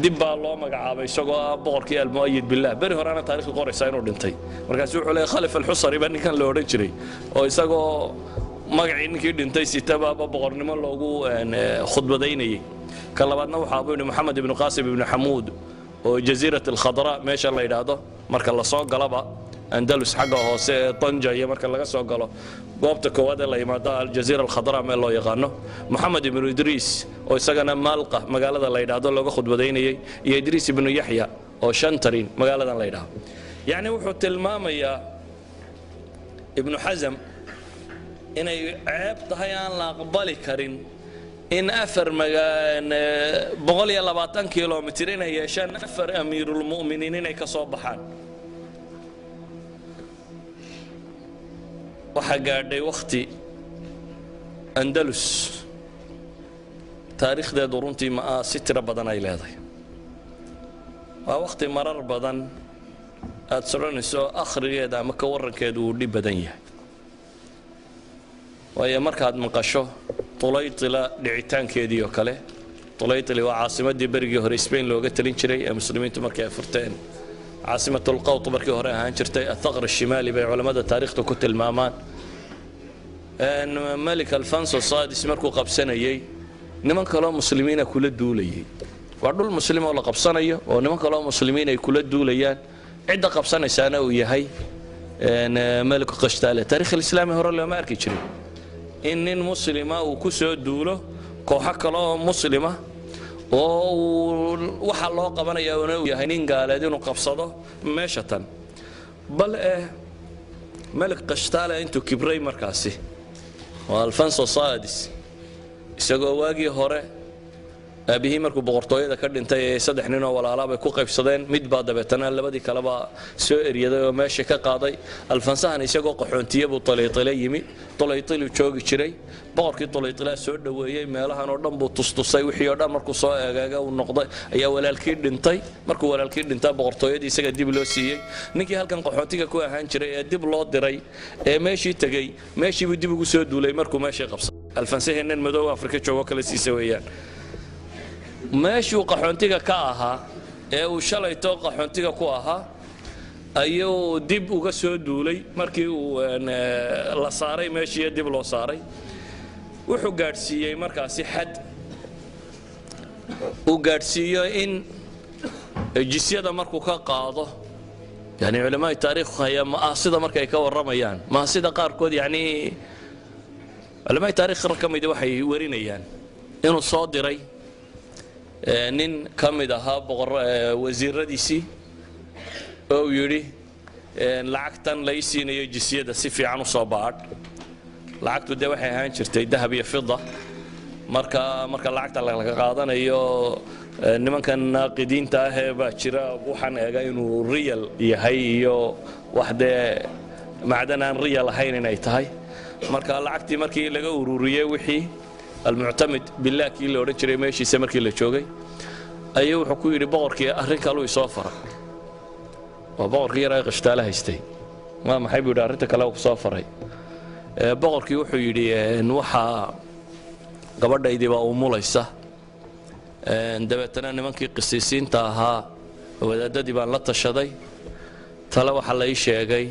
Dib baa loo magacaabay isagoo ah boqorkii Almu'ayid Billah. Beri horena taarikhdu qoraysaa inuu dhintay. Markaasu wuxuu leeyahay Khalif Alxusari baa ninkan la odhan jiray, oo isagoo magacii ninkii dhintay sitabaaba boqornimo loogu khudbadaynayay. Ka labaadna waxaa, buu yidhi, Moxamed ibnu Qaasim ibnu Xamuud, oo Jasiirat Alkhadra meesha la yidhaahdo, marka lasoo galaba Andalus xagga hoose ee Tanja iyo marka laga soo galo, goobta koowaad ee la yimaado Aljaziira Alkhadra meel loo yaqaano. Moxamed ibnu Idriis, oo isagana Maalqa magaalada la yidhaahdo looga khudbadaynayay, iyo Idriis ibnu Yaxya oo Shantarin magaaladan la yidhaahdo. Yacni wuxuu tilmaamayaa Ibnu Xasam inay ceeb tahay aan la aqbali karin in afar 120 kilomitir inay yeeshaan afar amiirulmu'miniin inay ka soo baxaan. Waxaa gaadhay wakhti Andalus taariikhdeedu runtii ma'aasi tiro badan ay leedahay. Waa wakhti marar badan aada soconayso akhrigeeda ama ka warrankeedu uu dhib badan yahay, waayo markaad maqasho Tulaytila dhicitaankeedii oo kale. Tulaytili waa caasimaddii berigii hore Spain looga talin jiray ee muslimiintu markay ay furteen, caasimatulqawt markii hore ahaan jirtay, athaqr ashimaali bay culammada taariikhda ku tilmaamaan. Malik Alfonso Sadis markuu qabsanayey, niman kaloo muslimiina kula duulayay. Waa dhul muslim oo la qabsanayo oo niman kaloo muslimiin ay kula duulayaan, cidda qabsanaysaana uu yahay meliku Qashtaale. Taarikh alislaami hore looma arki jirin in nin muslima uu ku soo duulo kooxo kale oo muslima, oo uu waxa loo qabanaya una uu yahay nin gaaleed inuu qabsado meesha tan. Bal eh melik Qashtaale intuu kibray markaasi, waa Alfonso Sadis, isagoo waagii hore aabihii markuu boqortooyada ka dhintay ee saddex ninoo walaalaa bay ku qaybsadeen, mid baa dabeetana labadii kaleba soo eryaday oo meesha ka qaaday. Alfansahan isagoo qaxoontiye buu Tulaytile yimi. Tulaytiluu joogi jiray. Boqorkii Tulaytilaa soo dhoweeyey, meelahan oo dhan buu tustusay. Wixii oo dhan markuu soo eegeega uu noqday ayaa walaalkii dhintay. Markuu walaalkii dhintaa, boqortooyadii isaga dib loo siiyey. Ninkii halkan qaxoontiga ku ahaan jiray ee dib loo diray ee meeshii tegey, meeshiibuu dib ugu soo duulay. Markuu meeshii qabsaday, Alfansahii nin madow Afrika joogo kale siisa weeyaan, meeshuu qaxoontiga ka ahaa ee uu shalayto qaxoontiga ku ahaa ayuu dib uga soo duulay. Markii uu la saaray meeshiiyo dib loo saaray, wuxuu gaadhsiiyey markaasi xad uu gaadhsiiyo in jisyada markuu ka qaado. Yani culamaai taariikh haya ma'aasida markay ka warramayaan, maasida qaarkood, yani culamaai taarikh ka midi waxay warinayaan inuu soo diray nin ka mid ahaa boqor wasiiradiisii oo uu yidhi: "Lacagtan lay siinayo jisyada si fiican u soo baadh." Lacagtu dee waxay ahaan jirtay dahab iyo fida. Marka lacagta laga qaadanayo, nimankan naaqidiinta ahee baa jira, waxaan eega inuu real yahay iyo wax dee macdan aan real ahayn inay tahay. Marka lacagtii markii laga ururiyey wixii Almuctamid Billah kii la odhan jiray meeshiisa markii la joogay ayuu wuxuu ku yidhi boqorkii arrin kaluu isoo faray. Waa boqorkii yaraa Qishtaale haystay. Waa maxay, buu yidhi, arrinta kale ku soo faray? Boqorkii wuxuu yidhi waxaa gabadhaydii baa umulaysa. Dabeetana nimankii qisiisiinta ahaa, wadaadadii baan la tashaday. Tale waxaa la ii sheegay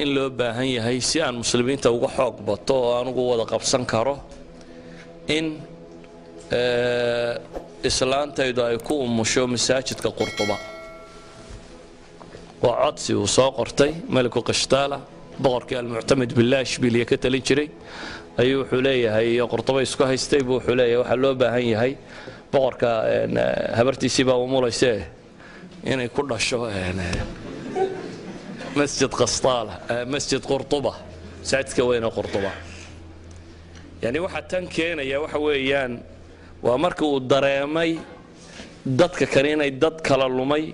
in loo baahan yahay si aan muslimiinta uga xoog bato oo anugu wada qabsan karo in islaantaydu ay ku umusho masaajidka Qurtuba. Waa codsi uu soo qortay meliku Qishtaala. Boqorkii Almuctamid Billah Ishbiiliya ka talin jiray ayuu wuxuu leeyahay, Qurtuba isku haystay buu wuxuu leeyahay waxaa loo baahan yahay boqorka habartiisii baa umulaysee inay ku dhasho masjid Qastaala, masjid Qurtuba, masaajidka weyne Qurtuba. Yani waxaa tan keenaya waxa weeyaan waa markii uu dareemay dadka kale inay dad kala lumay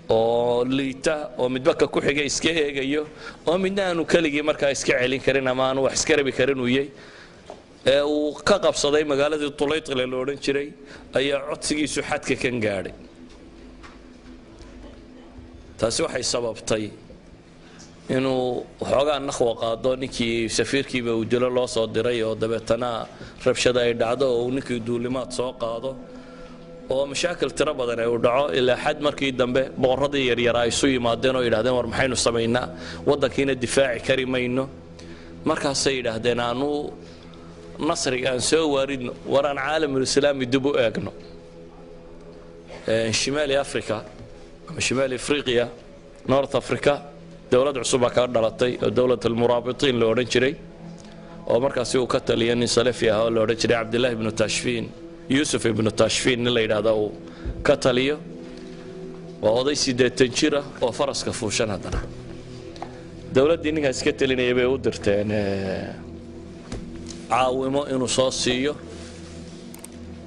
oo liita oo midba ka ku xiga iska eegayo oo midna aanu keligii markaa iska celin karin ama aanu wax iska rabi karin uu yahay ee uu ka qabsaday magaaladii Tulaytile la odhan jiray ayaa codsigiisu xadka kan gaadhay. Taasi waxay sababtay inuu waxoogaa nakhwa qaado ninkii safiirkiiba uu dilo loo soo diray, oo dabeetana rabshada ay dhacdo oo uu ninkii duulimaad soo qaado oo mashaakil tiro badan ay u dhaco, ilaa xad markii dambe boqorradii yaryaraa ay isu yimaadeen oo yidhahdeen war maxaynu samaynaa, waddankiina difaaci kari mayno. Markaasay yidhaahdeen aanu nasriga aan soo waaridno, war aan caalamulislaami dib u eegno. Shimaali Africa ama Shimaali Afriqiya, North Africa, dowlad cusub baa kaga dhalatay oo dowlad Almuraabitiin la odhan jiray, oo markaasi uu ka taliya nin salafi ah oo la odhan jiray Cabdillahi ibnu Tashfiin, Yuusuf ibnu Tashfiin nin la yidhaahda uu ka taliyo. Waa oday 80 jir ah oo faraska fuushan. Haddana dowladdii ninkaas ka talinayay bay u dirteen caawimo inuu soo siiyo.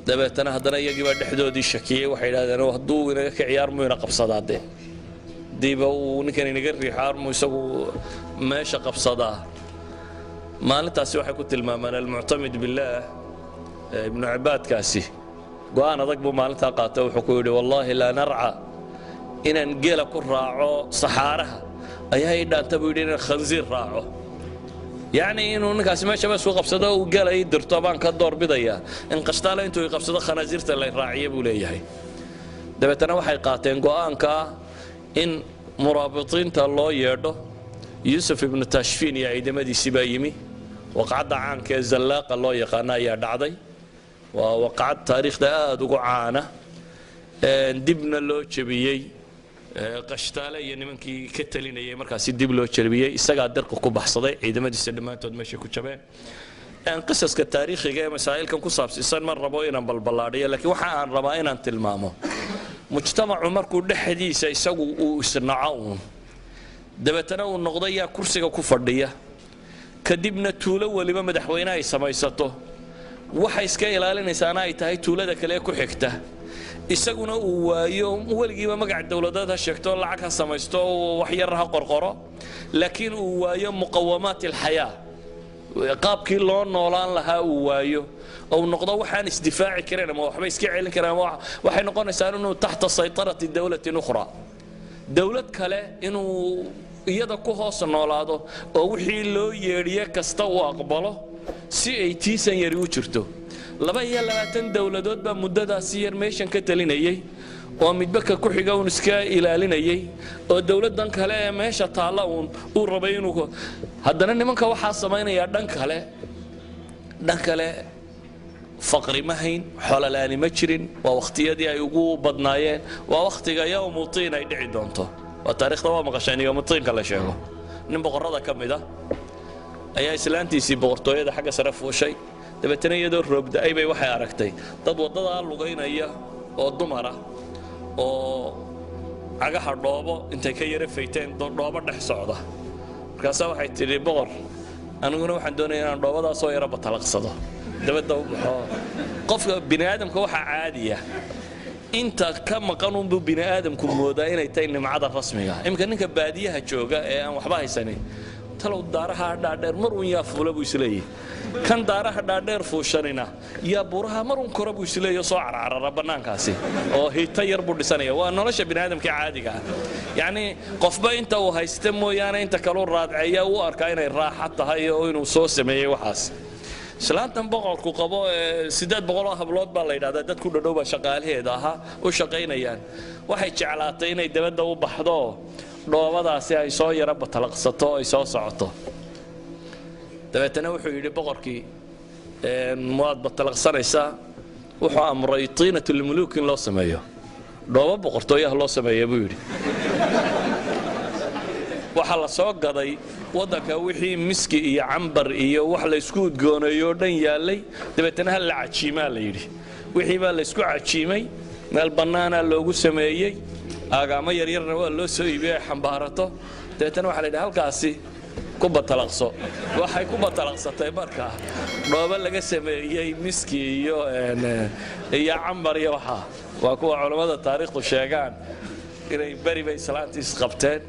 Dabeetana haddana iyagii baa dhexdoodii shakiyey. Waxay yidhahdeen hadduu inaga kiciyo armuu ina qabsadaa, dee diiba uu ninkan inaga riixo armuu isagu meesha qabsadaa. Maalintaasi waxay ku tilmaamaan Almuctamid Billaah ibnu Cibaadkaasi go'aan adag buu maalintaa qaatay. Wuxuu ku yidhi wallaahi laa narca, inaan geela ku raaco saxaaraha ayaa ii dhaanta, buu yidhi, inaan khansiir raaco. Yacni inuu ninkaasi meeshaba isku qabsado uu geela ii dirto baan ka doorbidayaa in Qashtaale intuu i qabsado khanaasiirta la raaciyo, buu leeyahay. Dabeetana waxay qaateen go'aanka in muraabitiinta loo yeedho. Yuusuf ibnu Tashfiin iyo ciidamadiisii baa yimi. Waqcadda caanka ee Zallaaqa loo yaqaano ayaa dhacday. Waa waqcad taariikhda aada ugu caana, dibna loo jebiyey Qashtaale iyo nimankii ka talinayay. Markaasi dib loo jebiyey, isagaa dirqa ku baxsaday, ciidamadiisa dhammaantood meeshay ku jabeen. Qisaska taariikhiga ee masaa'ilkan ku saabsiisan ma rabo inaan balballaadhiyo, laakiin waxa aan rabaa inaan tilmaamo mujtamacu markuu dhexdiisa isagu uu isnaco uun, dabeetana uu noqdo yaa kursiga ku fadhiya, kadibna tuulo weliba madaxweyne ay samaysato, waxay iska ilaalinaysaana ay tahay tuulada kale ee ku xigta, isaguna uu waayo weligiiba magac dowladeed ha sheegto, lacag ha samaysto, wax yar ha qorqoro, laakiin uu waayo muqawamaat alxayaa, qaabkii loo noolaan lahaa uu waayo, ou noqdo waxaan isdifaaci karin ama waxba iska celin karin, ama waxay noqonaysaa inuu taxta saytarati dowlatin ukhra, dowlad kale inuu iyada ku hoos noolaado oo wixii loo yeedhiye kasta uu aqbalo si ay tiisan yari u jirto. 22 dowladood baa muddadaasi yar meeshan ka talinayay oo midba ka ku xiga uun iska ilaalinayay oo dowladdan kale ee meesha taalla uun uu rabay inuu haddana nimanka waxaa samaynayaa. Dhan kale faqri ma hayn, xololaani ma jirin. Waa wakhtiyadii ay ugu badnaayeen. Waa wakhtiga yowmu tiin ay dhici doonto. Waa taariikhda waa maqasheen yowmu tiinka la sheego. Nin boqorrada ka mid ah ayaa islaantiisii boqortooyada xagga sare fuushay. Dabeetana iyadoo roob da'ay bay waxay aragtay dad waddadaa lugaynaya oo dumar ah oo cagaha dhoobo intay ka yara fayteen dhoobo dhex socda. Markaasaa waxay tidhi boqor, aniguna waxaan doonaya inaan dhoobadaasoo yara batalaqsado, dabadda u baxo. Qofka bini aadamka waxaa caadiya inta ka maqan unbuu bini aadamku moodaa inay tahay nimcada rasmiga. Iminka ninka baadiyaha jooga ee aan waxba haysanin, talow daaraha dhaadheer mar uun yaa fuula, buu isleeyahy. Kan daaraha dhaadheer fuushanina yaa buuraha marun kora buu isleeyo, soo carcarara bannaankaasi oo hita yar buu dhisanaya. Waa nolosha biniaadamka caadiga ah. Yacni qofba inta uu haysta mooyaane inta kaleu raadceeya u arkaa inay raaxa tahay oo inuu soo sameeyey waxaas. Islaantan boqorku qabo 800 oo hablood baa la yidhahdaa dad ku dhadhow baa shaqaalaheeda ahaa u shaqaynayaan. Waxay jeclaatay inay dabadda u baxdo, dhoobadaasi ay soo yara batalaqsato, ay soo socoto. Dabeetana wuxuu yidhi boqorkii: "Waad batalaqsanaysaa." Wuxuu amray طينة الملوك in loo sameeyo, dhoobo boqortooyaha loo sameeya buu yidhi. Waxaa la soo gaday waddanka wixii miski iyo cambar iyo wax laysku udgooneeyo oo dhan yaallay. Dabeetana hal la cajiimaa la yidhi. Wixii baa laysku cajiimay, meel bannaanaa loogu sameeyey, aagaamo yaryarna waa loo soo iibiyey ay xambaarato. Dabeetana waxaa la yidhi: "Halkaasi ku batalaqso." Waxay ku batalaqsatay markaa dhoobo laga sameeyey miski iyo cambar iyo waxaa. Waa kuwa culammada taariikhdu sheegaan inay beri bay islaantii isqabteen.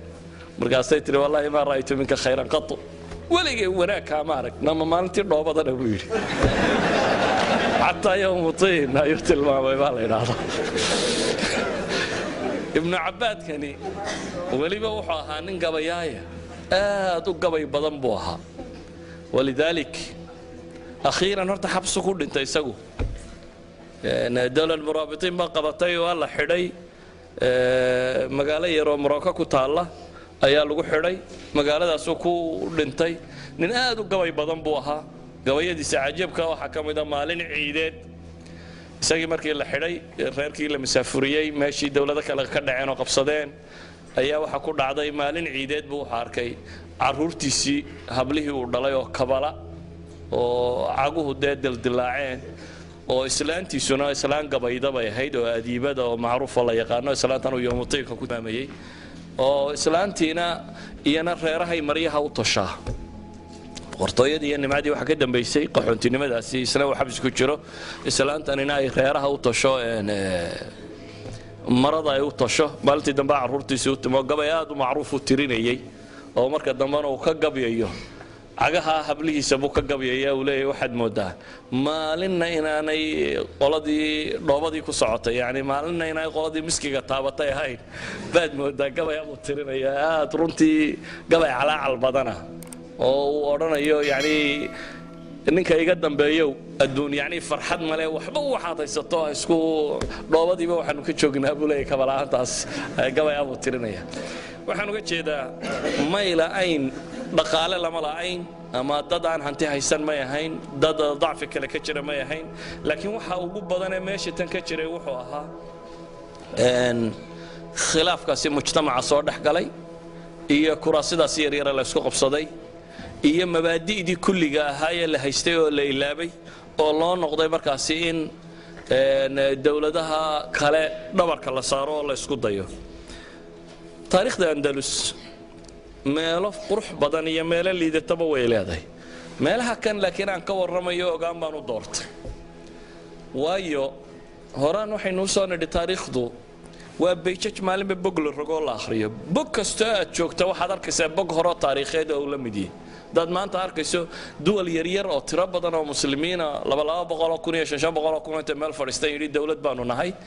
Markaasay tihi: "Wallaahi ما رأيت منك خيرا قط, weligay wanaag kaama arag." Nama maalintii dhoobadana buu yidhi, xataa يوم طين ayuu tilmaamay baa la yidhaahdaa. Ibnu Cabbaadkani weliba wuxuu ahaa nin gabayaaya, aad u gabay badan buu ahaa. ولذلك akhiiran horta xabsu ku dhintay isagu. Dowlad muraabitiin baa qabatay, waa la xidhay. Magaalo yaroo Morocco ku taalla ayaa lagu xidhay, magaaladaasuu ku dhintay. Nin aad u gabay badan buu ahaa. Gabayadiisa cajiibka waxaa ka mida maalin ciideed isagii markii la xidhay, reerkii la masaafuriyey, meeshii dowlado kale ka dhaceen oo qabsadeen, ayaa waxaa ku dhacday maalin ciideed buu wuxuu arkay carruurtiisii, hablihii uu dhalay oo kabala oo caguhu dee dildilaaceen, oo islaantiisuna islaan gabayda bay ahayd oo adiibada oo macruufa la yaqaano. Islaantan uu yoomutiinka ku maamayey oo islaantiina iyana reerahay maryaha u toshaa. Boqortooyadii iyo nimcadii waxaa ka dambaysay qaxoontinimadaasi, isna uu xabsi ku jiro, islaantanina ay reeraha u tosho, marada ay u tosho. Maalintii dambe carruurtiisii u timo, gabay aad u macruuf u tirinayey oo marka dambena uu ka gabyayo cagaha hablihiisa buu ka gabyaya. Uu leeyahy: "Waxaad moodaa maalinna inaanay qoladii dhoobadii ku socotay, yani maalinna inaanay qoladii miskiga taabatay ahayn baad moodaa." Gabay buu tirinaya aad runtii gabay calaacal badana oo uu odhanayo yani: "Ninka iga dambeeyow, adduun yani farxad male, waxba waxaad haysato isku dhoobadiiba waxaanu ka joognaa," buu leeyahy, kabala'aantaas. Gabay buu tirinaya. Waxaan uga jeedaa may la'ayn dhaqaale, lama la'ayn ama dad aan hanti haysan may ahayn, dad dacfi kale ka jira may ahayn, laakiin waxa ugu badanee meesha tan ka jiray wuxuu ahaa khilaafkaasi mujtamaca soo dhex galay iyo kuraasidaasi yaryara la isku qabsaday iyo mabaadi'dii kulliga ahaa ee la haystay oo la ilaabay oo loo noqday markaasi in dowladaha kale dhabarka la saaro oo la isku dayo. Taariikhda Andalus meelo qurux badan iyo meelo liidataba way leedahay. Meelaha kan laakiin aan ka warramayo ogaan baan u doortay, waayo horaan waxaynu usoo nidhi taariikhdu waa bayjaj maalinba bog la rogoo la akhriyo. Bog kastoo aad joogta waxaad arkaysaa bog horoo taariikheed oo uu la mid yahay. Hadaad maanta arkayso duwal yaryar oo tiro badan oo muslimiina, 200-200 kun iyo 500-500 kun intay meel fadhiistan yidhi dowlad baanu nahay.